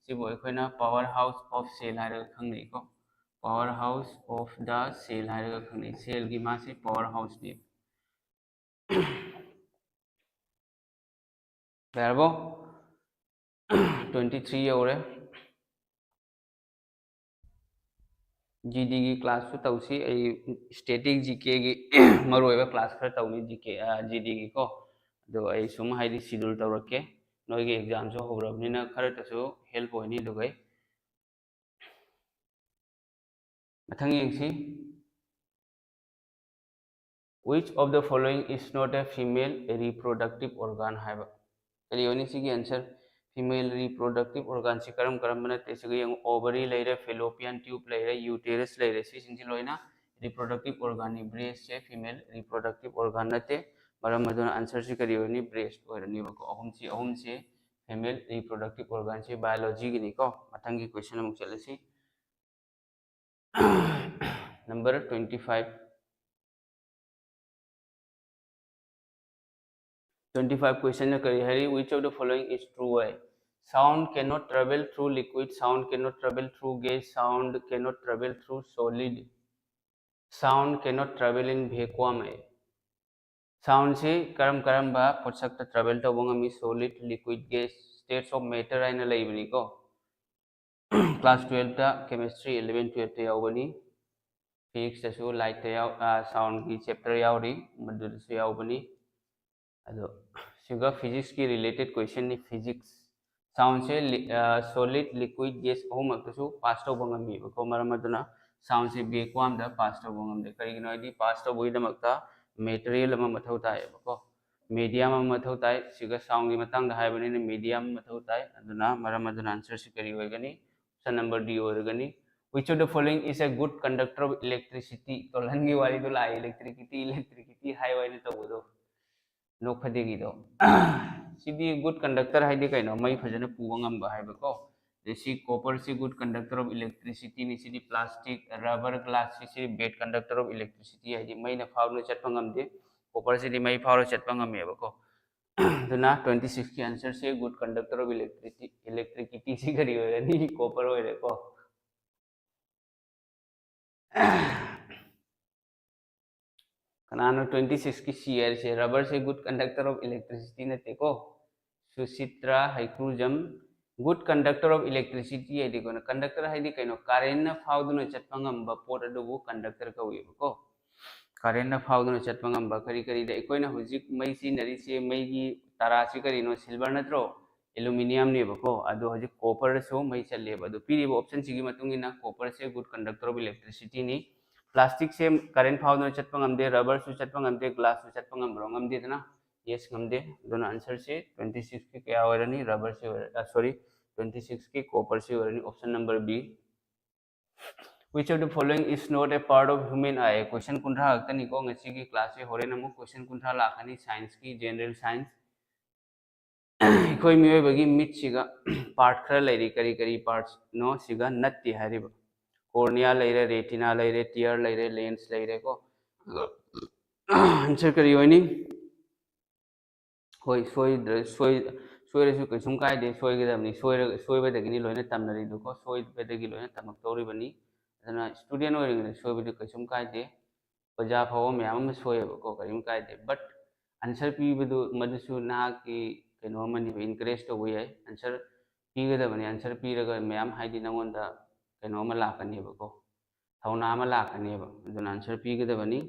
ꯁꯤꯕꯨ ꯑꯩꯈꯣꯏꯅ power house of cell ꯍꯥꯏꯔꯒ ꯈꯪꯅꯩꯀꯣ꯫ Power house of the cell ꯍꯥꯏꯔꯒ ꯈꯪꯅꯩ꯫ Cellꯒꯤ ꯃꯥꯁꯤ power houseꯅꯤ꯫ ꯌꯥꯔꯕꯣ? Twenty three ꯌꯧꯔꯦ꯫ GDꯒꯤ classꯁꯨ ꯇꯧꯁꯤ꯫ ꯑꯩ static GKꯒꯤ ꯃꯔꯨꯑꯣꯏꯕ class ꯈꯔ ꯇꯧꯅꯤ, GK, ꯑ, GDꯒꯤꯀꯣ꯫ ꯑꯗꯣ ꯑꯩ ꯁꯨꯝ ꯍꯥꯏꯗꯤ ꯁꯤꯗꯨꯜ ꯇꯧꯔꯛꯀꯦ, ꯅꯣꯏꯒꯤ ꯑꯦꯛꯖꯥꯝꯁꯨ ꯍꯧꯔꯕꯅꯤꯅ ꯈꯔꯇꯁꯨ ꯍꯦꯜꯞ ꯑꯣꯏꯅꯤ꯫ ꯑꯗꯨꯒ ꯃꯊꯪ ꯌꯦꯡꯁꯤ, which of the following is not a female reproductive organ ꯍꯥꯏꯕ꯫ ꯀꯔꯤ ꯑꯣꯏꯅꯤ ꯁꯤꯒꯤ ꯑꯟꯁꯔ? ꯐꯤꯃꯦꯜ ꯔꯤꯄ꯭ꯔꯣꯗꯛꯇꯤꯞ ꯑꯣꯔꯒꯥꯟꯁꯤ ꯀꯔꯝ ꯀꯔꯝꯕ ꯅꯠꯇꯦ? ꯁꯤꯒ ꯌꯦꯡꯉꯨ, ꯑꯣꯕꯔꯤ ꯂꯩꯔꯦ, ꯐꯦꯂꯣꯄꯤꯌꯥꯟ ꯇ꯭ꯌꯨꯕ ꯂꯩꯔꯦ, ꯌꯨꯇꯦꯔꯁ ꯂꯩꯔꯦ, ꯁꯤꯁꯤꯡꯁꯤ ꯂꯣꯏꯅ ꯔꯤꯄ꯭ꯔꯣꯗꯛꯇꯤꯞ ꯑꯣꯔꯒꯥꯟꯅꯤ꯫ ꯕ꯭ꯔꯦꯁꯁꯦ ꯐꯤꯃꯦꯜ ꯔꯤꯄ꯭ꯔꯣꯗꯛꯇꯤꯞ ꯑꯣꯔꯒꯥꯟ ꯅꯠꯇꯦ꯫ ꯃꯔꯝ ꯑꯗꯨꯅ ꯑꯟꯁꯔꯁꯤ ꯀꯔꯤ ꯑꯣꯏꯔꯅꯤ? ꯕ꯭ꯔꯦꯁ ꯑꯣꯏꯔꯅꯤꯕꯀꯣ꯫ ꯑꯍꯨꯝꯁꯤ, ꯑꯍꯨꯝꯁꯤ ꯐꯤꯃꯦꯜ ꯔꯤꯄ꯭ꯔꯣꯗꯛꯇꯤꯞ ꯑꯣꯔꯒꯥꯟꯁꯤ ꯕꯥꯏꯑꯣꯂꯣꯖꯤꯒꯤꯅꯤꯀꯣ꯫ ꯃꯊꯪꯒꯤ ꯀꯣꯏꯁꯟ ꯑꯃꯨꯛ ꯆꯠꯂꯁꯤ꯫ Number twenty five. Twenty five question ꯀꯔꯤ ꯍꯥꯏꯔꯤ? Which of the following is true high? Sound cannot travel through liquid, sound cannot travel through gas, sound cannot travel through solid, sound cannot travel in vacuum ꯍꯥꯏ꯫ ꯁꯥꯎꯟꯁꯤ ꯀꯔꯝ ꯀꯔꯝꯕ ꯄꯣꯠꯁꯛꯇ travel ꯇꯧꯕ ꯉꯝꯃꯤ? Solid, liquid, gas, states of matter ꯍꯥꯏꯅ ꯂꯩꯕꯅꯤꯀꯣ꯫ Class ꯇꯨꯌꯦꯜꯞꯇ chemistry, eleven ꯇꯨꯌꯦꯜꯞꯇ ꯌꯥꯎꯒꯅꯤ꯫ ꯐꯤꯖꯤꯛꯁꯇꯁꯨ ꯂꯥꯏꯠꯇ ꯌꯥꯎ, ꯁꯥꯎꯟꯒꯤ ꯆꯦꯞꯇꯔ ꯌꯥꯎꯔꯤ, ꯃꯗꯨꯗꯁꯨ ꯌꯥꯎꯕꯅꯤ꯫ ꯑꯗꯣ ꯁꯤꯒ ꯐꯤꯖꯤꯛꯁꯀꯤ ꯔꯤꯂꯦꯇꯦꯠ ꯀꯣꯏꯁꯟꯅꯤ꯫ ꯐꯤꯖꯤꯛꯁ, ꯁꯥꯎꯟꯁꯦ ꯁꯣꯂꯤꯗ, ꯂꯤꯀ꯭ꯋꯤꯗ, ꯒꯦꯁ ꯑꯍꯨꯝꯃꯛꯇꯁꯨ ꯄꯥꯁ ꯇꯧꯕ ꯉꯝꯃꯤꯕꯀꯣ꯫ ꯃꯔꯝ ꯑꯗꯨꯅ ꯁꯥꯎꯟꯁꯦ ꯚꯦꯀ꯭ꯋꯥꯝꯗ ꯄꯥꯁ ꯇꯧꯕ ꯉꯝꯗꯦ꯫ ꯀꯔꯤꯒꯤꯅꯣ ꯍꯥꯏꯗꯤ ꯄꯥꯁ ꯇꯧꯕꯒꯤꯗꯃꯛꯇ ꯃꯦꯇꯔꯤꯌꯦꯜ ꯑꯃ ꯃꯊꯧ ꯇꯥꯏꯌꯦꯕꯀꯣ, ꯃꯦꯗꯤꯌꯝ ꯑꯃ ꯃꯊꯧ ꯇꯥꯏ꯫ ꯁꯤꯒ ꯁꯥꯎꯟꯒꯤ ꯃꯇꯥꯡꯗ ꯍꯥꯏꯕꯅꯤꯅ ꯃꯦꯗꯤꯌꯝ ꯃꯊꯧ ꯇꯥꯏ꯫ ꯑꯗꯨꯅ ꯃꯔꯝ ꯑꯗꯨꯅ ꯑꯟꯁꯔꯁꯤ ꯀꯔꯤ ꯑꯣꯏꯒꯅꯤ? Option number D ꯑꯣꯏꯔꯒꯅꯤ꯫ Which of the following is a good conductor of electricity? ꯇꯣꯜꯍꯟꯒꯤ ꯋꯥꯔꯤꯗꯣ ꯂꯥꯛꯑꯦ, ꯏꯂꯦꯛꯇ꯭ꯔꯤꯁꯤꯇꯤ, ꯏꯂꯦꯛꯇ꯭ꯔꯤꯁꯤꯇꯤ ꯍꯥꯏ ꯍꯥꯏꯅ ꯇꯧꯕꯗꯣ꯫ ꯅꯣꯛꯐꯗꯦꯒꯤꯗꯣ꯫ ꯁꯤꯗꯤ ꯒꯨꯗ ꯀꯟꯗꯛꯇꯔ ꯍꯥꯏꯗꯤ ꯀꯩꯅꯣ? ꯃꯩ ꯐꯖꯅ ꯄꯨꯕ ꯉꯝꯕ ꯍꯥꯏꯕꯀꯣ꯫ ꯑꯗꯩ ꯁꯤ ꯀꯣꯄꯔꯁꯤ ꯒꯨꯗ ꯀꯟꯗꯛꯇꯔ ꯑꯣꯐ ꯏꯂꯦꯛꯇ꯭ꯔꯤꯁꯤꯇꯤꯅꯤ꯫ ꯁꯤꯗꯤ ꯄ꯭ꯂꯥꯁꯇꯤꯛ, ꯔꯕꯔ, ꯒ꯭ꯂꯥꯁꯁꯤ, ꯁꯤꯗꯤ ꯕꯦꯗ ꯀꯟꯗꯛꯇꯔ ꯑꯣꯐ ꯏꯂꯦꯛꯇ꯭ꯔꯤꯁꯤꯇꯤ ꯍꯥꯏꯗꯤ ꯃꯩꯅ ꯐꯥꯎꯗꯨꯅ ꯆꯠꯄ ꯉꯝꯗꯦ꯫ ꯀꯣꯄꯔꯁꯤꯗꯤ ꯃꯩ ꯐꯥꯎꯔ ꯆꯠꯄ ꯉꯝꯃꯦꯕꯀꯣ꯫ ꯑꯗꯨꯅ ꯇ꯭ꯋꯦꯟꯇꯤ ꯁꯤꯛꯁꯀꯤ ꯑꯟꯁꯔꯁꯦ ꯒꯨꯗ ꯀꯟꯗꯛꯇꯔ ꯑꯣꯐ ꯏꯂꯦꯛꯇ꯭ꯔꯤꯁꯤꯇꯤ, ꯏꯂꯦꯛꯇ꯭ꯔꯤꯁꯤꯇꯤꯁꯤ ꯀꯔꯤ ꯑꯣꯏꯔꯅꯤ? ꯀꯣꯄꯔ ꯑꯣꯏꯔꯦꯀꯣ꯫ ꯀꯅꯥꯅꯣ ꯇ꯭ꯋꯦꯟꯇꯤ ꯁꯤꯛꯁꯀꯤ ꯁꯤ ꯍꯥꯏꯔꯤꯁꯦ? ꯔꯕꯔꯁꯦ ꯒꯨꯗ ꯀꯟꯗꯛꯇꯔ ꯑꯣꯐ ꯏꯂꯦꯛꯇ꯭ꯔꯤꯁꯤꯇꯤ ꯅꯠꯇꯦꯀꯣ꯫ ꯁꯨꯁꯤꯇ꯭ꯔꯥ ꯍꯩꯀ꯭ꯔꯨꯖꯝ꯫ ꯒꯨꯗ ꯀꯟꯗꯛꯇꯔ ꯑꯣꯐ ꯏꯂꯦꯛꯇ꯭ꯔꯤꯁꯤꯇꯤ ꯍꯥꯏꯗꯤ ꯀꯩꯅꯣ? ꯀꯟꯗꯛꯇꯔ ꯍꯥꯏꯗꯤ ꯀꯩꯅꯣ? ꯀꯔꯦꯟꯅ ꯐꯥꯎꯗꯨꯅ ꯆꯠꯄ ꯉꯝꯕ ꯄꯣꯠ ꯑꯗꯨꯕꯨ ꯀꯟꯗꯛꯇꯔ ꯀꯧꯋꯦꯕꯀꯣ꯫ ꯀꯔꯦꯟꯅ ꯐꯥꯎꯗꯨꯅ ꯆꯠꯄ ꯉꯝꯕ ꯀꯔꯤ ꯀꯔꯤꯗ? ꯑꯩꯈꯣꯏꯅ ꯍꯧꯖꯤꯛ ꯃꯩ ꯁꯤꯖꯤꯟꯅꯔꯤꯁꯦ, ꯃꯩꯒꯤ ꯇꯔꯥꯁꯤ ꯀꯔꯤꯅꯣ? ꯁꯤꯜꯚꯔ ꯅꯠꯇ꯭ꯔꯣ? ꯑꯦꯂꯨꯃꯤꯅꯤꯌꯝꯅꯦꯕꯀꯣ꯫ ꯑꯗꯣ ꯍꯧꯖꯤꯛ ꯀꯣꯄꯔꯗꯁꯨ ꯃꯩ ꯆꯠꯂꯦꯕ꯫ ꯑꯗꯣ ꯄꯤꯔꯤꯕ ꯑꯣꯞꯁꯟꯁꯤꯒꯤ ꯃꯇꯨꯡ ꯏꯟꯅ ꯀꯣꯄꯔꯁꯦ good conductor of electricity ꯅꯤ꯫ ꯄ꯭ꯂꯥꯁꯇꯤꯛꯁꯦ ꯀꯔꯦꯟ ꯐꯥꯎꯗꯨꯅ ꯆꯠꯄ ꯉꯝꯗꯦ, ꯔꯕꯔꯁꯨ ꯆꯠꯄ ꯉꯝꯗꯦ, ꯒ꯭ꯂꯥꯁꯁꯨ ꯆꯠꯄ ꯉꯝꯕ꯭ꯔꯣ? ꯉꯝꯗꯦꯗꯅ? ꯌꯦꯁ, ꯉꯝꯗꯦ꯫ ꯑꯗꯨꯅ ꯑꯟꯁꯔꯁꯤ ꯇ꯭ꯋꯦꯟꯇꯤ ꯁꯤꯛꯁꯀꯤ ꯀꯌꯥ ꯑꯣꯏꯔꯅꯤ? ꯔꯕꯔꯁꯤ ꯑꯣꯏꯔ-, ꯑ, sorry, ꯇ꯭ꯋꯦꯟꯇꯤ ꯁꯤꯛꯁꯀꯤ ꯀꯣꯄꯔꯁꯤ ꯑꯣꯏꯔꯅꯤ, option number B꯫ Which of the following is not a part of human eye? ꯀꯣꯏꯁꯟ ꯀꯨꯟꯊ꯭ꯔꯥ ꯈꯛꯇꯅꯤꯀꯣ ꯉꯁꯤꯒꯤ ꯀ꯭ꯂꯥꯁꯁꯦ꯫ ꯍꯣꯔꯦꯟ ꯑꯃꯨꯛ ꯀꯣꯏꯁꯟ ꯀꯨꯟꯊ꯭ꯔꯥ ꯂꯥꯛꯀꯅꯤ ꯁꯥꯏꯟꯁꯀꯤ, ꯖꯦꯅꯔꯦꯜ ꯁꯥꯏꯟꯁ꯫ ꯑꯩꯈꯣꯏ ꯃꯤꯑꯣꯏꯕꯒꯤ ꯃꯤꯠꯁꯤꯒ ꯄꯥꯔꯠ ꯈꯔ ꯂꯩꯔꯤ꯫ ꯀꯔꯤ ꯀꯔꯤ ꯄꯥꯔꯠꯁꯅꯣ? ꯁꯤꯒ ꯅꯠꯇꯦ ꯍꯥꯏꯔꯤꯕ꯫ ꯀꯣꯔꯅꯤꯌꯥ ꯂꯩꯔꯦ, ꯔꯦꯇꯤꯅꯥ ꯂꯩꯔꯦ, ꯇꯤꯌꯔ ꯂꯩꯔꯦ, ꯂꯦꯟꯁ ꯂꯩꯔꯦꯀꯣ꯫ ꯑꯟꯁꯔ ꯀꯔꯤ ꯑꯣꯏꯅꯤ? ꯍꯣꯏ, ꯁꯣꯏꯗ꯭ꯔ-, ꯁꯣꯏ-, ꯁꯣꯏꯔꯁꯨ ꯀꯩꯁꯨꯝ ꯀꯥꯏꯗꯦ, ꯁꯣꯏꯒꯗꯕꯅꯤ꯫ ꯁꯣꯏꯔ-, ꯁꯣꯏꯕꯗꯒꯤꯅꯤ ꯂꯣꯏꯅ ꯇꯝꯅꯔꯤꯗꯨꯀꯣ, ꯁꯣꯏꯕꯗꯒꯤ ꯂꯣꯏꯅ ꯇꯝꯃꯛꯇꯧꯔꯤꯕꯅꯤ꯫ ꯑꯗꯨꯅ ꯏꯁꯇꯨꯗꯦꯟ ꯑꯣꯏꯔꯤꯉꯩꯗ ꯁꯣꯏꯕꯗꯨ ꯀꯩꯁꯨꯝ ꯀꯥꯏꯗꯦ꯫ ꯑꯣꯖꯥ ꯐꯥꯎꯕ ꯃꯌꯥꯝ ꯑꯃ ꯁꯣꯏꯌꯦꯕꯀꯣ, ꯀꯔꯤꯝ ꯀꯥꯏꯗꯦ꯫ But ꯑꯟꯁꯔ ꯄꯤꯕꯗꯨ ꯃꯗꯨꯁꯨ ꯅꯍꯥꯛꯀꯤ ꯀꯩꯅꯣ ꯑꯃꯅꯦꯕ, ꯏꯟꯀꯔꯦꯖ ꯇꯧꯕ ꯌꯥꯏ꯫ ꯑꯟꯁꯔ ꯄꯤꯒꯗꯕꯅꯤ, ꯑꯟꯁꯔ ꯄꯤꯔꯒ ꯃꯌꯥꯝ, ꯍꯥꯏꯗꯤ ꯅꯉꯣꯟꯗ ꯀꯩꯅꯣ ꯑꯃ ꯂꯥꯛꯀꯅꯦꯕꯀꯣ, ꯊꯧꯅꯥ ꯑꯃ ꯂꯥꯛꯀꯅꯦꯕ꯫ ꯑꯗꯨꯅ ꯑꯟꯁꯔ ꯄꯤꯒꯗꯕꯅꯤ꯫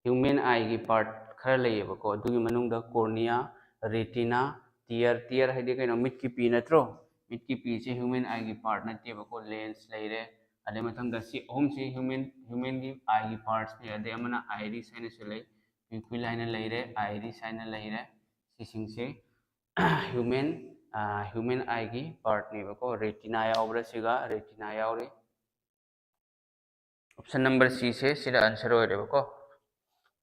ꯍ꯭ꯌꯨꯃꯦꯟ ꯑꯥꯏꯒꯤ ꯄꯥꯔꯠ ꯈꯔ ꯂꯩꯌꯦꯕꯀꯣ, ꯑꯗꯨꯒꯤ ꯃꯅꯨꯡꯗ ꯀꯣꯔꯅꯤꯌꯥ, ꯔꯦꯇꯤꯅꯥ, ꯇꯤꯌꯔ, ꯇꯤꯌꯔ ꯍꯥꯏꯗꯤ ꯀꯩꯅꯣ? ꯃꯤꯠꯀꯤ ꯄꯤ ꯅꯠꯇ꯭ꯔꯣ? ꯃꯤꯠꯀꯤ ꯄꯤꯁꯦ ꯍ꯭ꯌꯨꯃꯦꯟ ꯑꯥꯏꯒꯤ ꯄꯥꯔꯠ ꯅꯠꯇꯦꯕꯀꯣ, ꯂꯦꯟꯁ ꯂꯩꯔꯦ꯫ ꯑꯗꯩ ꯃꯊꯪꯗ ꯁꯤ ꯑꯍꯨꯝꯁꯤ ꯍ꯭ꯌꯨꯃꯦꯟ, ꯍ꯭ꯌꯨꯃꯦꯟꯒꯤ ꯑꯥꯏꯒꯤ ꯄꯥꯔꯠꯁꯅꯦ꯫ ꯑꯗꯩ ꯑꯃꯅ ꯑꯥꯏꯔꯤꯁ ꯍꯥꯏꯅꯁꯨ ꯂꯩ, ꯄ꯭ꯌꯨꯄꯤꯜ ꯍꯥꯏꯅ ꯂꯩꯔꯦ, ꯑꯥꯏꯔꯤꯁ ꯍꯥꯏꯅ ꯂꯩꯔꯦ꯫ ꯁꯤꯁꯤꯡꯁꯦ ꯍ꯭ꯌꯨꯃꯦꯟ, ꯍ꯭ꯌꯨꯃꯦꯟ ꯑꯥꯏꯒꯤ ꯄꯥꯔꯠꯅꯦꯕꯀꯣ꯫ ꯔꯦꯇꯤꯅꯥ ꯌꯥꯎꯕ꯭ꯔꯥ? ꯁꯤꯒ ꯔꯦꯇꯤꯅꯥ ꯌꯥꯎꯔꯤ꯫ Option number C ꯁꯦ ꯁꯤꯗ ꯑꯟꯁꯔ ꯑꯣꯏꯔꯦꯕꯀꯣ꯫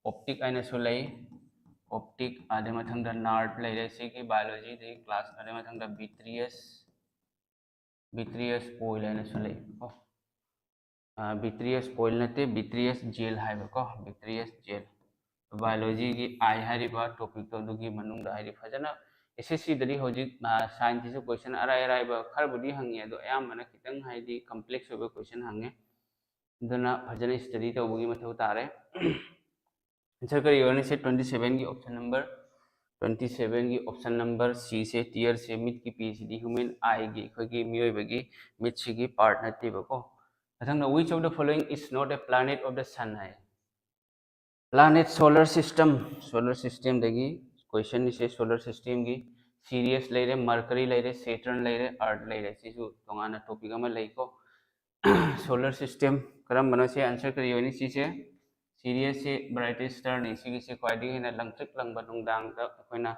ꯑꯣꯞꯇꯤꯛ ꯍꯥꯏꯅꯁꯨ ꯂꯩ, ꯑꯣꯞꯇꯤꯛ, ꯑꯗꯩ ꯃꯊꯪꯗ ꯅꯥꯔꯚ ꯂꯩꯔꯦ, ꯁꯤꯒꯤ ꯕꯥꯏꯑꯣꯂꯣꯖꯤꯗꯒꯤ ꯀ꯭ꯂꯥꯁ, ꯑꯗꯩ ꯃꯊꯪꯗ ꯚꯤꯇ꯭ꯔꯤꯌꯁ, ꯚꯤꯇ꯭ꯔꯤꯌꯁ ꯑꯣꯏꯜ ꯍꯥꯏꯅꯁꯨ ꯂꯩꯀꯣ꯫ ꯚꯤꯇ꯭ꯔꯤꯌꯁ ꯑꯣꯏꯜ ꯅꯠꯇꯦ, ꯚꯤꯇ꯭ꯔꯤꯌꯁ ꯖꯦꯜ ꯍꯥꯏꯕꯀꯣ, ꯚꯤꯇ꯭ꯔꯤꯌꯁ ꯖꯦꯜ꯫ ꯕꯥꯏꯑꯣꯂꯣꯖꯤꯒꯤ ꯑꯥꯏ ꯍꯥꯏꯔꯤꯕ ꯇꯣꯄꯤꯛꯇꯣ ꯑꯗꯨꯒꯤ ꯃꯅꯨꯡꯗ ꯍꯥꯏꯗꯤ ꯐꯖꯅ ꯑꯦꯁ ꯑꯦꯁ ꯁꯤꯗꯗꯤ ꯍꯧꯖꯤꯛ ꯁꯥꯏꯟꯁꯁꯤꯁꯨ ꯀꯣꯏꯁꯟ ꯑꯔꯥꯏ ꯑꯔꯥꯏꯕ ꯈꯔꯕꯨꯗꯤ ꯍꯪꯉꯤ, ꯑꯗꯣ ꯑꯌꯥꯝꯕꯅ ꯈꯤꯇꯪ ꯍꯥꯏꯗꯤ ꯀꯝꯄ꯭ꯂꯦꯛꯁ ꯑꯣꯏꯕ ꯀꯣꯏꯁꯟ ꯍꯪꯉꯦ꯫ ꯑꯗꯨꯅ ꯐꯖꯅ ꯁ꯭ꯇꯗꯤ ꯇꯧꯕꯒꯤ ꯃꯊꯧ ꯇꯥꯔꯦ꯫ ꯑꯟꯁꯔ ꯀꯔꯤ ꯑꯣꯏꯔꯅꯤ? ꯁꯤ ꯇ꯭ꯋꯦꯟꯇꯤ ꯁꯚꯦꯟꯒꯤ ꯑꯣꯞꯁꯟ ꯅꯝꯕꯔ, ꯇ꯭ꯋꯦꯟꯇꯤ ꯁꯚꯦꯟꯒꯤ ꯑꯣꯞꯁꯟ ꯅꯝꯕꯔ ꯁꯤꯁꯦ, ꯇꯤꯌꯔꯁꯦ, ꯃꯤꯠꯀꯤ ꯄꯤꯁꯤꯗꯤ ꯍ꯭ꯌꯨꯃꯦꯟ ꯑꯥꯏꯒꯤ, ꯑꯩꯈꯣꯏꯒꯤ ꯃꯤꯑꯣꯏꯕꯒꯤ ꯃꯤꯠꯁꯤꯒꯤ ꯄꯥꯔꯠ ꯅꯠꯇꯦꯕꯀꯣ꯫ ꯃꯊꯪꯗ, which of the following is not a planet of the sun high. Planet, solar system, solar system ꯗꯒꯤ question ꯁꯦ solar system ꯒꯤ Sirius ꯂꯩꯔꯦ, Mercury ꯂꯩꯔꯦ, Saturn ꯂꯩꯔꯦ, Earth ꯂꯩꯔꯦ꯫ ꯁꯤꯁꯨ ꯇꯣꯉꯥꯟꯅ topic ꯑꯃ ꯂꯩꯀꯣ꯫ Solar system ꯀꯔꯝꯕꯅꯣ? ꯁꯤ answer ꯀꯔꯤ ꯑꯣꯏꯅꯤ? ꯁꯤꯁꯦ Sirius ꯁꯦ brightest star ꯅꯤ꯫ ꯁꯤꯒꯤꯁꯦ ꯈ꯭ꯋꯥꯏꯗꯒꯤ ꯍꯦꯟꯅ ꯂꯪꯇ꯭ꯔꯤꯛ ꯂꯪꯕ, ꯅꯨꯡꯗꯥꯡꯗ ꯑꯩꯈꯣꯏꯅ,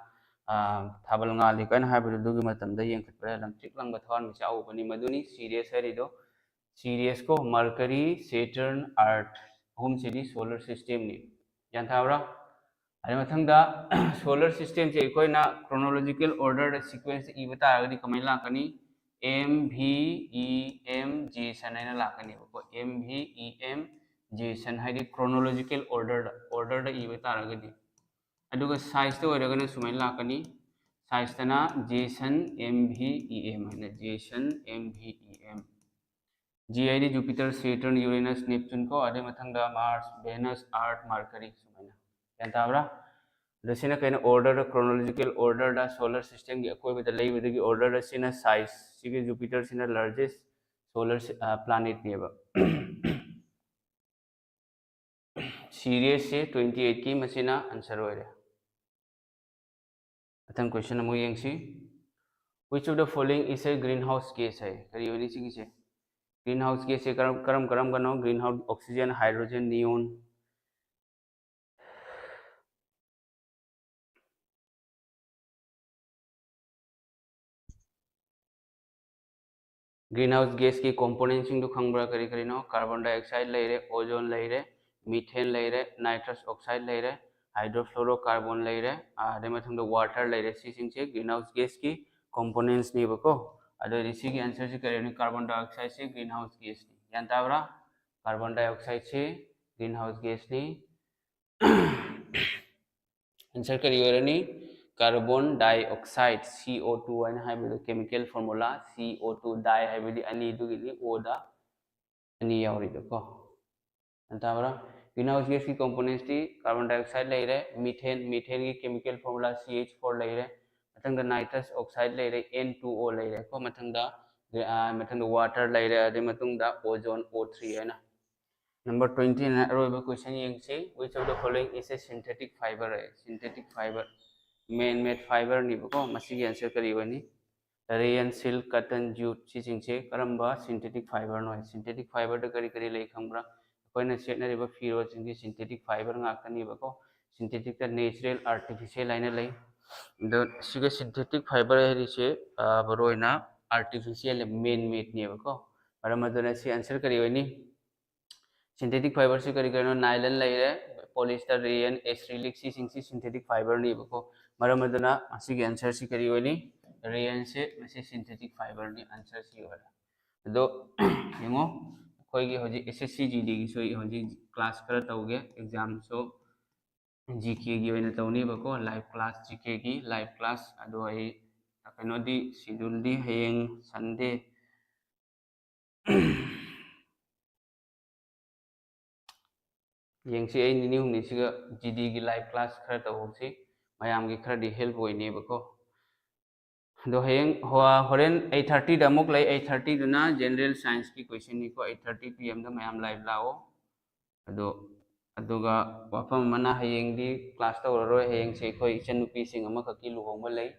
ꯑ, ꯊꯥꯕꯜ ꯉꯥꯜꯂꯤ ꯀꯥꯏꯅ ꯍꯥꯏꯕꯗꯣ, ꯑꯗꯨꯒꯤ ꯃꯇꯝꯗ ꯌꯦꯡꯈꯠꯄꯗ ꯂꯪꯇ꯭ꯔꯤꯛ ꯂꯪꯕ ꯊꯋꯥꯟꯃꯤꯆꯥꯛ ꯎꯕꯅꯤ ꯃꯗꯨꯅꯤ Sirius ꯍꯥꯏꯔꯤꯗꯣ꯫ Sirius ꯀꯣ, Mercury, Saturn, Earth, ꯑꯍꯨꯝꯁꯤꯗꯤ solar system ꯅꯤ꯫ ꯒ꯭ꯌꯥꯟ ꯇꯥꯕ꯭ꯔꯥ? ꯑꯗꯩ ꯃꯊꯪꯗ solar system ꯁꯦ ꯑꯩꯈꯣꯏꯅ chronological order ꯗ, sequence ꯏꯕ ꯇꯥꯔꯒꯗꯤ ꯀꯃꯥꯏꯅ ꯂꯥꯛꯀꯅꯤ? M V E M J S N ꯍꯥꯏꯅ ꯂꯥꯛꯀꯅꯦꯕꯀꯣ꯫ M V E M J S N ꯍꯥꯏꯗꯤ chronological order ꯗ, order ꯗ ꯏꯕ ꯇꯥꯔꯒꯗꯤ꯫ ꯑꯗꯨꯒ size ꯇ ꯑꯣꯏꯔꯒꯅ ꯁꯨꯃꯥꯏꯅ ꯂꯥꯛꯀꯅꯤ꯫ Size ꯇꯅ J S N M V E M ꯍꯥꯏꯅ, J S N M V E M꯫ G ꯍꯥꯏꯗꯤ Jupiter, Saturn, Uranus, Neptune ꯀꯣ, ꯑꯗꯩ ꯃꯊꯪꯗ Mars, Venus, Earth, Mercury ꯁꯨꯃꯥꯏꯅ꯫ ꯒ꯭ꯌꯥꯟ ꯇꯥꯕ꯭ꯔꯥ? ꯑꯗꯣ ꯁꯤꯅ ꯀꯩꯅꯣ? Order ꯗ, chronological order ꯗ solar system ꯒꯤ ꯑꯀꯣꯏꯕꯗ ꯂꯩꯕꯗꯒꯤ order ꯗ꯫ ꯁꯤꯅ size, ꯁꯤꯒꯤ Jupiter ꯁꯤꯅ largest solar ꯁꯤ-, ꯑ, planet ꯅꯦꯕ꯫ Sirius ꯁꯦ twenty eight ꯀꯤ, ꯃꯁꯤꯅ answer ꯑꯣꯏꯔꯦ꯫ ꯃꯊꯪ question ꯑꯃꯨꯛ ꯌꯦꯡꯁꯤ꯫ Which of the following is a greenhouse gas ꯍꯥꯏ꯫ ꯀꯔꯤ ꯑꯣꯏꯅꯤ ꯁꯤꯒꯤꯁꯦ? Greenhouse gas ꯁꯦ ꯀꯔꯝ, ꯀꯔꯝ, ꯀꯔꯝꯕꯅꯣ? Greenhouse, oxygen, hydrogen, neon꯫ Greenhouse gas ꯀꯤ component ꯁꯤꯡꯗꯨ ꯈꯪꯕ꯭ꯔꯥ? ꯀꯔꯤ ꯀꯔꯤꯅꯣ? Carbon dioxide ꯂꯩꯔꯦ, ozone ꯂꯩꯔꯦ, methane ꯂꯩꯔꯦ, nitrous oxide ꯂꯩꯔꯦ, hydrofluorocarbon ꯂꯩꯔꯦ, ꯑꯥ, ꯑꯗꯩ ꯃꯊꯪꯗ water ꯂꯩꯔꯦ꯫ ꯁꯤꯁꯤꯡꯁꯦ greenhouse gas ꯀꯤ components ꯅꯦꯕꯀꯣ꯫ ꯑꯗꯨ ꯑꯣꯏꯔꯗꯤ ꯁꯤꯒꯤ answer ꯁꯤ ꯀꯔꯤꯅꯣ? Carbon dioxide ꯁꯤ greenhouse gas ꯅꯤ꯫ ꯒ꯭ꯌꯥꯟ ꯇꯥꯕ꯭ꯔꯥ? Carbon dioxide ꯁꯤ greenhouse gas ꯅꯤ꯫ Answer ꯀꯔꯤ ꯑꯣꯏꯔꯅꯤ? Carbon dioxide, C O two ꯍꯥꯏꯅ ꯍꯥꯏꯕꯗꯣ, chemical formula, C O two, di ꯍꯥꯏꯕꯗꯤ ꯑꯅꯤ, ꯑꯗꯨꯒꯤꯗꯤ O ꯗ ꯑꯅꯤ ꯌꯥꯎꯔꯤꯗꯣꯀꯣ꯫ ꯒ꯭ꯌꯥꯟ ꯇꯥꯕ꯭ꯔꯥ? Greenhouse gas ꯀꯤ components ꯇꯤ carbon dioxide ꯂꯩꯔꯦ, methane, methane ꯒꯤ chemical formula C H four ꯂꯩꯔꯦ, ꯃꯊꯪꯗ nitrous oxide ꯂꯩꯔꯦ, N two O ꯂꯩꯔꯦꯀꯣ, ꯃꯊꯪꯗ ꯃꯊꯪꯗ water ꯂꯩꯔꯦ, ꯑꯗꯨꯒꯤ ꯃꯇꯨꯡꯗ ozone, O three ꯍꯥꯏꯅ꯫ Number twenty ꯑꯔꯣꯏꯕ question ꯌꯦꯡꯁꯤ, which of the following is a synthetic fiber high. Synthetic fiber, man made fiber ꯅꯦꯕꯀꯣ꯫ ꯃꯁꯤꯒꯤ answer ꯀꯔꯤ ꯑꯣꯏꯅꯤ? Rayon, silk, cotton, jute ꯁꯤꯁꯤꯡꯁꯦ ꯀꯔꯝꯕ synthetic fiber ꯅꯣ? Synthetic fiber ꯗ ꯀꯔꯤ ꯀꯔꯤ ꯂꯩ ꯈꯪꯕ꯭ꯔꯥ? ꯑꯩꯈꯣꯏꯅ ꯁꯦꯠꯅꯔꯤꯕ ꯐꯤꯔꯣꯜꯁꯤꯡꯁꯦ synthetic fiber ꯉꯥꯛꯇꯅꯦꯕꯀꯣ꯫ Synthetic ꯇ natural, artificial ꯍꯥꯏꯅ ꯂꯩ꯫ ꯑꯗꯣ ꯁꯤꯒ synthetic fiber ꯍꯥꯏꯔꯤꯁꯦ ꯃꯔꯨ ꯑꯣꯏꯅ artificial, man made ꯅꯦꯕꯀꯣ꯫ ꯃꯔꯝ ꯑꯗꯨꯅ ꯁꯤ answer ꯀꯔꯤ ꯑꯣꯏꯅꯤ? Synthetic fiber ꯁꯤ ꯀꯔꯤ ꯀꯔꯤꯅꯣ? Nylon ꯂꯩꯔꯦ, polyester, rayon, acrylic ꯁꯤꯁꯤꯡꯁꯤ synthetic fiber ꯅꯦꯕꯀꯣ꯫ ꯃꯔꯝ ꯑꯗꯨꯅ ꯃꯁꯤꯒꯤ answer ꯁꯤ ꯀꯔꯤ ꯑꯣꯏꯅꯤ? Rayon ꯁꯦ ꯃꯁꯤ synthetic fiber ꯅꯤ, answer ꯁꯤ ꯑꯣꯏꯔꯦ꯫ ꯑꯗꯣ ꯌꯦꯡꯉꯣ, ꯑꯩꯈꯣꯏꯒꯤ ꯍꯧꯖꯤꯛ S S C G D ꯒꯤꯁꯨ ꯑꯩ ꯍꯧꯖꯤꯛ class ꯈꯔ ꯇꯧꯒꯦ꯫ Exam ꯁꯨ G K ꯒꯤ ꯑꯣꯏꯅ ꯇꯧꯅꯤꯕꯀꯣ, live class, G K ꯒꯤ live class꯫ ꯑꯗꯣ ꯑꯩ ꯀꯩꯅꯣꯗꯤ, schedule ꯗꯤ ꯍꯌꯦꯡ Sunday ꯌꯦꯡꯁꯤ, ꯑꯩ ꯅꯤꯅꯤ ꯍꯨꯝꯅꯤꯁꯤꯒ G D ꯒꯤ live class ꯈꯔ ꯇꯧꯍꯧꯁꯤ, ꯃꯌꯥꯝꯒꯤ ꯈꯔꯗꯤ help ꯑꯣꯏꯅꯦꯕꯀꯣ꯫ ꯑꯗꯣ ꯍꯌꯦꯡ ꯍꯣ-, ꯍꯣꯔꯦꯟ eight thirty ꯗ ꯑꯃꯨꯛ ꯂꯩ꯫ Eight thirty ꯗꯨꯅ general science ꯀꯤ question ꯅꯤꯀꯣ꯫ Eight thirty P M ꯗ ꯃꯌꯥꯝ live ꯂꯥꯛꯑꯣ꯫ ꯑꯗꯣ, ꯑꯗꯨꯒ ꯋꯥꯐꯝ ꯑꯃꯅ, ꯍꯌꯦꯡꯗꯤ class ꯇꯧꯔꯔꯣꯏ꯫ ꯍꯌꯦꯡꯁꯦ ꯑꯩꯈꯣꯏ ꯏꯆꯟꯅꯨꯄꯤꯁꯤꯡ ꯑꯃꯈꯛꯀꯤ ꯂꯨꯍꯣꯡꯕ ꯂꯩ꯫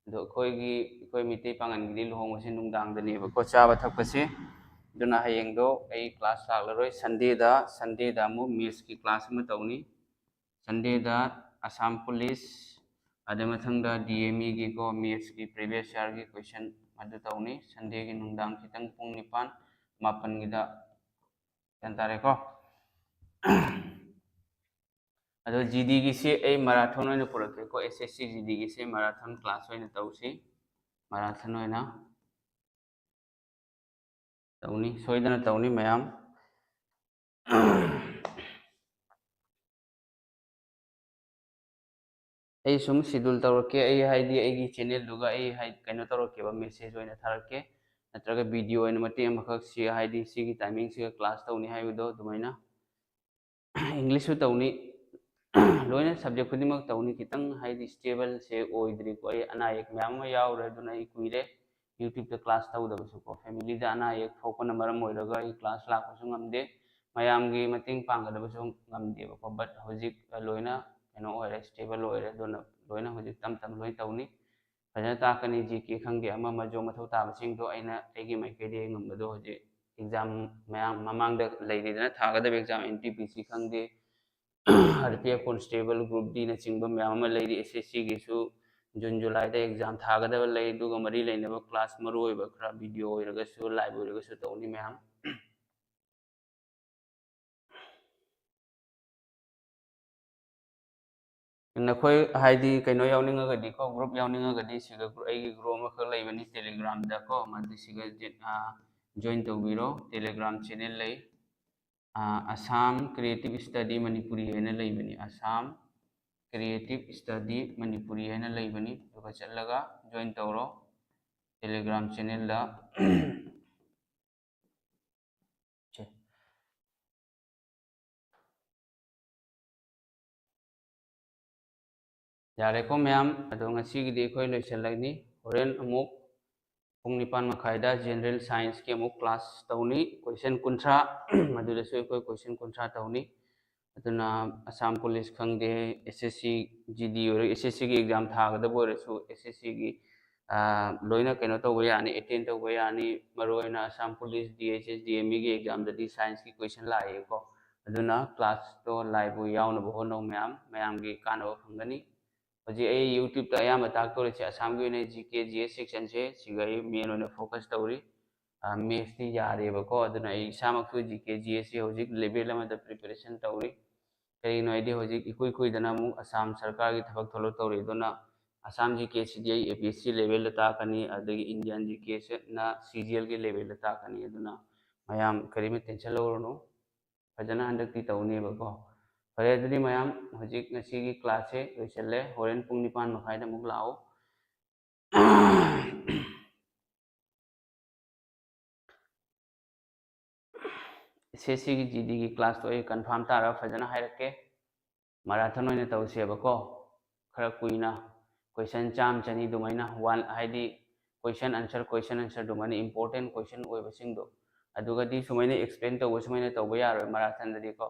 ꯑꯗꯣ ꯑꯩꯈꯣꯏꯒꯤ, ꯑꯩꯈꯣꯏ ꯃꯤꯇꯩ ꯄꯥꯉꯜꯒꯤꯗꯤ ꯂꯨꯍꯣꯡꯕꯁꯦ ꯅꯨꯡꯗꯥꯡꯗꯅꯦꯕꯀꯣ, ꯆꯥꯕ ꯊꯛꯄꯁꯦ꯫ ꯑꯗꯨꯅ ꯍꯌꯦꯡꯗꯣ ꯑꯩ class ꯂꯥꯛꯂꯔꯣꯏ꯫ Sunday ꯗ, Sunday ꯗ ꯑꯃꯨꯛ maths ꯀꯤ class ꯑꯃ ꯇꯧꯅꯤ꯫ Sunday ꯗ Assam Police, ꯑꯗꯩ ꯃꯊꯪꯗ D M E ꯒꯤꯀꯣ, maths ꯀꯤ previous year ꯒꯤ question ꯑꯗꯨ ꯇꯧꯅꯤ꯫ Sunday ꯒꯤ ꯅꯨꯡꯗꯥꯡ ꯈꯤꯇꯪ ꯄꯨꯡ ꯅꯤꯄꯥꯟ, ꯃꯥꯄꯟꯒꯤꯗ꯫ ꯒ꯭ꯌꯥꯟ ꯇꯥꯔꯦꯀꯣ? ꯑꯗꯣ G D ꯒꯤꯁꯤ ꯑꯩ marathon ꯑꯣꯏꯅ ꯄꯨꯔꯛꯀꯦꯀꯣ, S S C G D ꯒꯤꯁꯤ marathon class ꯑꯣꯏꯅ ꯇꯧꯁꯤ, marathon ꯑꯣꯏꯅ ꯇꯧꯅꯤ, ꯁꯣꯏꯗꯅ ꯇꯧꯅꯤ ꯃꯌꯥꯝ꯫ ꯑꯩ ꯁꯨꯝ schedule ꯇꯧꯔꯛꯀꯦ, ꯑꯩ ꯍꯥꯏꯗꯤ ꯑꯩꯒꯤ channel ꯗꯨꯒ ꯑꯩ ꯍꯥꯏ-, ꯀꯩꯅꯣ ꯇꯧꯔꯛꯀꯦꯕ, message ꯑꯣꯏꯅ ꯊꯥꯔꯛꯀꯦ, ꯅꯠꯇ꯭ꯔꯒ video ꯑꯣꯏꯅ ꯃꯇꯦꯛ ꯑꯃꯈꯛ ꯁꯤ ꯍꯥꯏꯗꯤ ꯁꯤꯒꯤ timing ꯁꯤꯒ class ꯇꯧꯅꯤ ꯍꯥꯏꯕꯗꯣ ꯑꯗꯨꯃꯥꯏꯅ꯫ English ꯁꯨ ꯇꯧꯅꯤ, ꯂꯣꯏꯅ subject ꯈꯨꯗꯤꯡꯃꯛ ꯇꯧꯅꯤ꯫ ꯈꯤꯇꯪ ꯍꯥꯏꯗꯤ stable ꯁꯦ ꯑꯣꯏꯗ꯭ꯔꯤꯀꯣ, ꯑꯩ ꯑꯅꯥ ꯑꯌꯦꯛ ꯃꯌꯥꯝ ꯑꯃ ꯌꯥꯎꯔꯦ, ꯑꯗꯨꯅ ꯑꯩ ꯀꯨꯏꯔꯦ YouTube-ꯇ class ꯇꯧꯗꯕꯁꯨ ꯀꯣ, family-ꯗ ꯑꯅꯥ ꯑꯌꯦꯛ ꯊꯣꯛꯄꯅ ꯃꯔꯝ ꯑꯣꯏꯔꯒ ꯑꯩ class ꯂꯥꯛꯄꯁꯨ ꯉꯝꯗꯦ, ꯃꯌꯥꯝꯒꯤ ꯃꯇꯦꯡ ꯄꯥꯡꯒꯗꯕꯁꯨ ꯉꯝꯗꯦꯕꯀꯣ꯫ But ꯍꯧꯖꯤꯛ ꯂꯣꯏꯅ ꯀꯩꯅꯣ ꯑꯣꯏꯔꯦ, stable ꯑꯣꯏꯔꯦ, ꯑꯗꯨꯅ ꯂꯣꯏꯅ ꯍꯧꯖꯤꯛ ꯇꯞ ꯇꯞꯅ ꯂꯣꯏ ꯇꯧꯅꯤ꯫ ꯐꯖꯅ ꯇꯥꯛꯀꯅꯤ꯫ G K ꯈꯪꯗꯦ, ꯑꯃ ꯑꯃꯁꯨ ꯃꯊꯧ ꯇꯥꯕꯁꯤꯡꯗꯣ ꯑꯩꯅ ꯑꯩꯒꯤ ꯃꯥꯏꯀꯩꯗꯒꯤ ꯉꯝꯕꯗꯣ ꯍꯧꯖꯤꯛ exam ꯃꯌꯥꯝ ꯃꯃꯥꯡꯗ ꯂꯩꯔꯤꯗꯅ ꯊꯥꯒꯗꯕ exam, N T P C ꯈꯪꯗꯦ, R P F constable, group D ꯅꯆꯤꯡꯕ ꯃꯌꯥꯝ ꯑꯃ ꯂꯩꯔꯤ꯫ S S C ꯒꯤꯁꯨ June July-ꯗ exam ꯊꯥꯒꯗꯕ ꯂꯩ꯫ ꯑꯗꯨꯒ ꯃꯔꯤ ꯂꯩꯅꯕ class ꯃꯔꯨ ꯑꯣꯏꯕ ꯈꯔ video ꯑꯣꯏꯔꯒꯁꯨ, live ꯑꯣꯏꯔꯒꯁꯨ ꯇꯧꯅꯤ ꯃꯌꯥꯝ꯫ ꯅꯈꯣꯏ ꯍꯥꯏꯗꯤ ꯀꯩꯅꯣ ꯌꯥꯎꯅꯤꯡꯉꯒꯗꯤꯀꯣ, group ꯌꯥꯎꯅꯤꯡꯉꯒꯗꯤ ꯁꯤꯒ group, ꯑꯩꯒꯤ group ꯑꯃꯈꯛ ꯂꯩꯕꯅꯤ Telegram-ꯗꯀꯣ, ꯃꯗꯨ ꯁꯤꯒ ꯖꯤ-, ꯑ, join ꯇꯧꯕꯤꯔꯣ꯫ Telegram channel ꯂꯩ, ꯑ, Assam Creative Study Manipuri ꯍꯥꯏꯅ ꯂꯩꯕꯅꯤ, Assam Creative Study Manipuri ꯍꯥꯏꯅ ꯂꯩꯕꯅꯤ꯫ ꯑꯗꯨꯒ ꯆꯠꯂꯒ join ꯇꯧꯔꯣ Telegram channel-ꯗ꯫ ꯁꯦ꯫ ꯌꯥꯔꯦꯀꯣ ꯃꯌꯥꯝ, ꯑꯗꯣ ꯉꯁꯤꯒꯤꯗꯤ ꯑꯩꯈꯣꯏ ꯂꯣꯏꯁꯤꯜꯂꯒꯅꯤ꯫ ꯍꯣꯔꯦꯟ ꯑꯃꯨꯛ ꯄꯨꯡ ꯅꯤꯄꯥꯟ ꯃꯈꯥꯏꯗ General Science-ꯀꯤ ꯑꯃꯨꯛ class ꯇꯧꯅꯤ, question ꯀꯨꯟꯊ꯭ꯔꯥ꯫ ꯃꯗꯨꯗꯁꯨ ꯑꯩꯈꯣꯏ question ꯀꯨꯟꯊ꯭ꯔꯥ ꯇꯧꯅꯤ꯫ ꯑꯗꯨꯅ Assam Police ꯈꯪꯗꯦ, S S C G D ꯑꯣꯏꯔꯣ, S S C-ꯒꯤ exam ꯊꯥꯒꯗꯕ ꯑꯣꯏꯔꯁꯨ, S S C-ꯒꯤ, ꯑ, ꯂꯣꯏꯅ ꯀꯩꯅꯣ ꯇꯧꯕ ꯌꯥꯅꯤ, attend ꯇꯧꯕ ꯌꯥꯅꯤ꯫ ꯃꯔꯨꯑꯣꯏꯅ Assam Police, D H S, D M E-ꯒꯤ exam-ꯗꯗꯤ science-ꯀꯤ question ꯂꯥꯛꯑꯦꯀꯣ꯫ ꯑꯗꯨꯅ class-ꯇꯣ live ꯌꯥꯎꯅꯕ ꯍꯣꯠꯅꯧ ꯃꯌꯥꯝ, ꯃꯌꯥꯝꯒꯤ ꯀꯥꯟꯅꯕ ꯐꯪꯒꯅꯤ꯫ ꯍꯧꯖꯤꯛ ꯑꯩ YouTube-ꯇ ꯑꯌꯥꯝꯕ ꯇꯥꯛꯇꯧꯔꯤꯁꯦ Assam-ꯒꯤ ꯑꯣꯏꯅ G K, G S section-ꯁꯦ, ꯁꯤꯒ ꯑꯩ main ꯑꯣꯏꯅ focus ꯇꯧꯔꯤ꯫ ꯑ, maths-ꯇꯤ ꯌꯥꯔꯦꯕꯀꯣ, ꯑꯗꯨꯅ ꯑꯩ ꯏꯁꯥꯃꯛꯁꯨ G K, G S-ꯁꯤ ꯍꯧꯖꯤꯛ level ꯑꯃꯗ preparation ꯇꯧꯔꯤ꯫ ꯀꯔꯤꯒꯤꯅꯣ ꯍꯥꯏꯗꯤ ꯍꯧꯖꯤꯛ ꯏꯀꯨꯏ ꯀꯨꯏꯗꯅ ꯑꯃꯨꯛ Assam ꯁꯔꯀꯥꯔꯒꯤ ꯊꯕꯛ ꯊꯣꯛꯂꯛꯇꯧꯔꯤ, ꯑꯗꯨꯅ Assam G K-ꯁꯤꯗꯤ ꯑꯩ A P S C level-ꯗ ꯇꯥꯛꯀꯅꯤ, ꯑꯗꯒꯤ Indian G K-ꯁꯤꯅ C G L-ꯒꯤ level-ꯗ ꯇꯥꯛꯀꯅꯤ꯫ ꯑꯗꯨꯅ ꯃꯌꯥꯝ ꯀꯔꯤꯝꯇ tension ꯂꯧꯔꯨꯅꯨ, ꯐꯖꯅ ꯍꯟꯗꯛꯇꯤ ꯇꯧꯅꯦꯕꯀꯣ꯫ ꯐꯔꯦ, ꯑꯗꯨꯗꯤ ꯃꯌꯥꯝ ꯍꯧꯖꯤꯛ ꯉꯁꯤꯒꯤ class-ꯁꯦ ꯂꯣꯏꯁꯤꯜꯂꯦ꯫ ꯍꯣꯔꯦꯟ ꯄꯨꯡ ꯅꯤꯄꯥꯟ ꯃꯈꯥꯏꯗ ꯑꯃꯨꯛ ꯂꯥꯛꯑꯣ꯫ S S C-ꯒꯤ G D-ꯒꯤ class-ꯇꯣ ꯑꯩ confirm ꯇꯥꯔꯒ ꯐꯖꯅ ꯍꯥꯏꯔꯛꯀꯦ꯫ Marathon ꯑꯣꯏꯅ ꯇꯧꯁꯦꯕꯀꯣ, ꯈꯔ ꯀꯨꯏꯅ, question ꯆꯥꯝꯃ ꯆꯅꯤ ꯑꯗꯨꯃꯥꯏꯅ, one, ꯍꯥꯏꯗꯤ question answer, question answer ꯑꯗꯨꯃꯥꯏꯅ important question ꯑꯣꯏꯕꯁꯤꯡꯗꯣ꯫ ꯑꯗꯨꯒꯗꯤ ꯁꯨꯃꯥꯏꯅ explain ꯇꯧꯕ ꯁꯨꯃꯥꯏꯅ ꯇꯧꯕ ꯌꯥꯔꯣꯏ ꯃꯔꯥꯊꯟꯗꯗꯤꯀꯣ꯫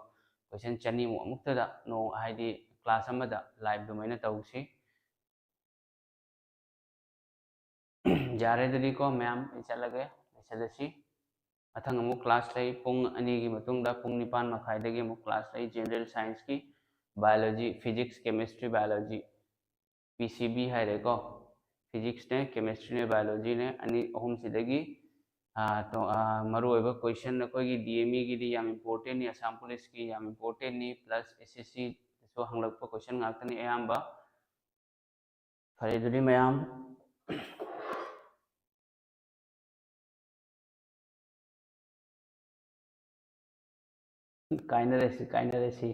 Question ꯆꯅꯤꯃꯨꯛ ꯑꯃꯨꯛꯇꯗ ꯅꯣꯡ ꯍꯥꯏꯗꯤ class ꯑꯃꯗ live ꯑꯗꯨꯃꯥꯏꯅ ꯇꯧꯁꯤ꯫ ꯌꯥꯔꯦ ꯑꯗꯨꯗꯤꯀꯣ ꯃꯌꯥꯝ, ꯑꯩ ꯆꯠꯂꯒꯦ, ꯂꯣꯏꯁꯤꯜꯂꯁꯤ꯫ ꯃꯊꯪ ꯑꯃꯨꯛ class ꯂꯩ ꯄꯨꯡ ꯑꯅꯤꯒꯤ ꯃꯇꯨꯡꯗ, ꯄꯨꯡ ꯅꯤꯄꯥꯟ ꯃꯈꯥꯏꯗꯒꯤ ꯑꯃꯨꯛ class ꯂꯩ꯫ General scienceꯀꯤ biology, physics, chemistry, biology, P C B ꯍꯥꯏꯔꯦꯀꯣ꯫ Physicsꯅꯦ, chemistryꯅꯦ, biologyꯅꯦ, ꯑꯅꯤ ꯑꯍꯨꯝꯁꯤꯗꯒꯤ, ꯑꯥ, ꯇꯣ-, ꯑꯥ, ꯃꯔꯨꯑꯣꯏꯕ question ꯑꯩꯈꯣꯏꯒꯤ D M Eꯒꯤꯗꯤ ꯌꯥꯝ importantꯅꯤ, Assam Policeꯀꯤ ꯌꯥꯝ importantꯅꯤ, plus S S Cꯗꯁꯨ ꯍꯪꯂꯛꯄ question ꯉꯥꯛꯇꯅꯤ ꯑꯌꯥꯝꯕ꯫ ꯐꯔꯦ ꯑꯗꯨꯗꯤ ꯃꯌꯥꯝ꯫ ꯀꯥꯏꯅꯔꯁꯤ, ꯀꯥꯏꯅꯔꯁꯤ꯫